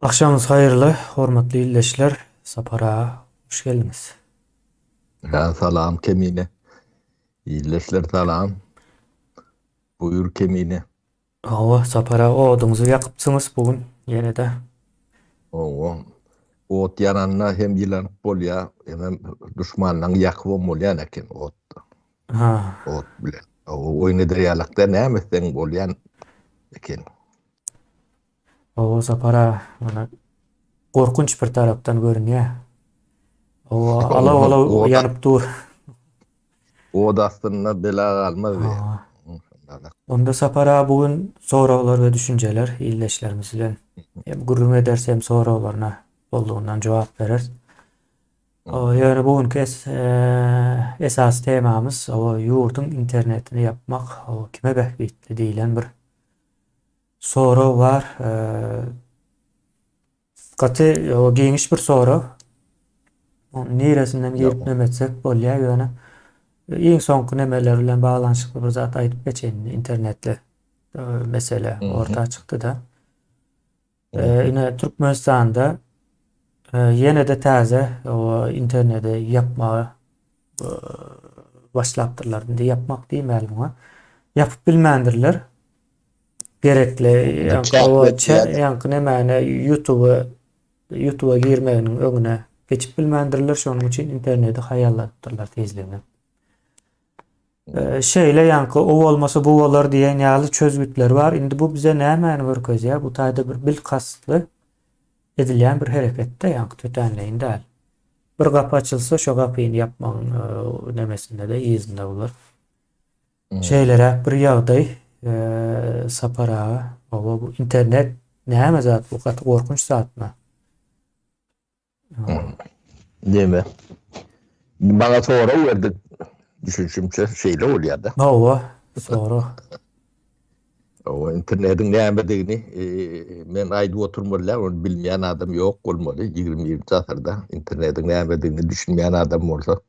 Agşamyňyz haýyrly, hormatly ildeşler! Sapar aga, hoş geldiňiz! Hä, salam Kemine. Ildeşler salam. Buýur Kemine. Hawa, Sapar aga, oduňyzy ýakypsyňyz bu gün ýene-de. Hawa. Ot ýananda hem ýylanyp bolýar, hemem duşmanlaňy ýakybam bolýan eken otda. Ha. Ot bilen. Hawa, oýun eder ýalakda näme etseň bolýan eken. Hawa, Sapar aga, mana gorkunç bir tarapdan görünýär. Hawa, alaw-alaw ýanyp dur. Ot astynda bela galmaz diýýär. Onda Sapar aga bu gün soraglar we düşünjeler ildeşlerimiz bilen hem gürrüň ederis hem soraglaryna boldugyndan jogap bereris. Ýöne bu günki esasy temamyz ýurduň internetini ýapmak kime bähbitli diýlen bir sorag bar. Gaty giňiş bir sorag. Ony niresinden girip neme etsek bolýar ýöne iň soňky nemeler bilen baglanyşykly bir zat aýdyp geçeýin internetli mesele orta çykdy-da. Ine Türkmenistanda ýene-de täze interneti ýapmaga başlapdyrlar. Indi ýapmak diýmäli muňa. Ýapyp bilmändirler. Gerekli ýaňky nemäni YouTube YouTube girmeginiň öňüne geçip bilmändirler. Şonuň üçin interneti haýalladypdyrlar tizligini. Şeýle ýaňky o bolmasa bu bolar diýen ýaly çözgütler bar. Indi bu bize nämäni görkezýär? Bu taýda bir bilkastly edilýän bir hereketde ýaňky tötänleýin däl. Bir gapy açylsa şo gapyny ýapmagyň nemesinde-de yzynda bular. Şeýleräk bir ýagdaý Sapar aga. Hawa bu internet näme zat bu gaty gorkunç zatmy? Neme? Maňa sorag berdi. Düşünşimçe şeýle bolýar-da. Hawa, sorag. Hawa, internetiň nämedigini e, men aýdyp oturmaly däl, ony bilmeýän adam ýok bolmaly. 21-nji asyrda internetiň nämedigini düşünmeýän adam bolsa,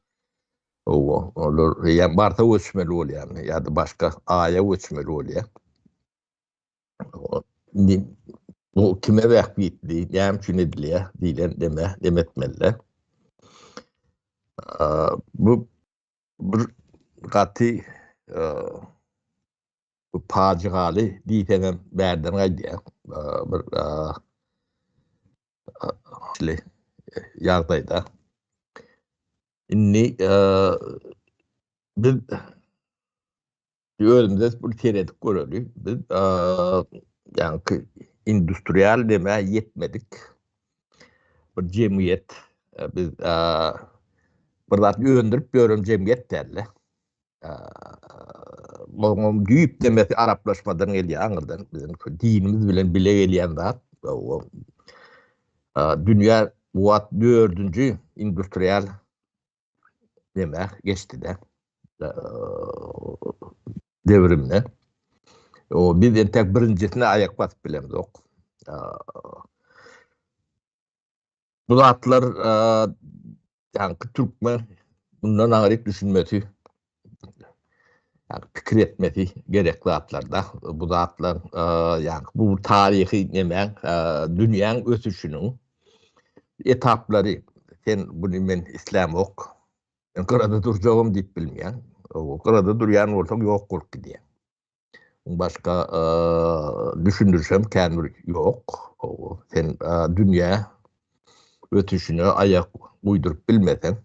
hawa, olar ýa Marsa göçmeli bolýar, ýa-da başga Aýa göçmeli bolýar. Indi bu kime bähbitli, näme üçin edilýär diýlen deme, dem etmeli. Bu bir gaty bu pajygaly diýseňem bärden gaýdýar. Bir ýagdaýda. Indi biz Özümize bir seredip göreli. Biz ýaňky industrial demä ýetmedik. Bir jemgyýet biz bir zat öndürip ýören jemgyýet däl-de. Munuň düýp demesi araplaşmadan gelýär aňyrdan. Biziň dinimiz bilen bile gelýän zat. Dünýä bu wagt dördünji industrial neme geçdi-de devrimine. O biz entek birinjisine aýak basyp bilemzok. Bu zatlar ýaňky türkmen bundan aňryk düşünmesi, ýagny pikir etmesi gerek zatlarda. Bu zatlar ýagny bu taryhy nemäň dünýäň ösüşiniň etaplary. Sen buny men islämok. Men gyrada durjagam diýip bilmeýäň. Gyrada durýan bolsaň ýok bolup gidýäň. Başga düşündirişem kän bir ýok. Sen dünýä ösüşine aýak uýduryp bilmeseň,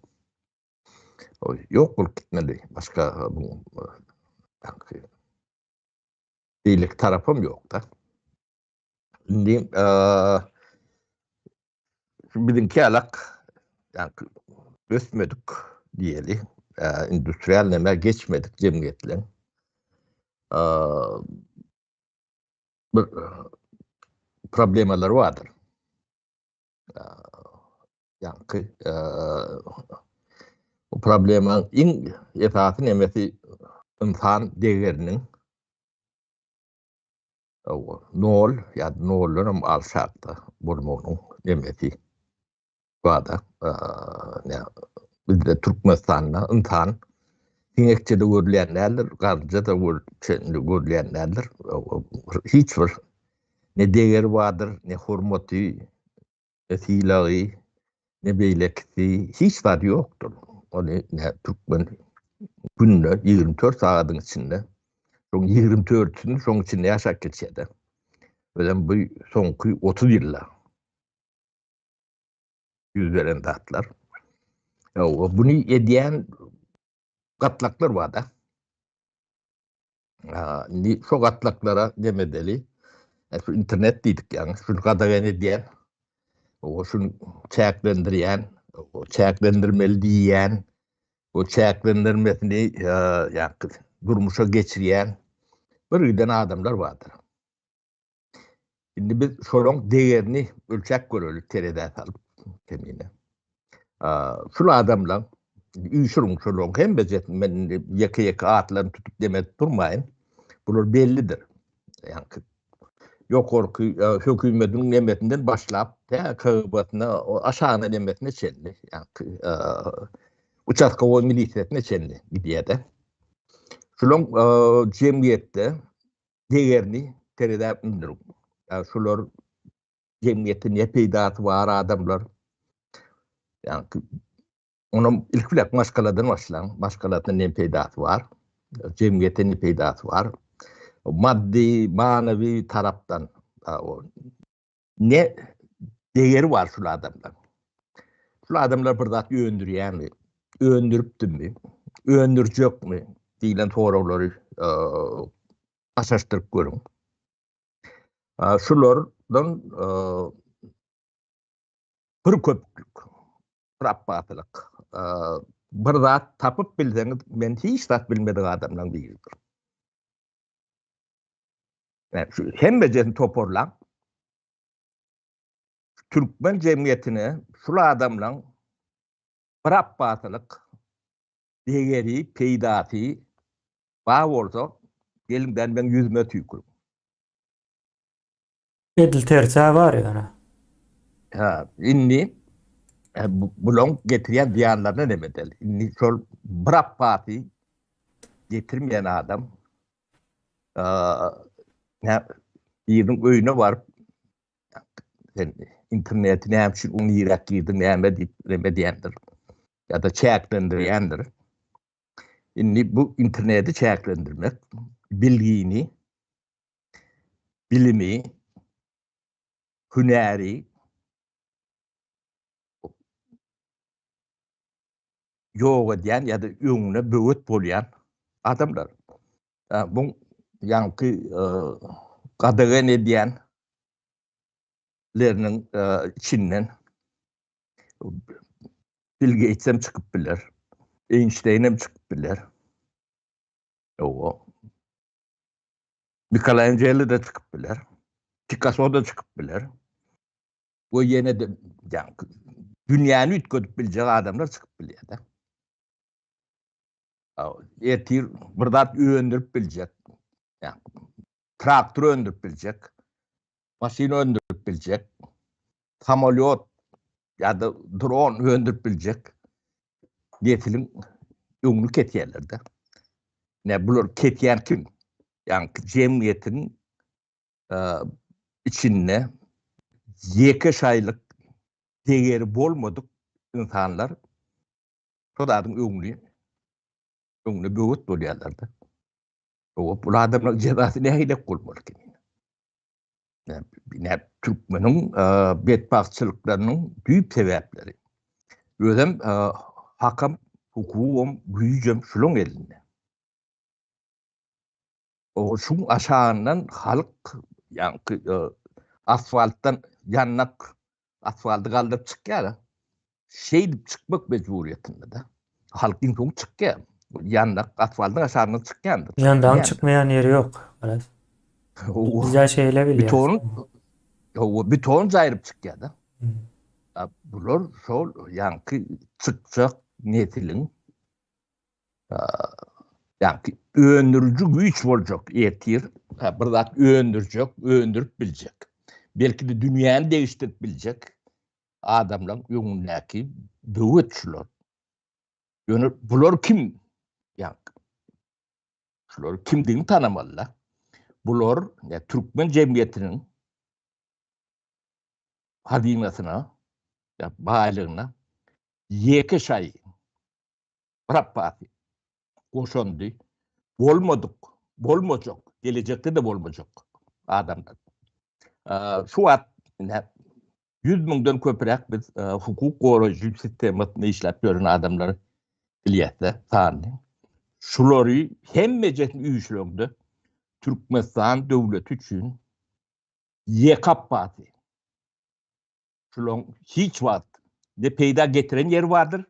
ýok bolup gitmeli. Başga bu beýleki tarapam ýok-da. Indi biziňki ýalak ýaňky ösmedik diýeli, industrial nämä geçmedik jemgyýetleň bir problemalary bardyr. Ýaňky bu problemaň iň esasy nemesi ynsan degeriniň Hawa, nol ýa-da noldan hem alçakda bolmagynyň nemesi bar-da. Bizde Türkmenistanda ynsan siňekçe-de görülýän däldir, garynja-da görülýän däldir. Hiç bir ne degeri bardyr, ne hormaty. Ne sylagy, ne beýlekisi, hiç zady ýokdur. Ony ne türkmen günde 24 sagadyň içinde, şoň 24-sini şoň içinde ýaşap geçýär-de. Özem bu soňky 30 ýylda ýüz beren zatlar. Ýa, buny edýän gatlaklar bar-da. Indi şo gatlaklara demedeli. Şu internet diýdik ýaňy, şuny gadagan edýän, o şuny çäklendirýän, o çäklendirmeli diýýän, o çäklendirmesini ýa durmuşa geçirýän bir giden adamlar bardyr. Indi biz şolaň degerini ölçäp göreli terezä salyp kemine. Şul adamlaň üýşüriň şolaň hemmejesini men indi ýeke-ýeke atlaryny tutup demek durmaýyn. Bular bellidir. Ýaňky ýokarky hökümetiň nemesinden başlap tä KGB-sine aşagyna nemesine çenli ýaňky uçastkowoý milisiýasyna çenli gidýär-de. Şulaň jemgyýetde degerini terezä mündüriň. Şular jemgyýete ne peýdasy bar adamlar? Ýagny onam ilki bilen maşgaladan başlaň. Maşgalasyna ne peýdasy bar? Jemgyýete ne peýdasy bar? Maddy, manawy tarapdan ne degeri bar şul adamlar? Şul adamlar bir zat öndürýärmi? Öndüripdimi? Öndürjekmi? diýlen soraglary aşaşdyryp görüň. Şulardan bir köplük, bir apbasylyk, bir zat tapyp bilseňiz, men hiç zat bilmedik adamlaryň biridir. Şu hemmejesini toparlaň. Türkmen jemgyýetine şul adamlaryň bir apbasylyk degeri, peýdasy bar bolsa, geliň-dä meň ýüzüme tüýküriň. Edil tersi-ä bar ýöne. Hä, indi bulaň getirýän zyýanlaryna neme edeli? Indi şol bir apbasy getirmeýän adam nä biriniň öýüne baryp sen interneti näme üçin niräk girdiň näme diýip neme diýendir ýa-da çäklendirýändir. Indi bu interneti çäklendirmek bilgini, bilimi, hünäri ýok edýän ýa-da öňüne böwet bolýan adamlar. Bu ýaňky gadagan edýän leriniň içinden Bill Gates hem çykyp biler. Einstein hem çykyp biler. Ýoga. Michelangelo da çykyp biler. Picasso da çykyp biler. We ýene-de ýaňky dünýäni üýtgedip biljek adamlar çykyp bilýär-de. Ertir bir zat öndürip biljek, traktor öndürip biljek, maşyn öndürip biljek, samolýot ýa-da dron öndürip biljek nesliň öňüni kesýärler-de. Ne bular kesýän kim? Ýagny jemgyýetiň içinde ýeke şaýlyk degeri bolmadyk ynsanlar şo zadyň öňüni öňüne böwet bolýarlar-da. O bu adamlaryň jezasy nähili bolmaly ki? Ne türkmeniň betbagtçylyklarynyň düýp sebäpleri. Özem hakam, hukugam, güýjem şulaň elinde. O şuň aşagyndan halk ýaňky asfaltdan ýannak asfalty galdyryp çykýar. Şeýdip çykmak mejburyýetinde-de. Halk iň soň çykýar. Ýandak asfaltyň aşagyndan çykýandyr. Ýandagyň çykmaýan ýeri ýok. Biraz. Bizä şeýle bilýäris. Beton, beton jaýryp çykýar-da. Bular şol ýaňky çykjak nesiliň Ýagny öndüriji güýç boljak ertir, bir zat öndürjek, öndürip biljek. Belki-de dünýäni degişdirip biljek adamlaryň öňündäki böwet şular. Ýöne bular kim? Ýagny şular kimdigini tanamaly-da. Bular türkmen jemgyýetiniň hazynasyna. baýlygyna ýeke şaýy bir apbasy goşandy bolmadyk, bolmajak, gelejekde-de bolmajak adamlar. Şu wagt ine 100 müňden köpräk biz hukuk goraýjy sistemasynda işläp ýören adamlary bilýäs-de sanyny. Şulary hemmejesini üýşüreňde Türkmenistan döwleti üçin ýeke apbasy Şulaň hiç wagt ne peýda getiren ýeri bardyr,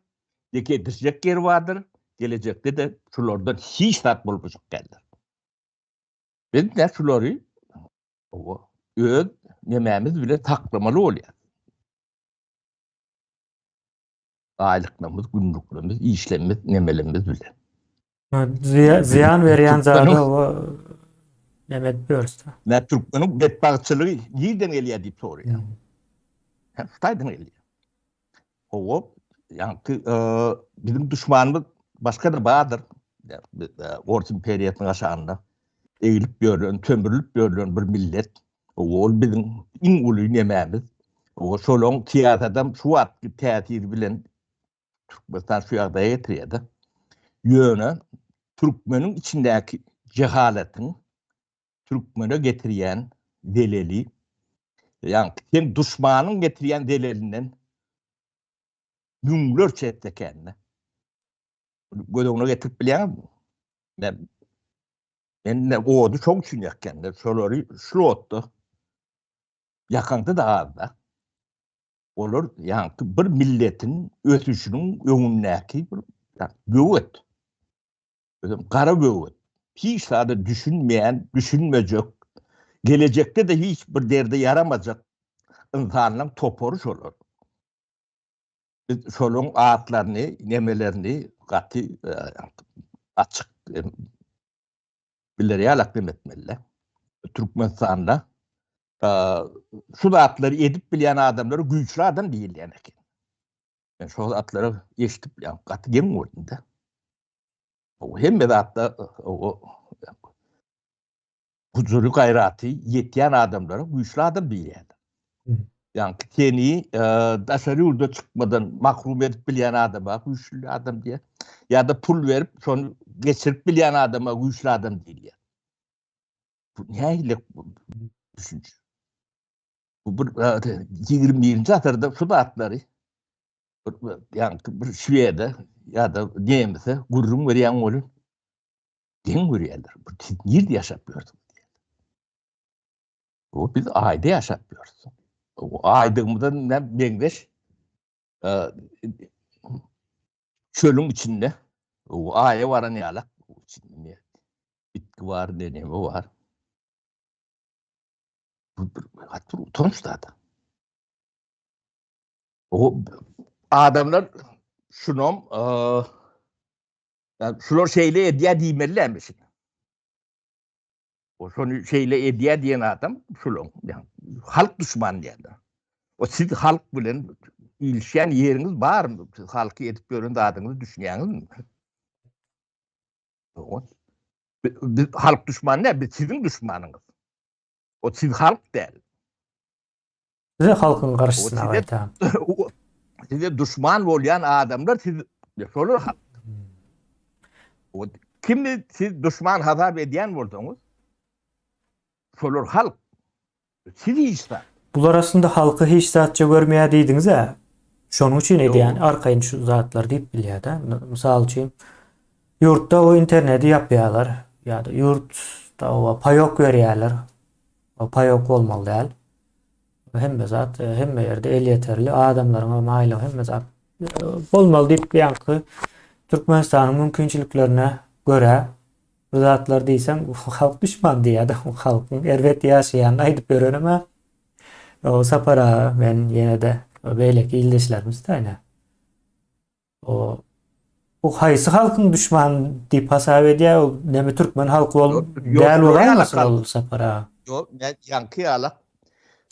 ne getirjek ýeri bardyr, gelejekde-de şulardan hiç zat bolmajak däldir. Biz de şulary öz nemämiz bilen saklamaly bolýar. Aýlyklarymyz, günlüklerimiz, işlerimiz, nemelerimiz bilen. Zyýan berýän zada o näme edip ýörüs. Nä türkmeniň betbagtçylygy nirden gelýär diýip soraýar. Hem şu taýdan gelýär. Hawa, ýaňky biziň duşmanymyz başga-da bardyr. Ors imperiýasynyň aşagynda egilip ýören, sömürülip ýörlen bir millet. Hawa, ol biziň iň uly nemämiz. Hawa, şolaň syýasadam şu wagtky täsiri bilen Türkmenistan şu ýagdaýa getirýär-de. Ýöne türkmeniň içindäki jehaletiň türkmene getirýän zeleli, ýagny seň duşmanyň getirýän zelelinden müňlerçe esse kände. Göz öňüne getirip bilýäňizmi? Men men ne ody şoň üçin ýakýan. Şolary şu otda ýakaňda-da az-da. Olar ýaňky bir milletiň ösüşiniň öňündäki bir böwet. Özem gara böwet. Hiç zada düşünmeýän, düşünmejek, gelejekde-de hiç bir derde ýaramajak ynsanlaryň topary şolar. Biz şolaryň atlaryny, nemelerini gaty açyk biler ýalak neme etmeli. Türkmenistanda şu zatlary edip bilýän adamlara güýçli adam diýilýän eken. Men şol zatlary eşidip, ýa gaty geň boldum-da. O hemme zatda o huzury gaýraty ýetýän adamlara güýçli adam diýilýär. Ýagny seni e, daşary ýurda çykmadan mahrum edip bilýän adama güýçli adam diýýär. Ýa-da pul berip şony geçirip bilýän adama güýçli adam diýilýär. Bu nähili düşünje? Bu bir 21-nji asyrda şu zatlary ýagny bir şwede ýa-da nemise gürrüň berýän bolup geň görýärler. Bu siz nirde ýaşap ýörsüňiz diýýärler. Bu biz aýda ýaşap ýörüs. O aýdygymyza ne meňzeş e, çölüň içinde o aýa baran ýalak içinde ne bitki bar, ne neme bar. Bu bir gaty utanç zat. O adamlar şunam e, şular şeýle edýär diýmelilermi şunu? O şony şeýle edýär diýen adam şulaň, ýagny halk duşmany diýýärler. O siz halk bilen ilişýän ýeriňiz barmy? Siz halky edip ýören zadyňyzy düşünýäňizmi? Biz halk duşmany däl, biz siziň duşmanyňyz. O siz halk däl. Size halkyň garşysyna gaýta. Size duşman bolýan adamlar siz şolar halk. O kimi siz duşman hasap edýän bolsaňyz şolar halk. Siz hiç zat. Bular aslynda halky hiç zatça görmeýär diýdiňiz-ä. Şonuň üçin edýän arkaýyn şu zatlar diýip bilýär-de. Mysal üçin ýurtda o interneti ýapýarlar ýa-da ýurtda o paýok berýärler. O paýok bolmaly däl. Hemme zat e, hemme ýerde elýeterli, adamlaryň hem aýlygy hemme zat e, bolmaly diýip ýaňky Türkmenistanyň mümkinçiliklerine görä bu zatlar diýseň halk düşman diýýär-de halkyň erbet ýaşaýanyny aýdyp ýörenem-ä o Sapar aga men ýene-de beýleki ildeşlerimiz ine. O bu haýsy halkyň düşman diýip hasap edýär? Ol näme türkmen halky bol däl bolaýmasyn ol Sapar aga? Ýok, men ýaňky ýalak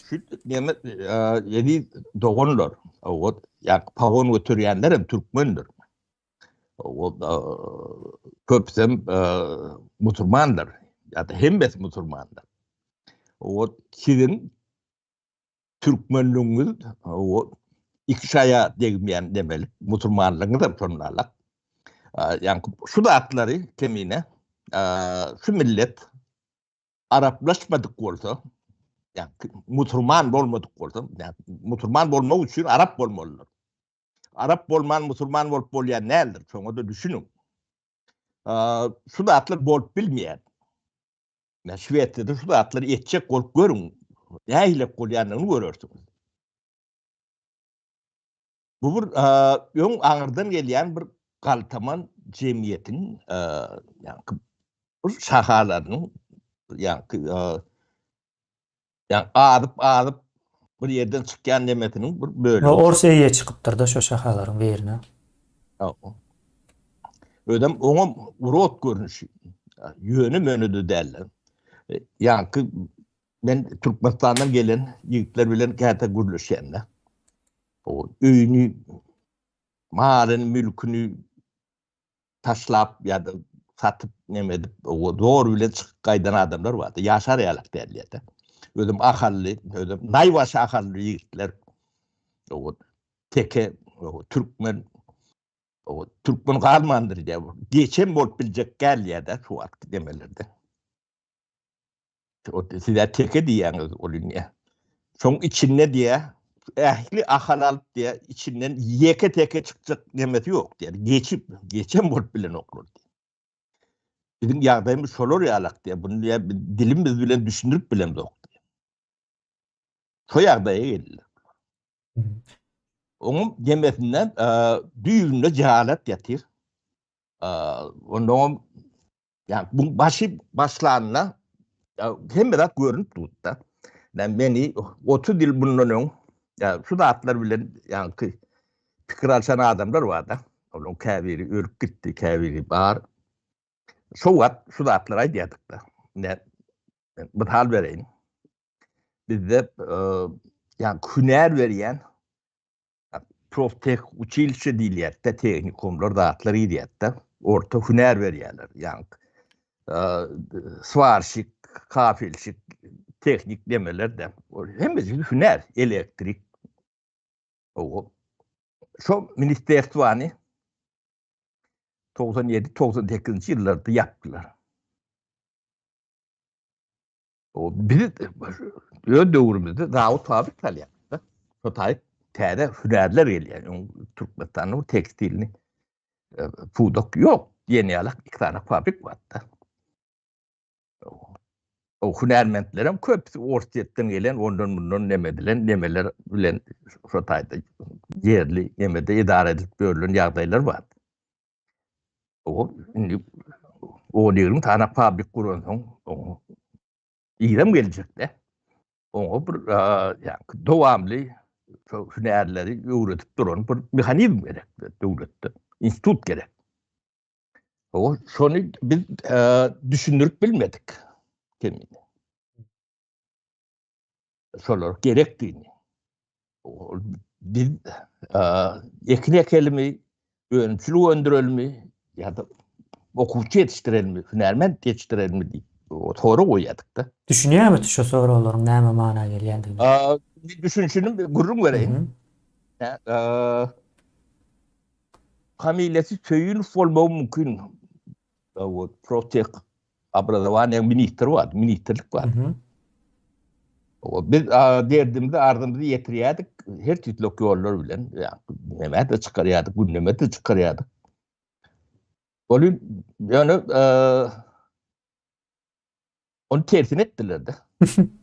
şu näme eziz doganlar, o ýaňky pagon göterýänler hem türkmendir. O köpüsem musulmandyr ýa-da hemmesi musulmandyr. O siziň türkmenligiňiz o. Iki şaýa degmeýän demeli. Musulmanlygyňyzam şonda alak. Ýaňky şu zatlary kemine şu millet araplaşmadyk bolsa, ýa musulman bolmadyk bolsa, ýa musulman bolmak üçin arap bolmalydyr. Arap bolman musulman bolup bolýan däldir, şoňa-da düşüniň. Şu zatlar bolup bilmeýär. Ýa Şwesiýada şu zatlary etjek bolup görüň, nähili bolýandygyny görersiňiz. Bu bir öň aňyrdan gelýän bir galtaman jemgyýetiň ýaňky bir şahalarynyň ýaňky ýa azyp azyp bir ýerden çykýan nemesiniň bir bölegi. Ors eýe çykypdyr-da şo şahalaryň birine. Özem oňam urod görnüşi. Ýöne-möne-de däldir. Ýaňky Men Türkmenistandan gelen ýigitler bilen käte gürleşýän-de. O öýüni, malyny, mülküni taşlap ýa-da satyp neme edip, o zor bilen çykyp gaýdan adamlar bardy. Ýaşar ýalak däldi-de. Özüm ahally, özüm naýbaşy ahally ýigitler. O teke, o türkmen, o türkmen galmandyr diýýär. Geçen bolup biljek däl diýýär-de şu wagtky demelerde. Size teke diýýäňiz ol indi. Şoň içinde diýä, ähli ahal alyp diýä, içinden ýeke teke çykjak nemesi ýok diýä. Geçip, geçen bolup bilenoklar diýä. Biziň ýagdaýymyz şolar ýalak diýä. Bunu diýä dilimiz bilen düşündirip bilemzok diýä. Şo ýagdaýa geldiler. Onuň demesinden düýbünde jehalet ýatyr. Ondan Ýa bu başy başlanda hemme zat görünip durdy-da. Men meni 30 ýyl bundan öň ýa şu zatlar bilen ýaňky pikir alşan adamlar barda. Olaryň käbiri ölüp gitdi, käbiri bar. Şo wagt şu zatlary aýdýardyk-da. Men mysal bereýin. Bizde ýa hünär berýän Profteh uçilişe diýilýär-de, tehnikumlar, zatlar girýär-de, orta hünär berýärler. Ýaňky swarşik, kafelşik, tehnik demeler-de. Hemmesi hünär, elektrik. O şo ministerstwany 97, 98-nji ýyllarda ýapdylar. O biz öz döwrümizde zawod fabrik salýardyk. Şo taýyp täze hünärler gelýär. Öň Türkmenistanda bu tekstilni e, pudak ýok diýen ýaly iki sany fabrik bardy. O hünärmentlerem köpüsi Orsýetden gelen, ondan mundan neme edilen nemeler bilen şo taýda ýerli nemede edara edilip ýörülen ýagdaýlar bardy. O indi o 20 tane fabrik guransoň, oňa irem geljekde. Oňa bir ýa dowamly hünärleri öwredip duran bir mehanizm gerek döwletde. Institut gerek. O şony biz düşündirip bilmedik. Kemine. Şolar gerekdigini. Biz ekin ekelimi, önümçilik öndürelimi ýa-da okuwçy ýetişdirelimi, hünärment ýetişdirelimi diýip sorag goýýardyk-da. Düşünýärmi şu soraglaryň näme mana gelýändigini? Düşünişini gürrüň bereýin. Familiýasy Söýünow bolmagy mümkin. Protek Obrazowaniýa ministri bardy, ministrlik bardy. O biz derdimizi, arzymyzy ýetirýärdik her tüýtlük ýollar bilen. Näme-de çykarýardyk, gündeme-de çykarýardyk. Ol ýöne ony tersine etdiler-de.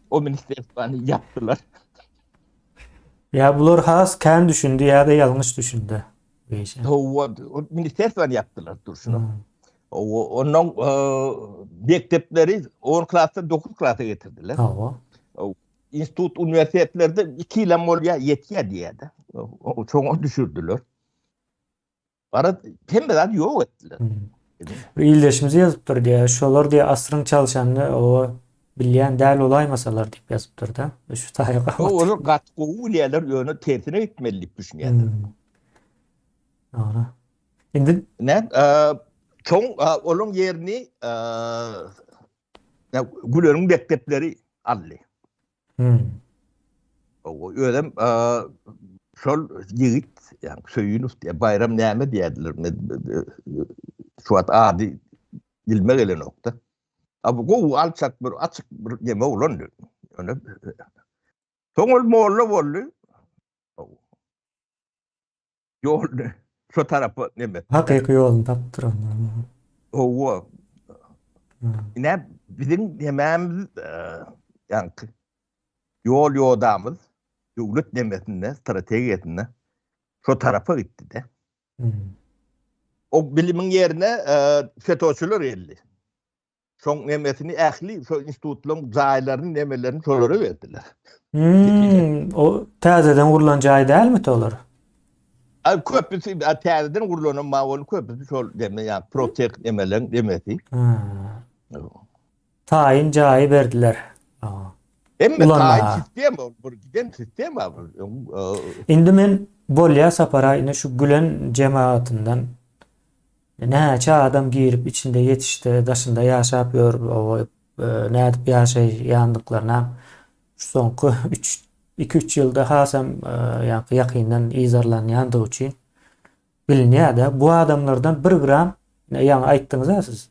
O ministerstwany ýapdylar. Ýa bular has kän düşündi ýa-da ýalňyş düşündi. Hawa, ministerstwany ýapdylar durşuna. Ondan mekdepleri 10 klasdan 9 klasa getirdiler. Hawa. Institut, uniwersitetlerde 2 ýylam bolýar, ýetýär diýýärdi. Şoňa düşürdiler. Garaz, hemme zady ýok etdiler. Bir ildeşimiz ýazypdyr diýýär, şolar diýýär asryň çalşanyny oba bilýän däl bolaýmasalar diýip ýazypdyr-da. Şu taýy gabat. Olar gaty gowy bilýärler, ýöne tersine gitmeli diýip düşünýärler. Dogry. Indi ne? Soň olaň ýerini Güleriň mekdepleri aldy. Hmm. Özem. Şol ýigit, ýagny Söýünow diýýär, Baýram näme diýýärdiler, men şu wagt ady dilime gelenok-da. A bu gowy, alçak bir, açyk bir neme oglandy. Ýöne soň ol molla boldy. Ýoluny şo tarapa neme etdi. Hakyky ýoluny tapypdyr onda. Hawa. Ine biziň nemämiz, ýaňky ýol-ýodamyz döwlet nemesinde, strategiýasynda şo tarapa gitdi-de. O bilimiň ýerine FETÖ-çiler geldi. Şoň nemesini ähli şo institutlaryň jaýlaryny nemelerini şolara berdiler. Hmm, o täzeden gurlan jaý dälmi olar? Ay köpüsi täzeden gurlanam bar ol köpüsi şol deme ýa protek nemeleň demesi. Hmm. Taýyn jaýy berdiler. Hemme taýyn sistema, bir giden sistema. Indi men bolýa Sapar ine şu Gülen jemagatyndan Näçe adam girip içinde ýetişdi, daşynda ýaşap ýör, nädip ýaşaýandyklaryna şu soňky üç, iki-üç ýylda hasam ýaňky ýakyndan yzarlanýandygy üçin bilinýär-de. Bu adamlardan bir gram, ine ýaňy aýtdyňyz-a siz,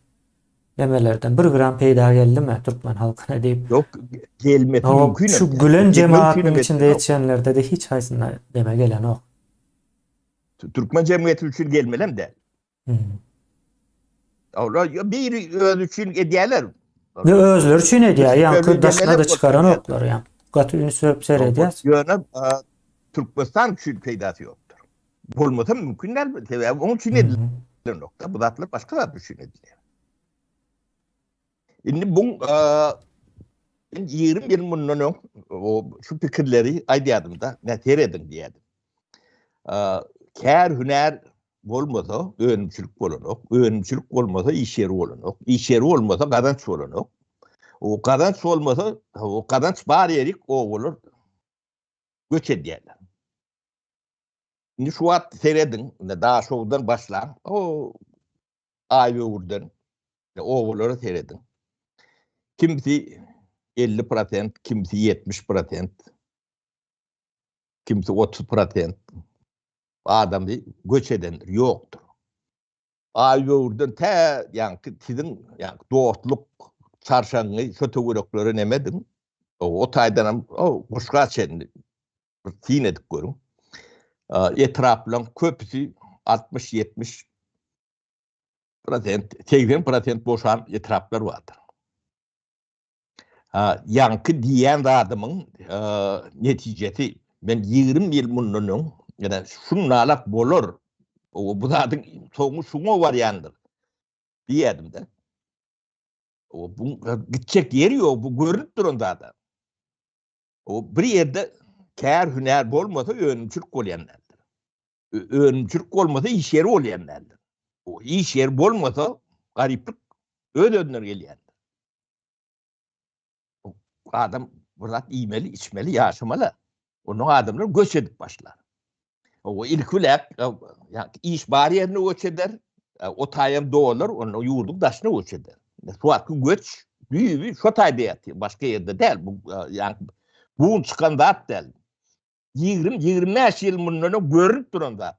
nemelerden bir gram peýda geldimi türkmen halkyna diýip. Ýok, gelmesi mümkin. Şu gülen jemagatynyň içinde ýetişenlerde-de hiç haýsynda neme gelenok. Türkmen jemgyýeti üçin gelmelem däl. Olar biri öz üçin edýärler. Ne özleri üçin edýär, ýaňky daşyna da çykaranoklar ýa. Gaty üns berip seredýäs. Ýöne Türkmenistan üçin peýdasy ýokdur. Bolmasa mümkin däl, sebäbi onuň üçin edilenok. Bu zatlar başga zat üçin edilýär. Indi bu men 20 ýyl mundan öň şu pikirleri aýdýardym da, ne serediň diýýärdim. Kär hünär bolmasa önümçilik bolanok, önümçilik bolmasa iş ýeri bolanok, iş ýeri bolmasa gazanç bolanok. O gazanç bolmasa, o gazanç bar ýerik obalar göç edýärler. Indi şu wagt serediň, indi Daşoguzdan başlaň, o Aýböwürden obalara serediň. Kimsi 50 prosent, kimsi 70 prosent, kimsi 30 prosent adamy göç edendir, ýokdur. Aýböwürden tä ýaňky siziň ýaňky dostluk çarşagyňy şo töwereklere nemediň, o taýdanam o Guşga çenli bir syn edip görüň. Etraplaryň köpüsi 60-70 prosent, 80 prosent boşan etraplar bardyr. Ýaňky diýýän zadymyň netijesi men 20 ýyl mundan öň ýa şunalak bolar. Bu zadyň soňy şuňa barýandyr diýýärdim-de. Bu gitjek ýeri ýok, bu görünip duran zat. O bir ýerde kär hünär bolmasa önümçilik bolýan däldir. Önümçilik bolmasa iş ýeri bolýan däldir. O iş ýeri bolmasa garyplyk öz-özünden gelýändir. Adam bir zat iýmeli, içmeli, ýaşamaly. Ondan adamlar göç edip başlar. O ilki bilen iş bar ýerine göç eder, o taýam dolar, onda ýurduň daşyna göç eder. Şu wagtky göç düýbi şo taýda ýatyr, başga ýerde däl. Bu ýa bu gün çykan zat däl. 20-25 ýyl mundan öň görünip duran zat.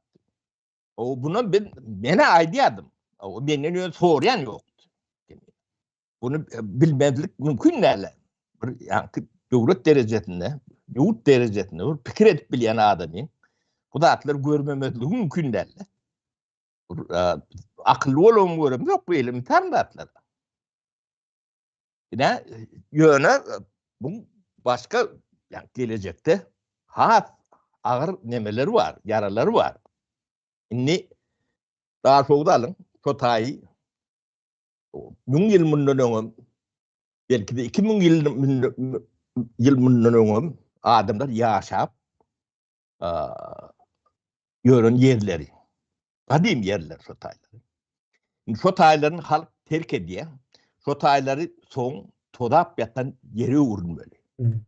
O buna ben mene aýdýardym. O menden ýöne soraýan ýokdy. Bunu e, bilmezlik mümkin däl. Bir ýaňky döwlet derejesinde, ýurt derejesinde bir pikir edip bilýän adamyň bu zatlary görmemezligi mümkin däl. Bir, e, akylly bolan görem ýok bu elementar zatlar. Ine, ýöne bu başga ýa gelejekde has agyr nemeler bar, ýaralar bar. Indi Daşoguz alyň, şo taýy 1000 ýyl mundan öňem, belki-de 2000 ýyl ýyl mundan öňem adamlar ýaşap ýören ýerleri. Gadym ýerler şo taýlary. Indi şo taýlaryny halk terk edýär. Şo taýlary soň tozap ýatan ýere öwrülmeli. Hmm.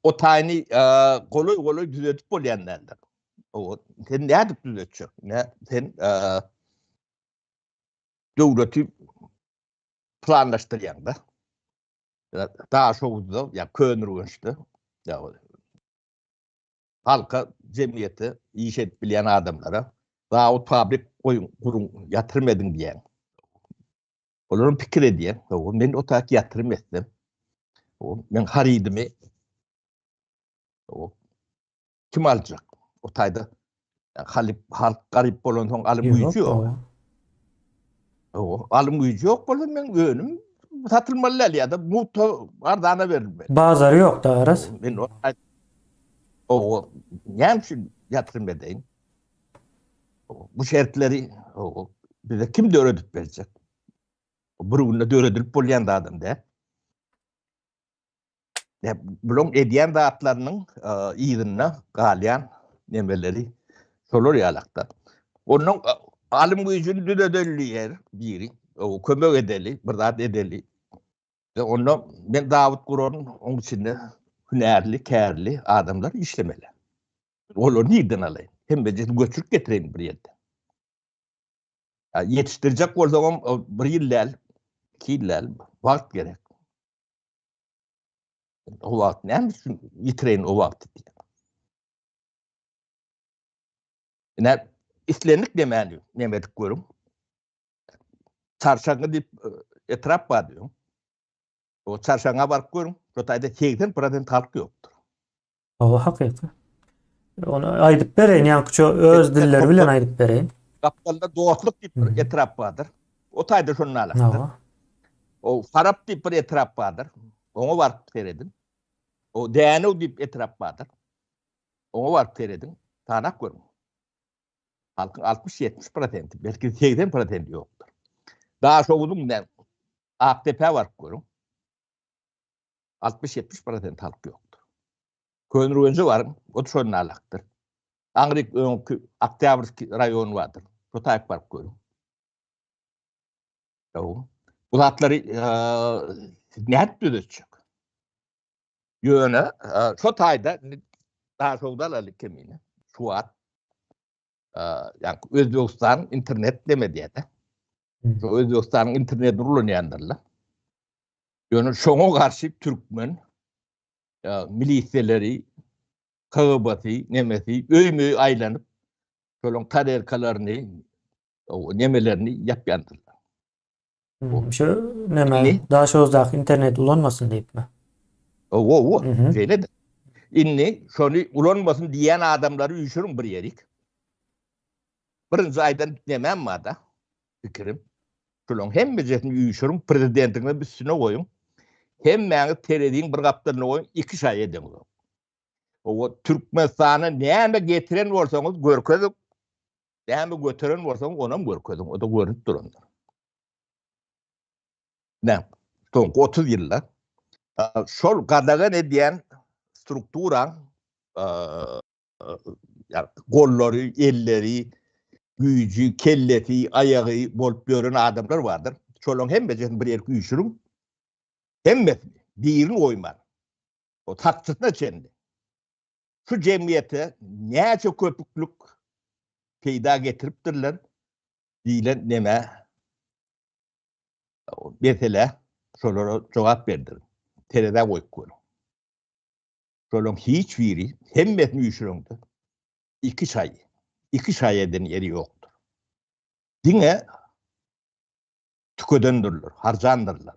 O taýyny golaý-golaý düzetip bolýan däldir. O sen nädip düzetjek? Ne sen döwleti planlaşdyrýaň-da. Daşoguzda ýa Köneürgençde ýa. Halka, jemgyýete iş edip bilýän adamlara zawod, fabrik goýuň, guruň, ýatyrym ediň diýýäň. Olaram pikir edýär. Hawa, men o taýt ýatyrym etsem, hawa, men harydymy hawa, kim aljak? O taýda halyp, halk garyp bolansoň alym güýji ýok. Hawa, alym güýji ýok bolsa men önüm satylmaly däl ýa-da mugt arzana berilmeli. Bazary ýok da garaz. Men o taýda hawa, näme üçin ýatyrym edeýin? Bu şertleri bize kim döredip berjek? Bir günde döredilip bolýan zadam däl. Ya bulaň edýän zatlarynyň yzynda galýan nemeleri şolar ýalakda. Ondan alym güýjüni düzedeli diýer biri. Kömek edeli, bir zat edeli. Onda men zawod guraryn, oň içinde hünärli, kärli adamlar işlemeli. Olary nirden alaýyn? Hemmejesini göçürip getireýin bir ýerde. Ýetişdirjek bolsaňam bir ýyl däl, iki ýyl däl, wagt gerek. O wagt näme üçin ýitireýin o wagty diýýär. Ine, islendik nemäni neme edip görüň. Çarşaňňy diýip etrap bar diýiň. O çarşaňňa baryp görüň, şo taýda 80% halk ýokdur. Hawa hakyky. Ony aýdyp bereýin, ýaňkyça öz dilleri bilen aýdyp bereýin. Gapdalda Dostluk diýip bir etrap bardyr. O taýda şonda alakdyr. O Farap diýip bir etrap bardyr. Oňa baryp serediň. O Dänew diýip etrap bardyr. Oňa baryp serediň. Sanap görüň. Halkyň 60-70 prosenti, belki 80 prosenti ýokdur. Daşoguzyň Akdepä baryp görüň. 60-70 prosent halk ýokdur. Köneürgenje baryň, o şonda alakdyr. Aňryk öňki Oktýabrskiý raýony bardyr. Şo taýyp baryp görüň. Ýok. Bu zatlary nädip düzetjek? Ýöne şo taýda Daşoguzda alaly kemine. Şu wagt ýa Özbegistan internet neme diýýär-de. Şu Özbegistanyň internetini ulanýandyrlar. Ýöne şoňa garşy türkmen milisiýaleri, KGB-si, nemesi öýme-öý aýlanyp, şolaryň tarelkalaryny, nemelerini ýapýandyrlar. Şu neme, Daşoguzdaky internet ulanmasyn diýipmi? Owo, owo, şeýle-de. Indi şony ulanmasyn diýýän adamlary üýşüriň bir ýerik. Birinji aýdan nemem bar-da, pikirim. Şularyň hemmejesini üýşüriň, prezidentiňizem üstüne goýuň. Hemmäňiz tereziň bir gapdalyna goýuň, iki şaý edeňzok. Owo, Türkmenistana näme getiren bolsaňyz görkeziň, näme göteren bolsaňyz onam görkeziň, o-da görnüp durandyr. Ine, soňky 30 ýylda şol gadagan edýän strukturaň gollary, elleri, güýji, kellesi, aýagy bolup ýören adamlar bardyr. Şolaryň hemmesini bir ýere üýşüriň. Hemmesini, birini goýman. O sakçysyna çenli. Şu jemgyýete näçe köpüklik peýda getiripdirler diýlen neme meselä şolara jogap berdirin. Terezä goýup görüň. Şolaryň hiç biri, hemmesini üýşüreňde iki şaý, iki şaý eden ýeri ýokdur. Diňe tükedendirler, harjandyrlar,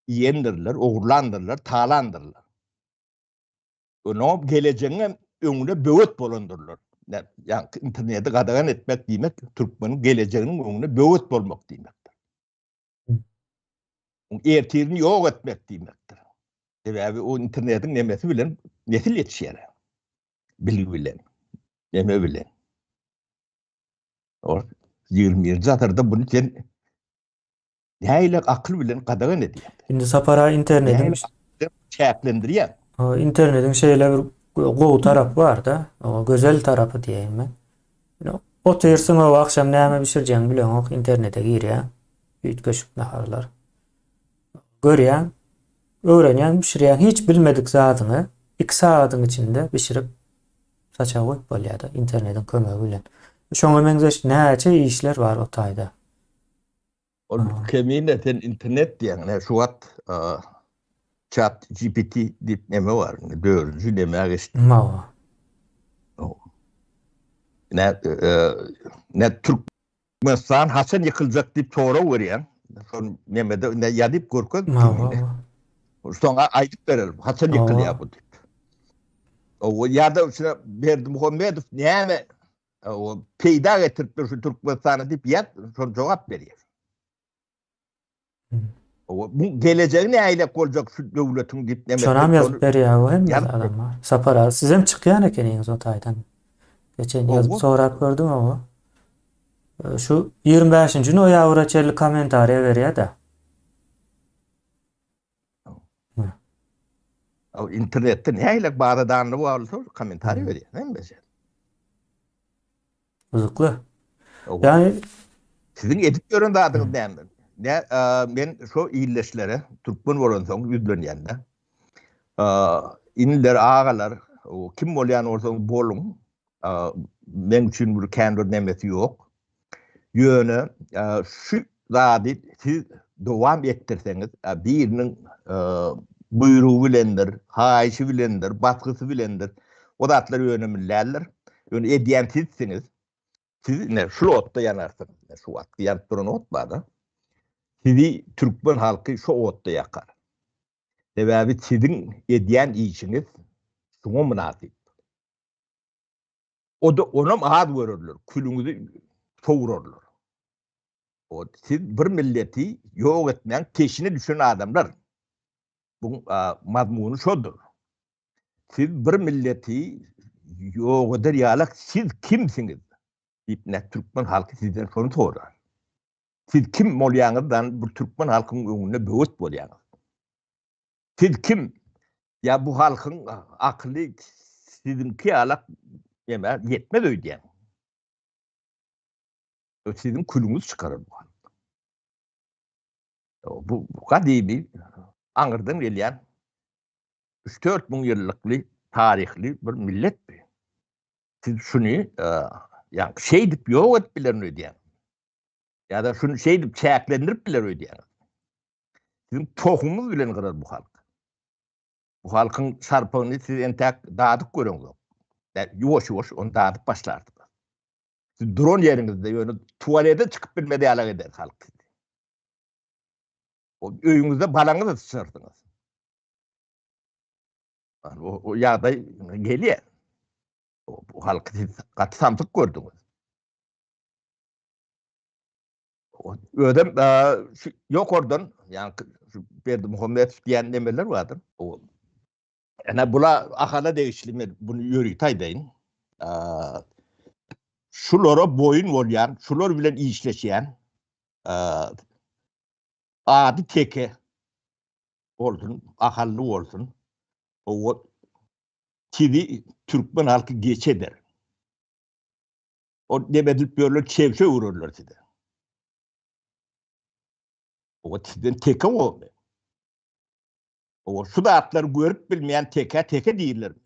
iýendirler, ogurlandyrlar, talandyrlar. Onuň gelejegiň öňüne böwet bolandyrlar. Ýa interneti gadagan etmek diýmek, türkmeniň gelejeginiň öňüne böwet bolmak diýmekdir. Ertirini ýok etmek diýmekdir. Sebäbi o internetiň nemesi bilen nesil ýetişýär. Bilgi bilen, neme bilen. Ol 21-nji asyrda buny sen nähili akyl bilen gadagan edýäň? Indi Sapar aga internetiň çäklendirýäň. Internetiň şeýle bir gowy tarapy bar-da, gözel tarapy diýeýin men. Otyrsyň o agşam näme bişirjegiňi bileňok, internete girýäň, üýtgeşik naharlar. Görýäň, öwrenýäň, bişirýäň, hiç bilmedik zadyňy 2 sagadyň içinde bişirip saçaga goýup bolýar-da internetiň kömegi bilen. Şoňa meňzeş näçe işler bar o taýda. Ol kemine sen internet diýýäň, ine şu wagt Chat GPT diýip neme bar, indi dördünji nemä geçdi. Hawa. Ne ne Türkmenistan haçan ýykyljak diýip sorag berýän. Şol nemede ne ýazyp görkez. Soňa aýdyp berelim. Haçan ýykylýar bu diýip. O ýa-da şuna Berdimuhamedow näme o peýda getiripdir şu Türkmenistana diýip ýaz, şol jogap berýär. O bu gelejegi nähili boljak şu döwletiň diýip näme. Şonam ýazyp berýär o hem adamlar. Sapar aga sizem çykýan ekeniňiz o taýdan. Geçen ýazyp sorap gördüm o. Şu 25-nji noýabra çenli kommentariýa berýär-de. O internetde nähili baradanly bolsa kommentariýa berýär hemmesi. Gyzykly. Yani siziň edip ýören zadyňyz näme? Ne men şo illeşlere türkmen bolansoň ýüzlenýän-de. Inler, agalar, kim bolýan bolsaň boluň. Meň üçin bir kän bir nemesi ýok. Ýöne şu zady siz dowam etdirseňiz, biriniň buýrugy bilendir, haýyşy bilendir, basgysy bilendir, o zatlar ýöne däldir. Ýöne edýän sizsiňiz. Siz ine şul otda ýanarsyňyz. Ine şu wagt ýanyp duran ot bar-da. Sizi türkmen halky şu otda ýakar. Sebäbi siziň edýän işiňiz şuňa mynasyp. O-da onam az görerler, külüňizi sowurarlar. O siz bir milleti ýok etmäň peşine düşen adamlar. Bu mazmuny şodur. Siz bir milleti ýok eder ýalak siz kimsiňiz? diýip ne türkmen halky sizden şony sorar. Siz kim bolýaňyzdan bir türkmen halkyň öňünde böwet bolýaňyz. Siz kim? Ýa bu halkyň akyly siziňki ýalak ýeme ýetmez öýdýän. Siziň külüňiz çykarar bu halk. Bu gadymy aňyrdan gelýän 3-4 müň ýyllykly taryhly bir millet bu. Siz şuny ýa şeýdip ýok edip bilerin öýdýän. Ýa-da şuny şeýdip çäklendirip biler öýdýäňiz. Siziň tohumyňyz bilen gyrar bu halk. Bu halkyň şarpygyny siz entäk dadyp göreňzok. Ýuwaş-ýuwaş ony dadyp başlarsyňyz. Siz duran ýeriňizde ýöne tualete çykyp bilmez ýalak eder halk sizi. O öýüňizde balaňyzy syçarsyňyz. O, o ýagdaý gelýär. Bu halky siz gaty samsyk gördüňiz. Özem şu ýokardan, ýaňky şu Berdimuhamedow diýen nemeler bardyr. O Ene bula Ahala degişli men bunu ýörite aýdaýyn. Şulara boýun bolýan, şular bilen işleşýän ady teke bolsun, ahally bolsun. O sizi türkmen halky geç eder. O neme edilip ýörler, çebşe öwrerler size. O sizden teke boldy. O şu zatlary görüp bilmeýän teke teke diýilermi?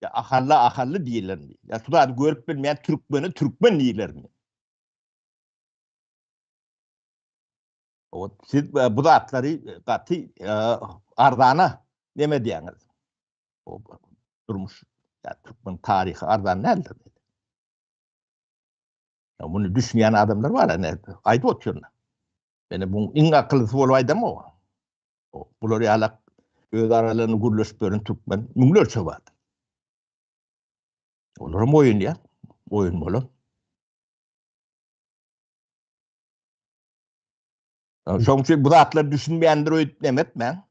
Ýa ahally ahally diýilermi? Ýa şu zady görüp bilmeýän türkmene türkmen diýilermi? O siz bu zatlary gaty arzana neme diýýäňiz? O durmuş ýa türkmen taryhy arzan däldir. Ya bunu düşünýän adamlar bar, ne aýdyp otyryn. Men bu iň akyllysy bolup aýdamok. Bular ýalak öz aralarynda gürleşip ýören türkmen müňlerçe bar. Olaram oýunýar, oýun bolan. Şoň üçin bu zatlar düşünmeýändir öýdüp neme etmäň.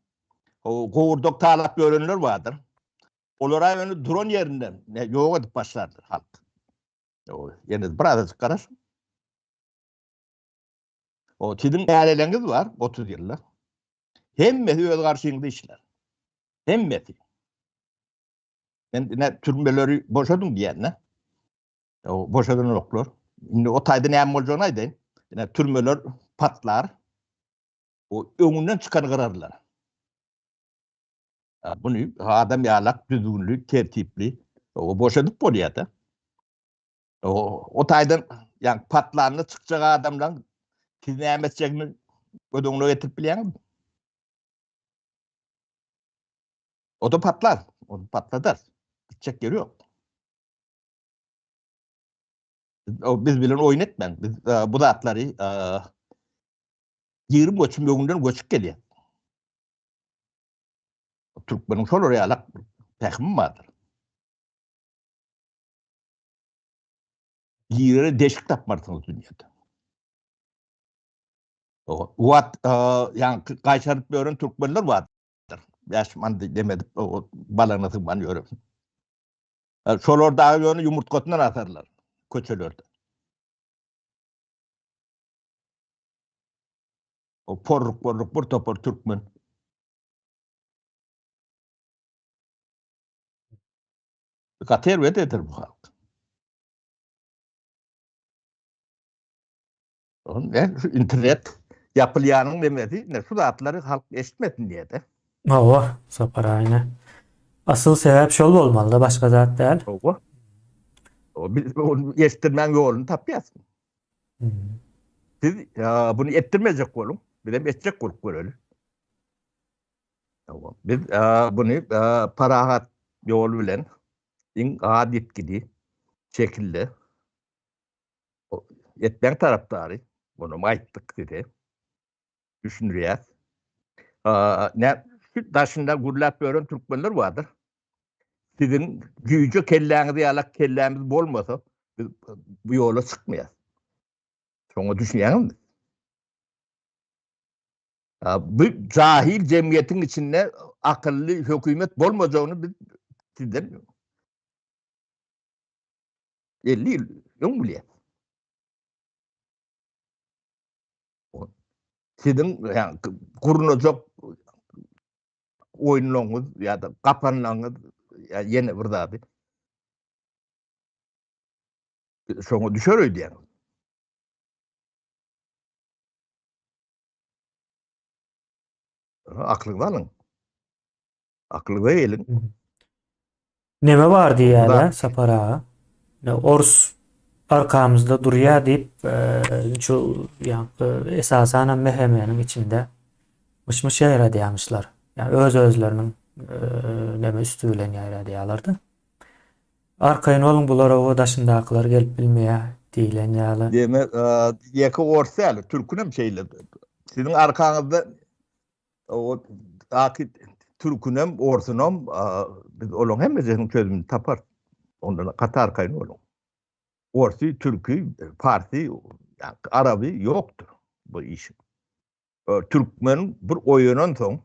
O gowurdak talap ýörenler bardyr. Olara ýöne duran ýerinden ýok edip başlardyr halk. O ýene birazajyk garaşyň. O siziň äleleňiz bar 30 ýylda. Hemmesi öz garşyňyzda işler. Hemmesi. Men ne türmeleri boşadyň diýen-ne. O boşadanoklar. Indi o taýda näme boljagyny aýdaýyn. Ine türmeler patlar. O öňünden çykan gyrarlar. Bunu adam ýalak düzgünli, tertipli o boşadyp bolýar-da. O, o taýdan ýa patlanda çykjak adamlaryň siz näme etjegini göz öňüne getirip bilýäňizmi? O da patlar. O patladar. Gitjek ýeri ýok. Biz bilen oýun etmäň. Biz bu zatlary 20 göçüm öňünden göçüp gelýär. Türkmeniň şolar ýalak pähimi bardyr. Girere deşik tapmarsyňyz dünýäde. Wat, ýaňky gaýşaryp ýören türkmenler bardyr. Bäş mandy demedip, balagyna sygman ýören. Şolar dagy ýöne ýumurtgasyndan asarlar köçelerde. O porruk porruk bir topar türkmen. Gaty erbet eder bu halk. Ne şu internet ýapylýanyň demesi, ne şu zatlary halk eşitmesin diýede. Hawa, Sapar aýna. Asyl sebäp şol bolmaly-da, başga zat däl. Hawa. O biz ony eşitdirmäň ýoluny tapýas. Siz bunu etdirmejek boluň, bizem etjek bolup göreli. Hawa. Biz bunu parahat ýol bilen iň az ýitgili şekilde etmäň tarapdary. Bunu aýtdyk size. Düşündirýäs. Ne şu daşynda gürläp ýören türkmenler bardyr. Siziň güýje kelläňiz ýalak kellämiz bolmasa, biz bu ýola çykmaýas. Şoňa düşünýäňizmi? Bu jahil jemgyýetiň içinde akylly hökümet bolmajagyny biz sizden 50 ýyl öň bilýäs. Siziň gurnajak oýunlaryňyz ýa-da gapanlaryňyz ýa ýene bir zady şoňa düşer öýdýäňiz. Aklyňyzy alyň. Aklyňyza geliň. Neme bar diýýärler Sapar aga. Ors arkamyzda durýar diýip, şu ýaňky esasanam MHM-niň içinde myş-myş ýaýradýarmyşlar. Ýa öz-özleriniň neme üsti bilen ýaýradýarlar-da. Arkaýyn boluň, bular oba daşyndakylar gelip bilmeýär diýlen ýaly. Diýmek, ýeke ors däl, türkünem şeýle. Siziň arkaňyzda O daky türkünem, orsunam biz olaryň hemmesiniň çözümini taparys. Ondan gaty arkaýyn boluň. Orsy, türki, parsy, araby ýokdur bu işiň. Türkmen bir oýanan soň,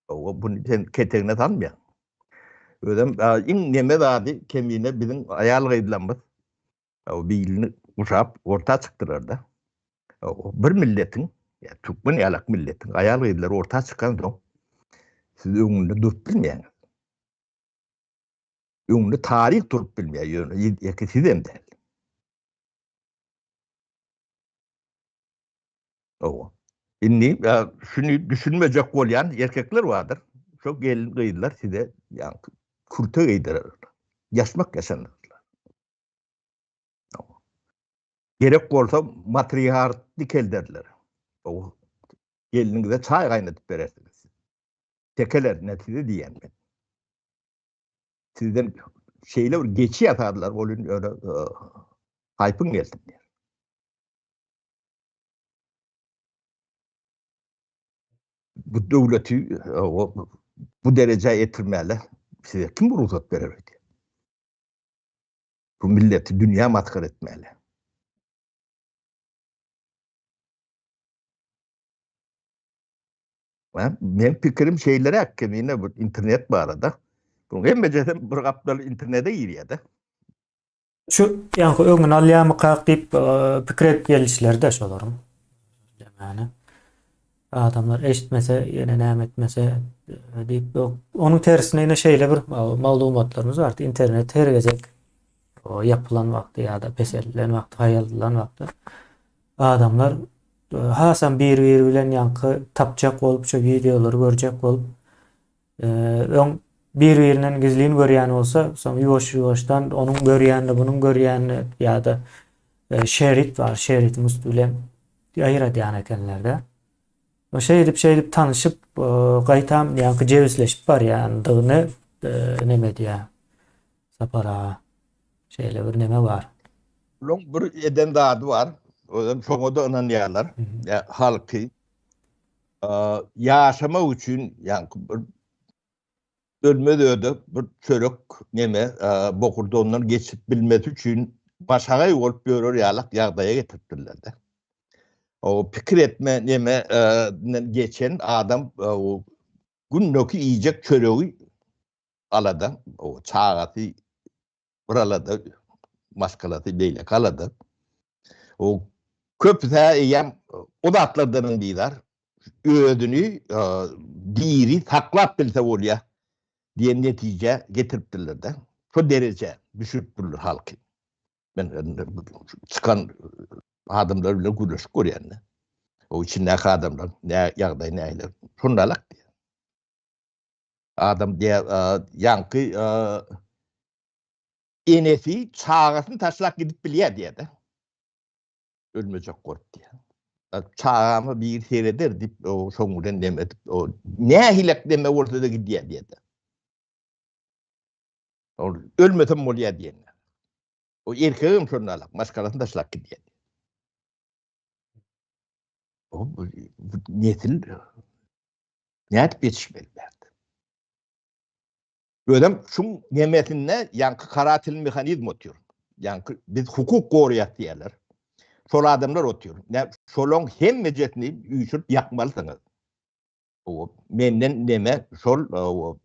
buny sen ketegine salmaýaň. Özem iň neme zady kemine biziň aýal-gyzlarymyz Bilini guşap orta çykdylar-da. Bir milletiň, ýa türkmen ýalak milletiň aýal-gyzlary orta çykansoň, siz öňünde durup bilmeýäňiz. Öňünde taryh durup bilmeýär, ýöne ýeke sizem däl. Hawa. Indi şuny düşünmejek bolýan erkekler bardyr. Şo gelin-gyzlar size ýaňky kürte geýdirerler. Ýaşmak ýaşanarlar. Gerek bolsa matriarhat dikelderler. O gelniňize çaý gaýnadyp berersiňiz. Tekeler ne size diýen men. Sizden şeýle bir geçi ýasarlar, ol ýöne haýpyň gelsin diýer. Bu döwleti bu derejä etirmäle size kim rugsat berer öýdýär? Bu milleti dünýä masgara etmäli. Men pikirim şeýleräk kemine bu internet barada. Bu hemmejesem bir gapdal internete girýär-de. Şu ýaňky öňüni alýarmykak diýip pikir edip gelişleri-de şolaryň. Demäne. Adamlar eşitmese, ýene näme etmese diýip, onuň tersine ýene şeýle bir maglumatlarymyz bar. Internet her gezek ýapylan wagty ýa-da peseldilen wagty, haýaldylan wagty adamlar hasam bir-biri bilen ýaňky tapjak bolup, şu wideolary görjek bolup, öň bir-birinden gizlin görýän bolsa, soň ýuwaş-ýuwaşdan onuň görýänini, bunuň görýänini ýa-da şerit bar, şeritiň üsti bilen ýaýradýan ekenler-de. Şeýdip, şeýdip tanyşyp, gaýtam ýaňky jebisleşip barýandygyny neme edýär Sapar aga. Şeýle bir neme bar. Bulaň bir eden zady bar. Özem şoňa-da ynanýarlar. Ýa halky ýaşamak üçin ýaňky bir ölmez öde bir çörek neme bokurdagyndan geçip bilmesi üçin başagaý bolup ýörer ýalak ýagdaýa getiripdirler-de. O pikir etme neme geçen adam gündeki iýjek çöregi alada, o çagasy bir alada, maşgalasy beýleki alada. O köpüsi eýýäm o zatlardan bizar. Özüni diri saklap bilse bolýar diýen netijä getiripdirler-de. Şo derejä düşüripdirler halky. Men çykan adamlar bilen gürleşip görýän-de. O içindäki adamlar nä ýagdaý nähili. Şondalak diýýär. Adam diýýär, ýaňky enesi çagasyny taşlap gidip bilýär diýýär-de. Ölmejek bolup diýýär. Çagama biri sereder diýip, şoň bilen neme edip, nähilek neme bolsa-da gidýär diýýär-de. Ol ölmesem bolýar diýen. O erkegem şonda alak, maşgalasyny taşlap gidýär. O bu nesil nädip ýetişmeli bärde? Özem şuň nemesinde ýaňky karatil mehanizm otyr. Ýaňky biz hukuk goraýas diýýärler. Şol adamlar otyr. Nä şolaň hemmejesini üýşürip ýakmalysyňyz. O menden neme şol o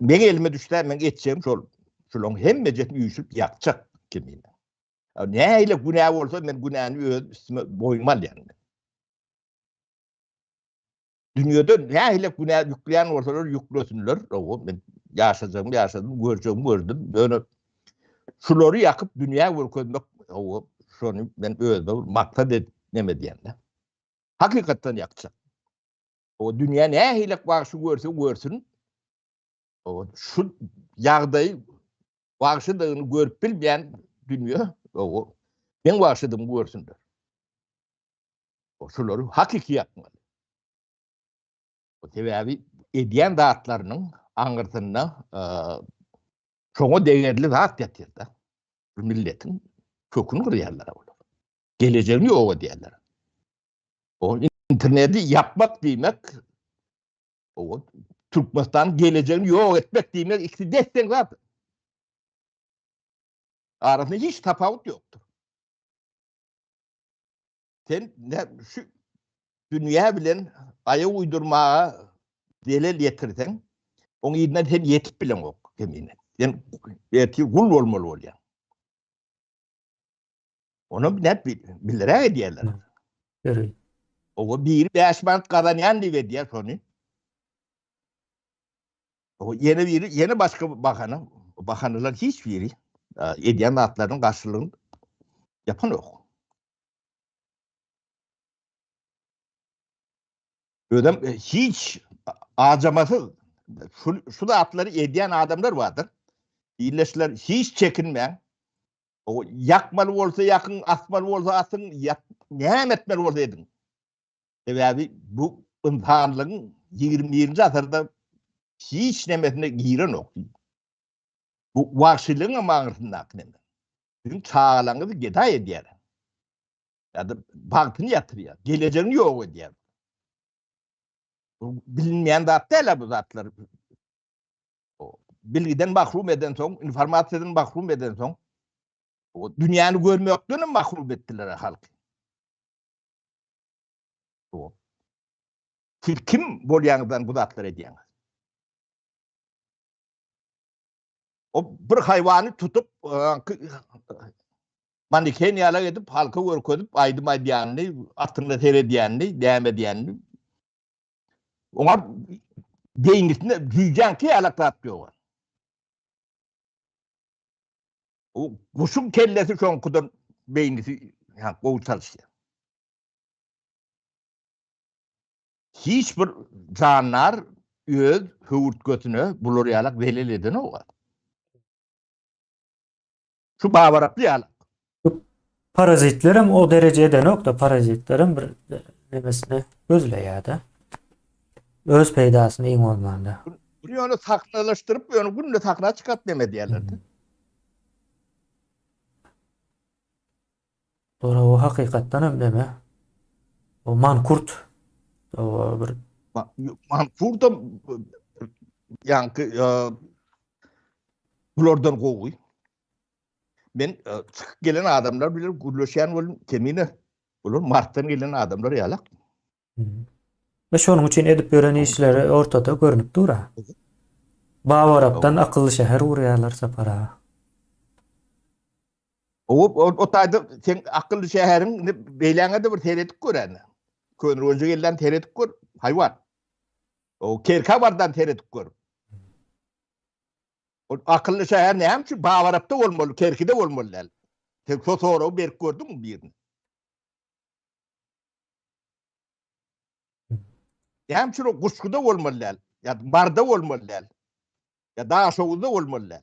meň elime düşse men etjegim şol şolaň hemmejesini üýşürip ýakjak kimine. Nähili günä bolsa men günäni öz üstüme boýnuma alýan. Dünýede nähili günä ýükleýän bolsalar ýüklesinler. O men ýaşajagym ýaşadym, görjegimi gördüm. Ýöne şulary ýakyp dünýä görkezmek o şony men özüme bir maksat edip neme diýende. Hakykatdan ýakjak. O dünýä nähili wagşy görse görsün. O şu ýagdaýy wagşydygyny görüp bilmeýän dünýä o meň wagşydygymy görsünler. O şulary hakyky ýakmaly. O sebäbi edýän zatlarynyň aňyrsynda şoňa degerli zat ýatyr-da. Bu milletiň köküni gyrýarlar olar. Gelejegini ýok edýärler. O interneti ýapmak diýmek o Türkmenistanyň gelejegini ýok etmek diýmek ikisi des-deň zat. Arasynda hiç tapawut ýokdur. Sen ne şu dünýä bilen aýak uýdurmaga zelel ýetirseň, oň yzyndan sen ýetip bileňok kemine. Sen ertir gul bolmaly bolýaň. Onu ne bilerek edýärler. Ýeri. Owa biri 5 manat gazanýan diýip edýär şony. O ýene biri, ýene başga bahana, bahanalar hiç biri edýän zatlarynyň garşylygyny ýapanok. Özem hiç ajamasyz şu, şu zatlary edýän adamlar bardyr. Illeşler hiç çekinmän, O ýakmaly bolsa ýakyň, asmaly bolsa asyň, ýak, näme etmeli bolsa ediň. Sebäbi bu ynsanlygyň 21-nji asyrda hiç nemesine girenok. Bu wagşylygyň hem aňyrsyndaky neme. Siziň çagalaryňyzy gedaý edýär. Ýa-da bagtyny ýatyrýar, gelejegini ýok edýär. Bu bilinmeýän zat däl bu zatlar. Bilgiden mahrum edensoň, informasiýadan mahrum edensoň, dünýäni görmekden hem mahrum etdiler halky. Siz kim bolýaňyzdan bu zatlary edýäňiz? O bir haýwany tutup, maniken ýalak edip, halka görkezip, aýdym aýdýanyny, atyna seredýänini, näme edýänini Oňa beýnisinde jüýjäňki ýalak zat ýok. O guşuň kellesi şoňkudan beýnisi ýa gowy çalyşýar. Hiç bir jandar öz höwürtgesine bular ýalak zelel edenok. Şu babarakly ýaly. Bu parazitlerem o dereje edenok-da, parazitlerem bir nemesini gözleýär-de. Öz peýdasyny iň bolmanda. Bunu ýöne sahnalaşdyryp, ýöne günde sahna çykaryp neme edýärler-de. Dora o hakykatdan hem neme? O mankurt. O bir Mankurt ýaňky bulardan gowy. Men çykyp gelen adamlar bilen gürleşýän boldum. Kemine bular Marsdan gelen adamlar ýalak. Ve şonuň üçin edip ýören işleri ortada görnüp dur-a. Babarapdan akylly şäher gurýarlar Sapar aga. O, o taýda sen akylly şäheriň beýläňe-de bir seredip gör ene. Köneürgenje gelden seredip gör, haýwan. O Kerkä bardan seredip gör. O akylly şäher näme üçin Babarapda bolmaly, Kerkide bolmaly däl? Sen şo soragy berip gördüňmi birine? Näme üçin o Guşguda bolmaly däl? Ýa Marda bolmaly däl? Ýa Daşoguzda bolmaly däl?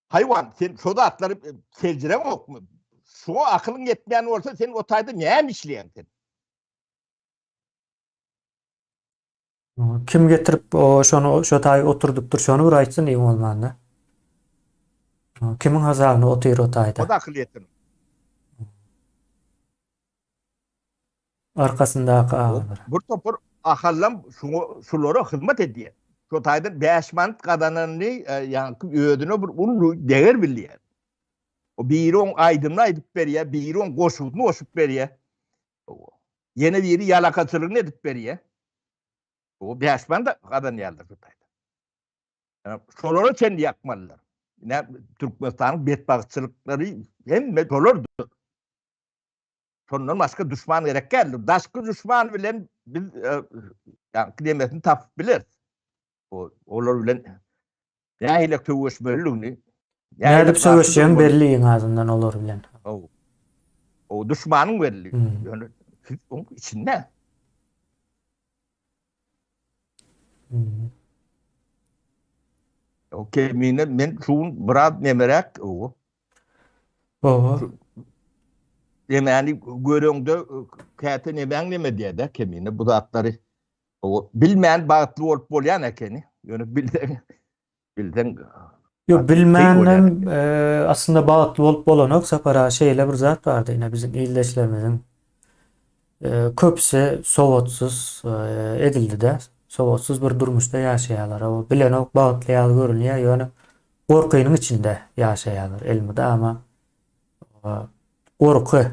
Haýwan, sen şo zatlary seljireňokmy? Şoňa akylyň ýetmeýän bolsa, sen o taýda näme işleýäň sen? Kim getirip o şony şo taýy oturdypdyr, şony bir aýtsyn iň bolmanda. Kimiň hasabyna otyr o taýda? O-da akyl ýetirip. Arkasyndaky agalar. Bir topar ahallam şuňa şulara hyzmat edýär. Şo taýdan 5 manat gazananyny ýaňky özüne bir uly deger bilýär. O biri oň aýdymyny aýdyp berýär, biri oň goşugyny goşup berýär. Ýene biri ýalakaçylygyny edip berýär. O 5 manat gazanýarlar şu taýda. Şolara çenli ýakmalylar. Ine Türkmenistanyň betbagtçylyklary hemme şolardyr. Şondan başga duşman gerek däldir. Daşky duşman bilen biz ýaňky demesini tapyp bileris. Olar bilen nähili söweşmelidigini, nädip söweşjegiň belli iň azyndan olar bilen. O duşmanyň belli. Ýöne siz oň içinde. Okey, men şu gün biraz nemeräk o. Oba. Demäni göreňde käte nemäň neme diýýär-de kemine bu zatlary. O bilmän bagtly bolup bolýan ekeni. Ýöne bilseň bilseň Ýok, bilmänem aslynda bagtly bolup bolanok Sapar aga şeýle bir zat bardy ine biziň ildeşlerimiziň köpüsi sowatsyz edildi-de. Sowatsyz bir durmuşda ýaşaýarlar. O bilenok bagtly ýaly görünýär, ýöne Gorkynyň içinde ýaşaýarlar elmydama. Gorky.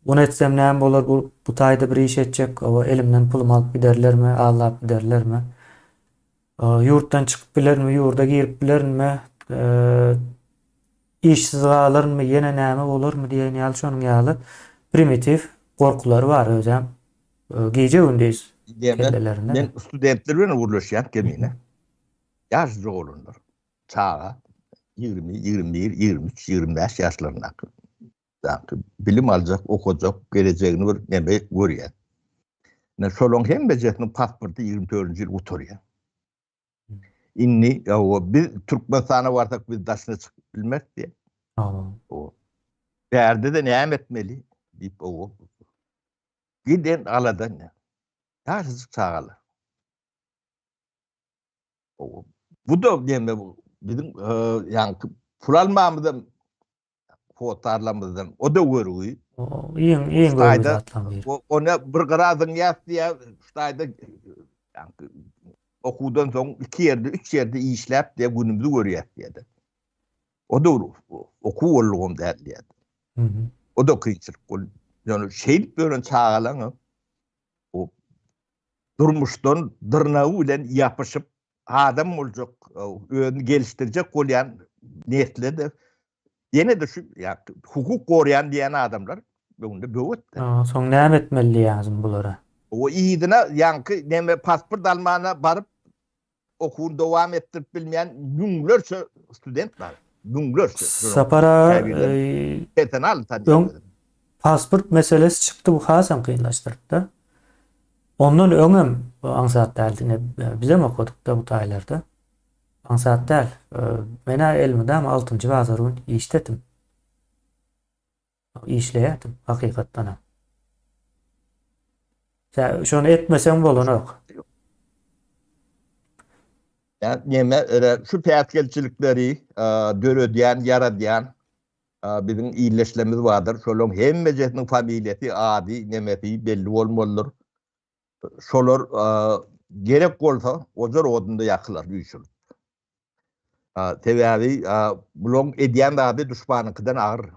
Muny etsem näme bolar, bu bu taýda bir iş etjek, oba elimden pulumy alyp giderlermi, aldap giderlermi? Ýurtdan çykyp bilermi, ýurda girip bilerinmi? Işsiz galarynmy, ýene näme bolarmy diýen ýaly şonuň ýaly primitiw gorkulary bar özem. Gije-gündiz kellelerinde. Men studentler bilen gürleşýän kemine. Ýaşajyk oglanlar, çaga, 20, 21, 23, 25 ýaşlaryndaky ýaňky bilim aljak, okajak, gelejegini bir neme görýär. Ine şolaryň hemmejesiniň pasporty 24-nji ýyl gutarýar. Indi ýa biz Türkmenistana barsak biz daşyna çykyp bilmeris diýýär. Hawa. Bärde-de näme etmeli diýip owa. Giden alada indi. Ýaşajyk çagalar. Bu da neme bu biziň ýaňky pul almamyzam hossarlarymyzdan o da görgi. Iň iň görgi zatlaryň biri. Ona bir gyra zyňýas diýýär, şu taýda ýaňky okuwdan soň iki ýerde, üç ýerde işläp diýýär, günümizi görýäs diýýär. O da okuw bollugam däl diýýär. O da kynçylyk. Ýöne şeýdip ýören çagalaryň o durmuşdan dyrnagy bilen ýapyşyp adam boljak, özüni gelişdirjek bolýan nesle-de ýene-de şu hukuk goraýan diýen adamlar öňünde böwetdi. Soň näme etmeli diýýäňiz bulara? O yzyna ýaňky neme pasport almana baryp okuwyny dowam etdirip bilmeýän müňlerçe student bar. Müňlerçe. Sapar aga, personal öň pasport meselesi çykdy, bu hasam kynlaşdyrdy. Ondan öňem bu aňsat däldi. Ine bizem okadykda bu taýlarda. Aňsat däl. Men-ä elmydama altynjy bazar gün işdedim. Işleýärdim hakykatdanam. Sen şony etmeseň bolanok. Ýa neme şu päsgelçilikleri döredýän, ýaradýan. Biziň ildeşlerimiz bardyr, şolaryň hemmejesiniň familiýasy, ady, nemesi belli bolmalydyr. Şolar gerek bolsa, ojar odunda ýakylar üýşürip. Sebäbi bularyň edýän zady duşmanyňkydan agyr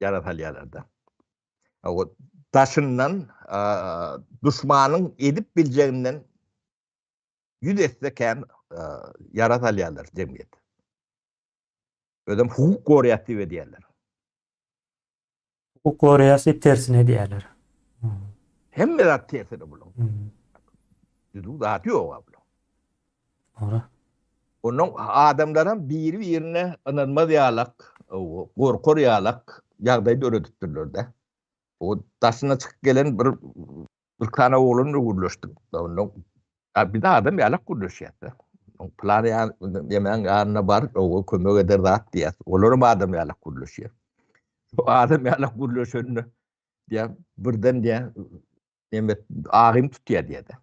ýara salýarlar-da. Daşyndan duşmanyň edip biljeginden ýüz esse kän ýara salýarlar jemgyýete. Özem hukuk goraýas diýip edýärler. Hukuk goraýas diýip tersine edýärler. Hemme zat tersine bulaň. Düzüw zat ýok bulaň. Dogry. Ondan adamlaram biri-birine ynanmaz ýalak, gorkar ýalak ýagdaý döredipdirler-de. O daşyna çykyp gelen bir Bir tane oglan bilen gürleşdim. Ondan biz adam ýalak gürleşýäs. Plan ýemäň ýanyna baryp, oňa kömek eder zat diýýäs. Olaram adam ýalak gürleşýär. Bu adam ýalak gürleşende diýýär, birden diýýär, neme agym tutýar diýýär.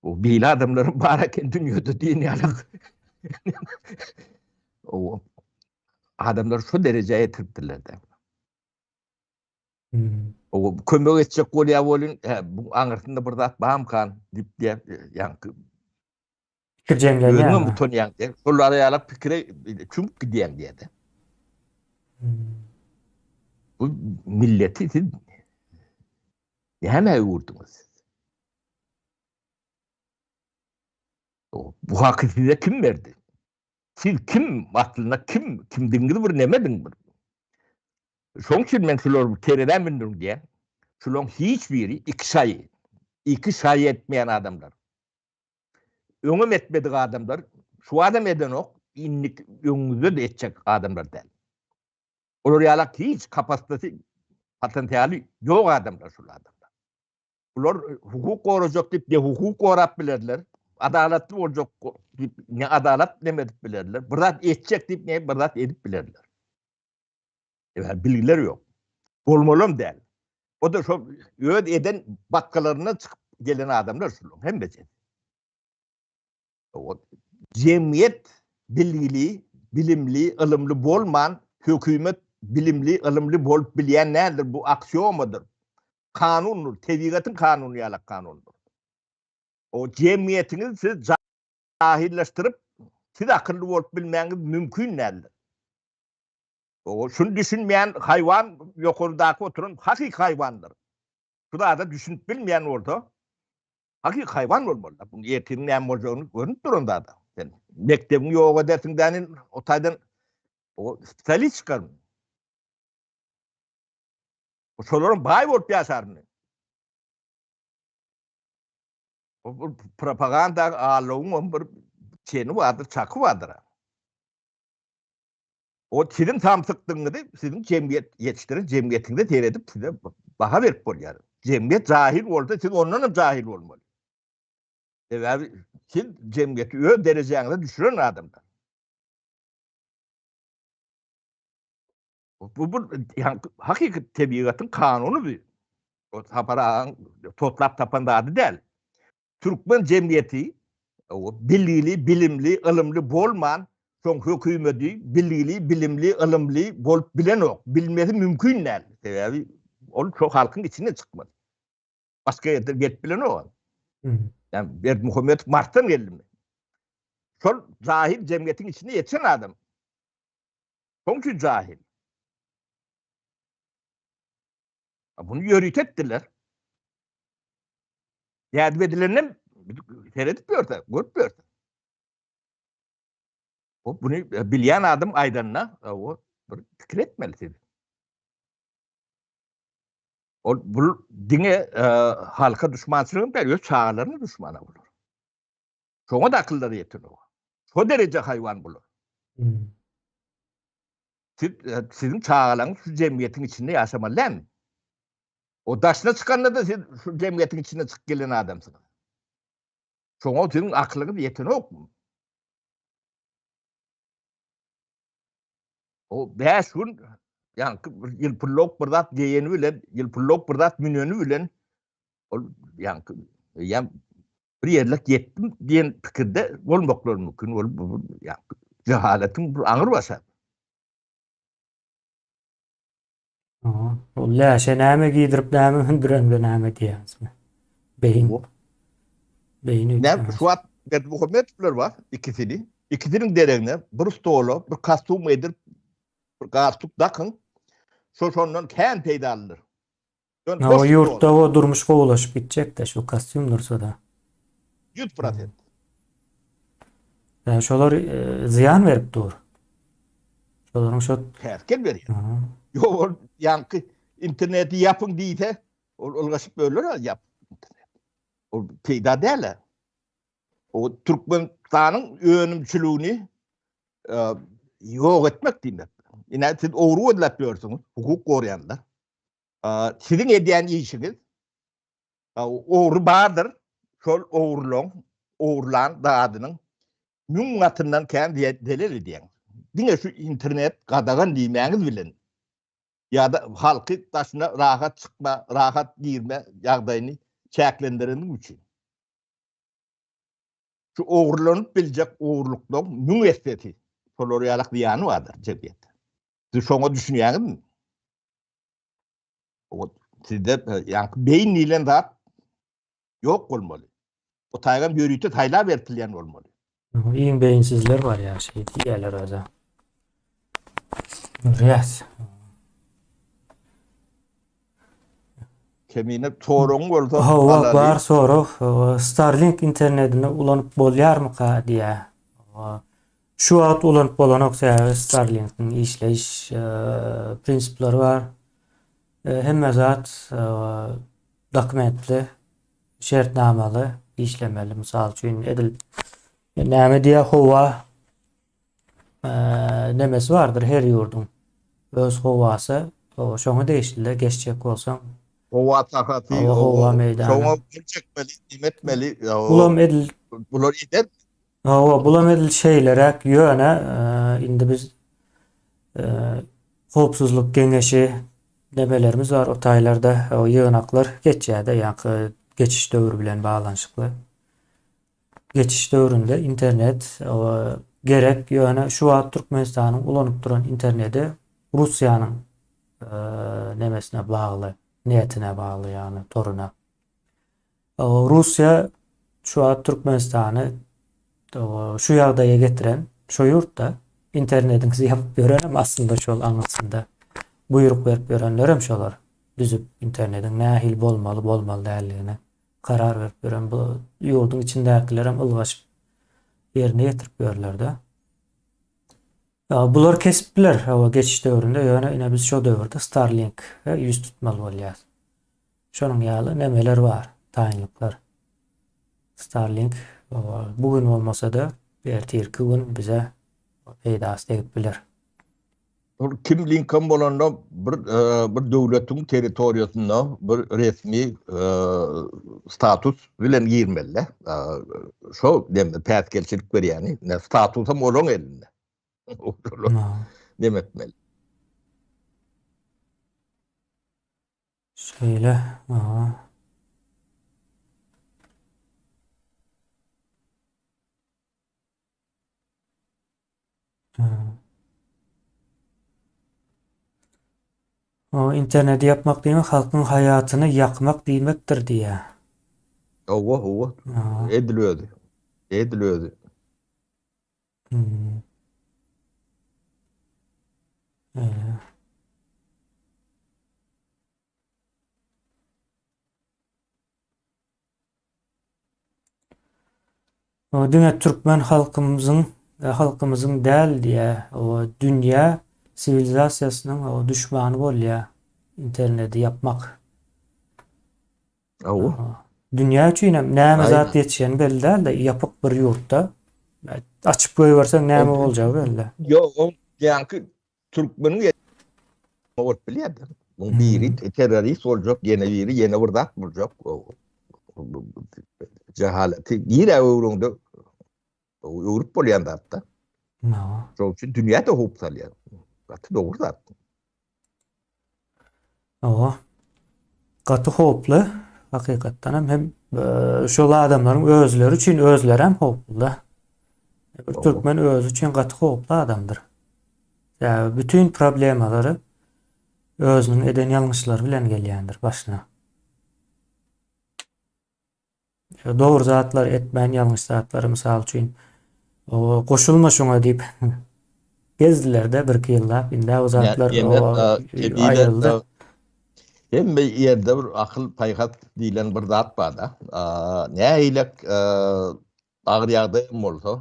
Bu beýle adamlaryň bar eken dünýede diýen ýalak. O adamlar şu derejä ýetiripdirler-de. O kömek etjek bolýar welin, hä, bu aňyrsynda bir zat barmykan diýip diýýär, ýaňky Pikirjeňlenýär. Özüňem utanýaň diýýär. Şolar ýaly pikire çümüp gidýäň diýýär. Bu milleti siz nämä öwürdiňiz siz? Bu haky size kim berdi? Siz kim aslynda kim kimdigiňizi bir nemediň bir. Şoň üçin men şulary terezä mündürin diýýän. Şularyň hiç biri iki şaýy, iki şaýy etmeýän adamlar. Öňem etmedik adamlar, şu adam edenok, indi öňüňizde-de etjek adamlar däl. Olar ýalak hiç kapasitesi, potensialy ýok adamlar şul adamlar. Bular hukuk gorajak diýip ne hukuk gorap bilerler, adalatly boljak diýip ne adalat neme edip bilerler, bir zat etjek diýip ne bir zat edip bilerler. Ýa bilgiler ýok. Bolmalam däl. O da şo öz eden batgalaryndan çykyp gelen adamlar şular hemmesi. O jemgyýet bilgili, bilimli, ylymly bolman, hökümet bilimli, ylymly bolup bilýän däldir. Bu aksiomadyr. Kanundyr, tebigatyň kanuny ýalak kanundyr. O jemgyýetiňizi siz jahyllaşdyryp, siz akylly bolup bilmäňiz mümkin däldir. O şuny düşünmeýän haýwan ýokardaky oturan hakyky haýwandyr. Şu zada düşünip bilmeýän bolsa, hakyky haýwan bolmaly. Bu ertiriň näme boljagyny görnüp duran zada. Sen mekdebiňi ýok edersiň dänin o taýdan o spesialist çykarmy? Şolaryň baý bolup ýaşarmy? Bu propaganda alawuň hem bir çeni bardyr, çaky bardyr. O siziň samsykdygyňyzy siziň jemgyýet ýetişdiren jemgyýetiňize seredip size baha berip bolýar. Jemgyýet jahil bolsa siz ondan hem jahil bolmaly. Sebäbi siz jemgyýeti öz derejäňize düşüren adamlar. Bu bu ýa hakyky tebigatyň kanuny bu. O Sapar agaň toslap tapan zady däl. Türkmen jemgyýeti bilgili, bilimli, ylymly bolman, soň hökümedi bilgili, bilimli, ylymly bolup bilenok. Bilmesi mümkin däl. Sebäbi ol şo halkyň içinden çykmaly. Başga ýerden gelip bilenok. Ýa Berdimuhamedow Marsdan geldimi? Şol jahil jemgyýetiň içinde ýetişen adam. Şoň üçin jahil. Bunu ýörite etdiler. Nädip edilenden seredip ýörse, görüp ýörse. O bunu bilýän adam aýdanda, o bir pikir etmeli siz. Ol bu diňe e, halka düşmançylyk däl, öz çagalaryna düşmana bular. Şoňa da akyllary ýetenok. Şo dereje haýwan bular. Hmm. Siz, e, siziň çagalaryňyz şu jemgyýetiň içinde ýaşamaly dälmi? O daşyna çykanda da siz şu jemgyýetiň içinde çykyp gelen adamsyňyz. Şoňa siziň aklyňyz ýetenokmy? O 5 gün ýaňky bir ýylpyllok bir zat geýeni bilen, ýylpyllok bir zat müneni bilen ol ýaňky ýa bir ýerlik ýetdim diýen pikirde bolmaklary mümkin. Ol bu ýaňky jehaletiň bir aňyr başy. Ol läşe näme giydirip näme mündürende näme diýýäňizmi? Beýin. Beýin. Näme şu wagt Berdimuhamedowlar bar ikisini. Ikisiniň deregine bir stola bir kostum edip bir galstuk dakyň. Şo şondan kän peýdalydyr. O ýurtda o durmuş gowulaşyp gitjek-de şu kostýum dursa-da. 100%. Ýa şolar e, zyýan berip dur. Şolaryň şo päsgel berýär. Ýok, ol ýaňky interneti ýapyň diýse, ol ylgaşyp böler ýap internet. Ol peýda däl. O Türkmenistanyň önümçiligini e, ýok etmek diýmek. Ine siz ogry gözläp ýörsüňiz, hukuk goraýanlar. Siziň edýän işiňiz ogry bardyr, şol ogrulan, ogurlan zadynyň müň gatyndan kän zelel edýäňiz. Diňe şu internet gadagan diýmäňiz bilen ýa-da halky daşyna rahat çykma, rahat girme ýagdaýyny çäklendireniň üçin. Şu ogurlanyp biljek ogurlyklaryň müň essesi şolar ýalak zyýany bardyr jemgyýete. Siz şoňa düşünýäňizmi? O sizde e, ýaňky beýin diýlen zat ýok bolmaly. O taýgam ýörite saýlap ertilýän bolmaly. Iň beýinsizler bar ýa şeý diýýärler özä. Görýäs. Kemine soragyň bolsa Hawa, bar sorag. Starlink internetini ulanyp bolýarmyka diýýär. Şu wagt ulanyp bolanok sebäbi Starlinkiň işleýiş prinsipleri bar. Hemme zat dokumentli, şertnamaly işlemeli. Mysal üçin edil näme diýýär howa nemesi bardyr her ýurduň öz howasy şoňa degişli geçjek bolsaň. Howa sahasy, howa meýdany. Şoňa gol çekmeli, neme etmeli. Bulam edil bular eder. Hawa, bulam edil şeýleräk, ýöne indi biz howpsuzlyk geňeşi nemelerimiz bar, o taýlarda ýygnaklar geçýär-de, ýaňky geçiş döwri bilen baglanyşykly. Geçiş döwründe internet gerek, ýöne şu wagt Türkmenistanyň ulanyp duran interneti Russiýanyň nemesine bagly, netine bagly, ýagny toruna. Russiýa şu wagt Türkmenistany şu ýagdaýa getiren şo ýurtda internetiňizi ýapyp ýörenem aslynda şol aňyrsynda buýruk berip ýörenlerem şolar düzüp internetiň nähili bolmaly bolmaly däldigine karar berip ýören bu ýurduň içindäkilerem ylgaşyp ýerine ýetirip ýörlerde. Bular kesip biler hawa geçiş döwründe ýöne ine biz şo döwürde Starlink ýüz tutmaly bolýas. Şonuň ýaly nemeler bar, taýynlyklar. Starlink bu gün bolmasa-da ertirki gün bize peýdasy degip biler. Ol kim Lincoln bolanda bir bir döwletiň territoriýasynda bir resmi status bilen girmeli. Şo dem päsgelçilik berýäni, ne statusam olaň elinde. Dem etmeli. Şeýle, aha. O interneti ýapmak diýmek halkyň haýatyny ýakmak diýmekdir diýýär. Hawa, hawa. Edil özi. Edil özi. Hmm. Ee. O diňe türkmen halkymyzyň halkymyzyň däl diýä o dünýä siwilizasiýasynyň o duşmany bolýa interneti ýapmak. Hawa. Dünýä üçin hem näme zat ýetişeni belli däl-de ýapyk bir ýurtda açyp goýberseň näme boljagy belli. Ýok, o ýaňky Türkmeniň bolup bilýär. Muň biri terrorist boljak, ýene biri ýene bir zat boljak. Jehaleti nirä öwrüňde öwrüp bolýan zatda. Şonuň üçin dünýä-de howp salýar. Gaty dogry zat. Hawa. Gaty howply hakykatdan hem hem e, şol adamlaryň özleri üçin özleri hem howply-da. Bir türkmen özi üçin gaty howply adamdyr. Ýa bütün problemalary e, Özüniň eden ýalňyşlary bilen gelýändir başyna. Dogry zatlary etmän ýalňyş zatlary mysal üçin goşulma şuňa diýip gezdilerde birki ýyllap indi o zatlar aýryldy. Hemme ýerde bir akyl paýhas diýlen bir zat barda. Nähilek agyr ýagdaý hem bolsa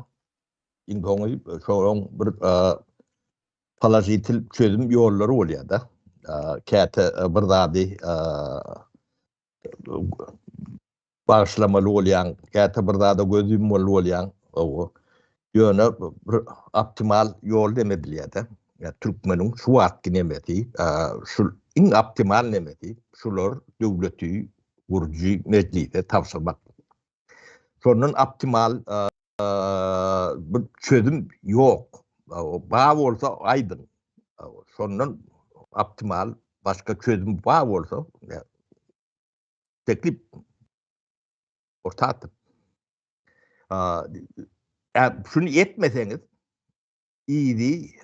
iň soňy şoň bir položitel çözüm ýollary bolýar-da. Käte bir zady bagyşlamaly bolýaň, käte bir zada göz ýummaly bolýaň. Hawa. Ýöne bir optimal ýol dem edilýär-de. Ýa türkmeniň şu wagtky nemesi, şu iň optimal nemesi şular döwleti gurujy mejlise tabşyrmak. Şondan optimal bir çözüm ýok. Bar bolsa aýdyň. Şondan optimal başga çözüm bar bolsa teklip orta atyp. Şuny etmeseňiz yzy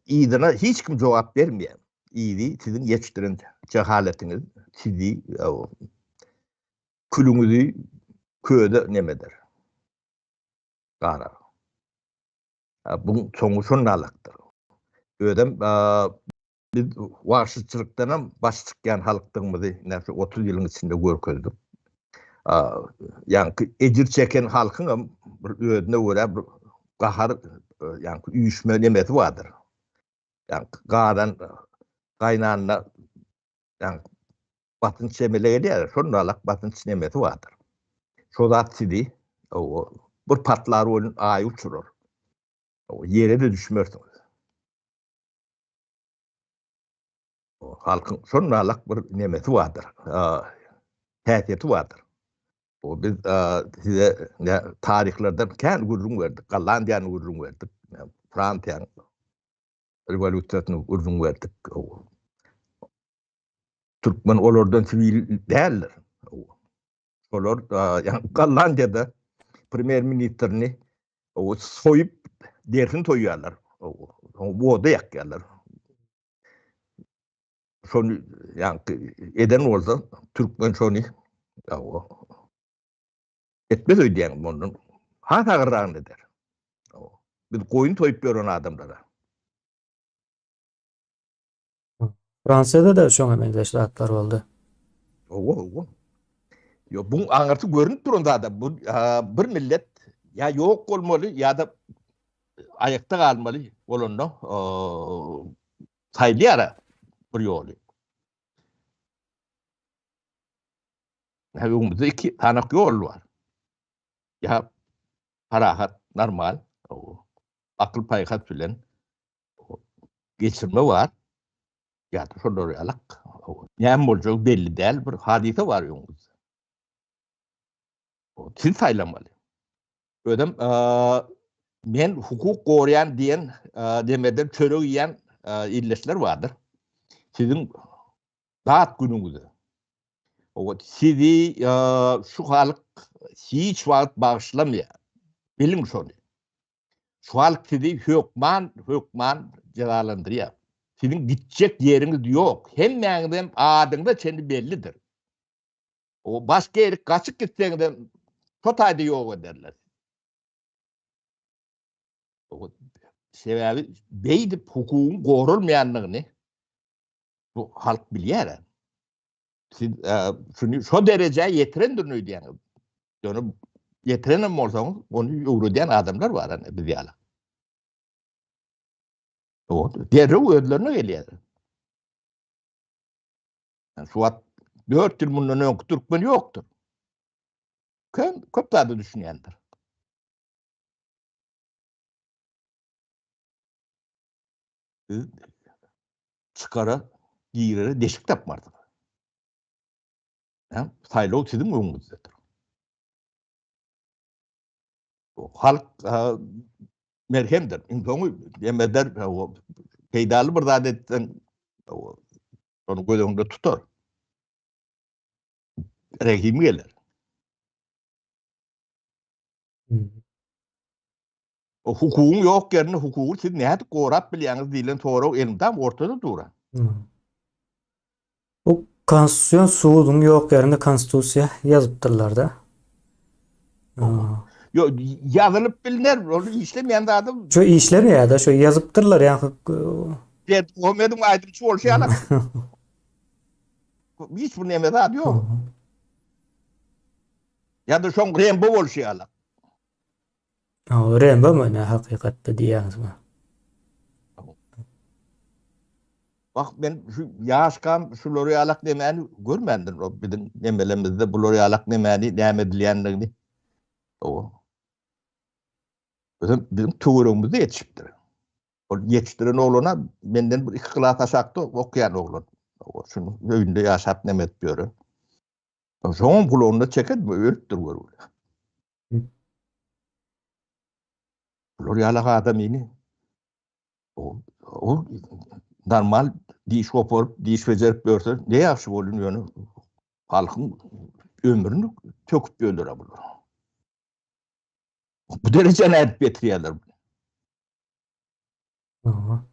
yzyna hiç kim jogap bermeýär. Yzy siziň ýetişdiren jehaletiňiz sizi külüňizi köze nemeder. Garar. Buň soňy şonalakdyr. Özem biz wagşyçylykdanam baş çykýan halkdygymyzy ine şu 30 ýylyň içinde görkezdik. Ýaňky ejir çeken halkyňam bir özüne görä bir gahar, ýaňky üýşme nemesi bardyr. Ýaňky gazan gaýnanda ýaňky basynç emele gelýär, şonalak basynç nemesi bardyr. Şo zat sizi bir patlar welin aýy uçurar. Ýere-de düşmersiňiz. Halkyň şonalak bir nemesi bardyr, häsiýeti bardyr. O biz size taryhlardan kän gürrüň berdik, Gollandiýany gürrüň berdik, Fransiýanyň rewolýusiýasyny gürrüň berdik. Türkmen olardan siwil däldir. Olar ýa Gollandiýada premýer ministrini soýup derisini soýýarlar. Oda ýakýarlar. Şony ýa eden bolsa türkmen şony etmez öýdýän ondan has agyrragyny eder. Biz goýun soýup ýören adamlara. Fransiýada-da şoňa meňzeş zatlar boldy. Hawa, hawa. Ýok, buň aňyrsy görünip duran zat. Bu bir millet ýa ýok bolmaly, ýa-da aýakda galmaly bolanda saýlaýar bir ýoly. Hä, öňümizde iki tanak ýol bar. Ýa parahat, normal, akyl-paýhas bilen geçirme bar. Ýa-da şolar ýalak. Näme boljagy belli däl bir hadysa bar öňümizde. Siz saýlamaly. Özem men hukuk goraýan diýen demeden çörek iýen illeşler bardyr. Siziň dat günüňize. O sizi şu halk hiç wagt bagyşlamaýar. Biliň şony. Şu halk sizi hökman, hökman jezalandyrýar. Siziň gitjek ýeriňiz ýok. Hemmäňizem adyňyza çenli bellidir. O başga ýere gaçyp gitseňizem şo taýda ýok ederler. Sebäbi beýdip hukugyň goralmaýandygyny bu halk bilýär. Siz şuny şo derejä ýetirendirin öýdýäňiz. Ýöne ýetirenem bolsaňyz, ony öwredýän adamlar bar ene biz ýaly. O derrew özlerine gelýär. Yani şu wagt 4 ýyl mundan öňki türkmen ýokdur. Köp, köp zada düşünýändir. Siz çykara, girere deşik tapmarsyňyz. Saýlaw siziň öňüňizdedir. Halk merhemdir. Iň soňy eder, peýdaly bir zat etseň, ony göz öňünde tutar. Rehimi geler. O hukugyň ýok ýerinde hukugy siz nädip gorap bilýäňiz diýlen sorag elmydam ortada duran. Konstitusion suduň ýok ýerinde konstitusiýa ýazypdyrlar-da. Ýok, ýazylyp bilner, ol işlemeýän zady. Şo işlemeýär-de, şo ýazypdyrlar ýa-ni. Berdimuhamedowyň aýdymçy bolşy ýaly. Hiç bir neme zat ýok. Ýa-da şoň Rembo bolşy ýaly. Rembo my ne hakykatda diýýäňizmi? Bak men şu ýaşkam şular ýalak nemäni görmändim. O biziň nemelemizde bular ýalak nemäni näme edilýändigini. O. Özem biziň töweregimizde ýetişipdir. Ol ýetişdiren oglana menden bir iki klas aşakda okaýan oglan. O şunuň öýünde ýaşap neme edip ýören. Şoňam gulagynda çeken ölüpdir görgüli. Bular ýalak adamyny o, o normal diş goparyp, diş bejerip ýörse ne ýagşy bolun ýöne halkyň ömrüni töküp ýörler bular. Bu derejä nädip getirýärler? Aha.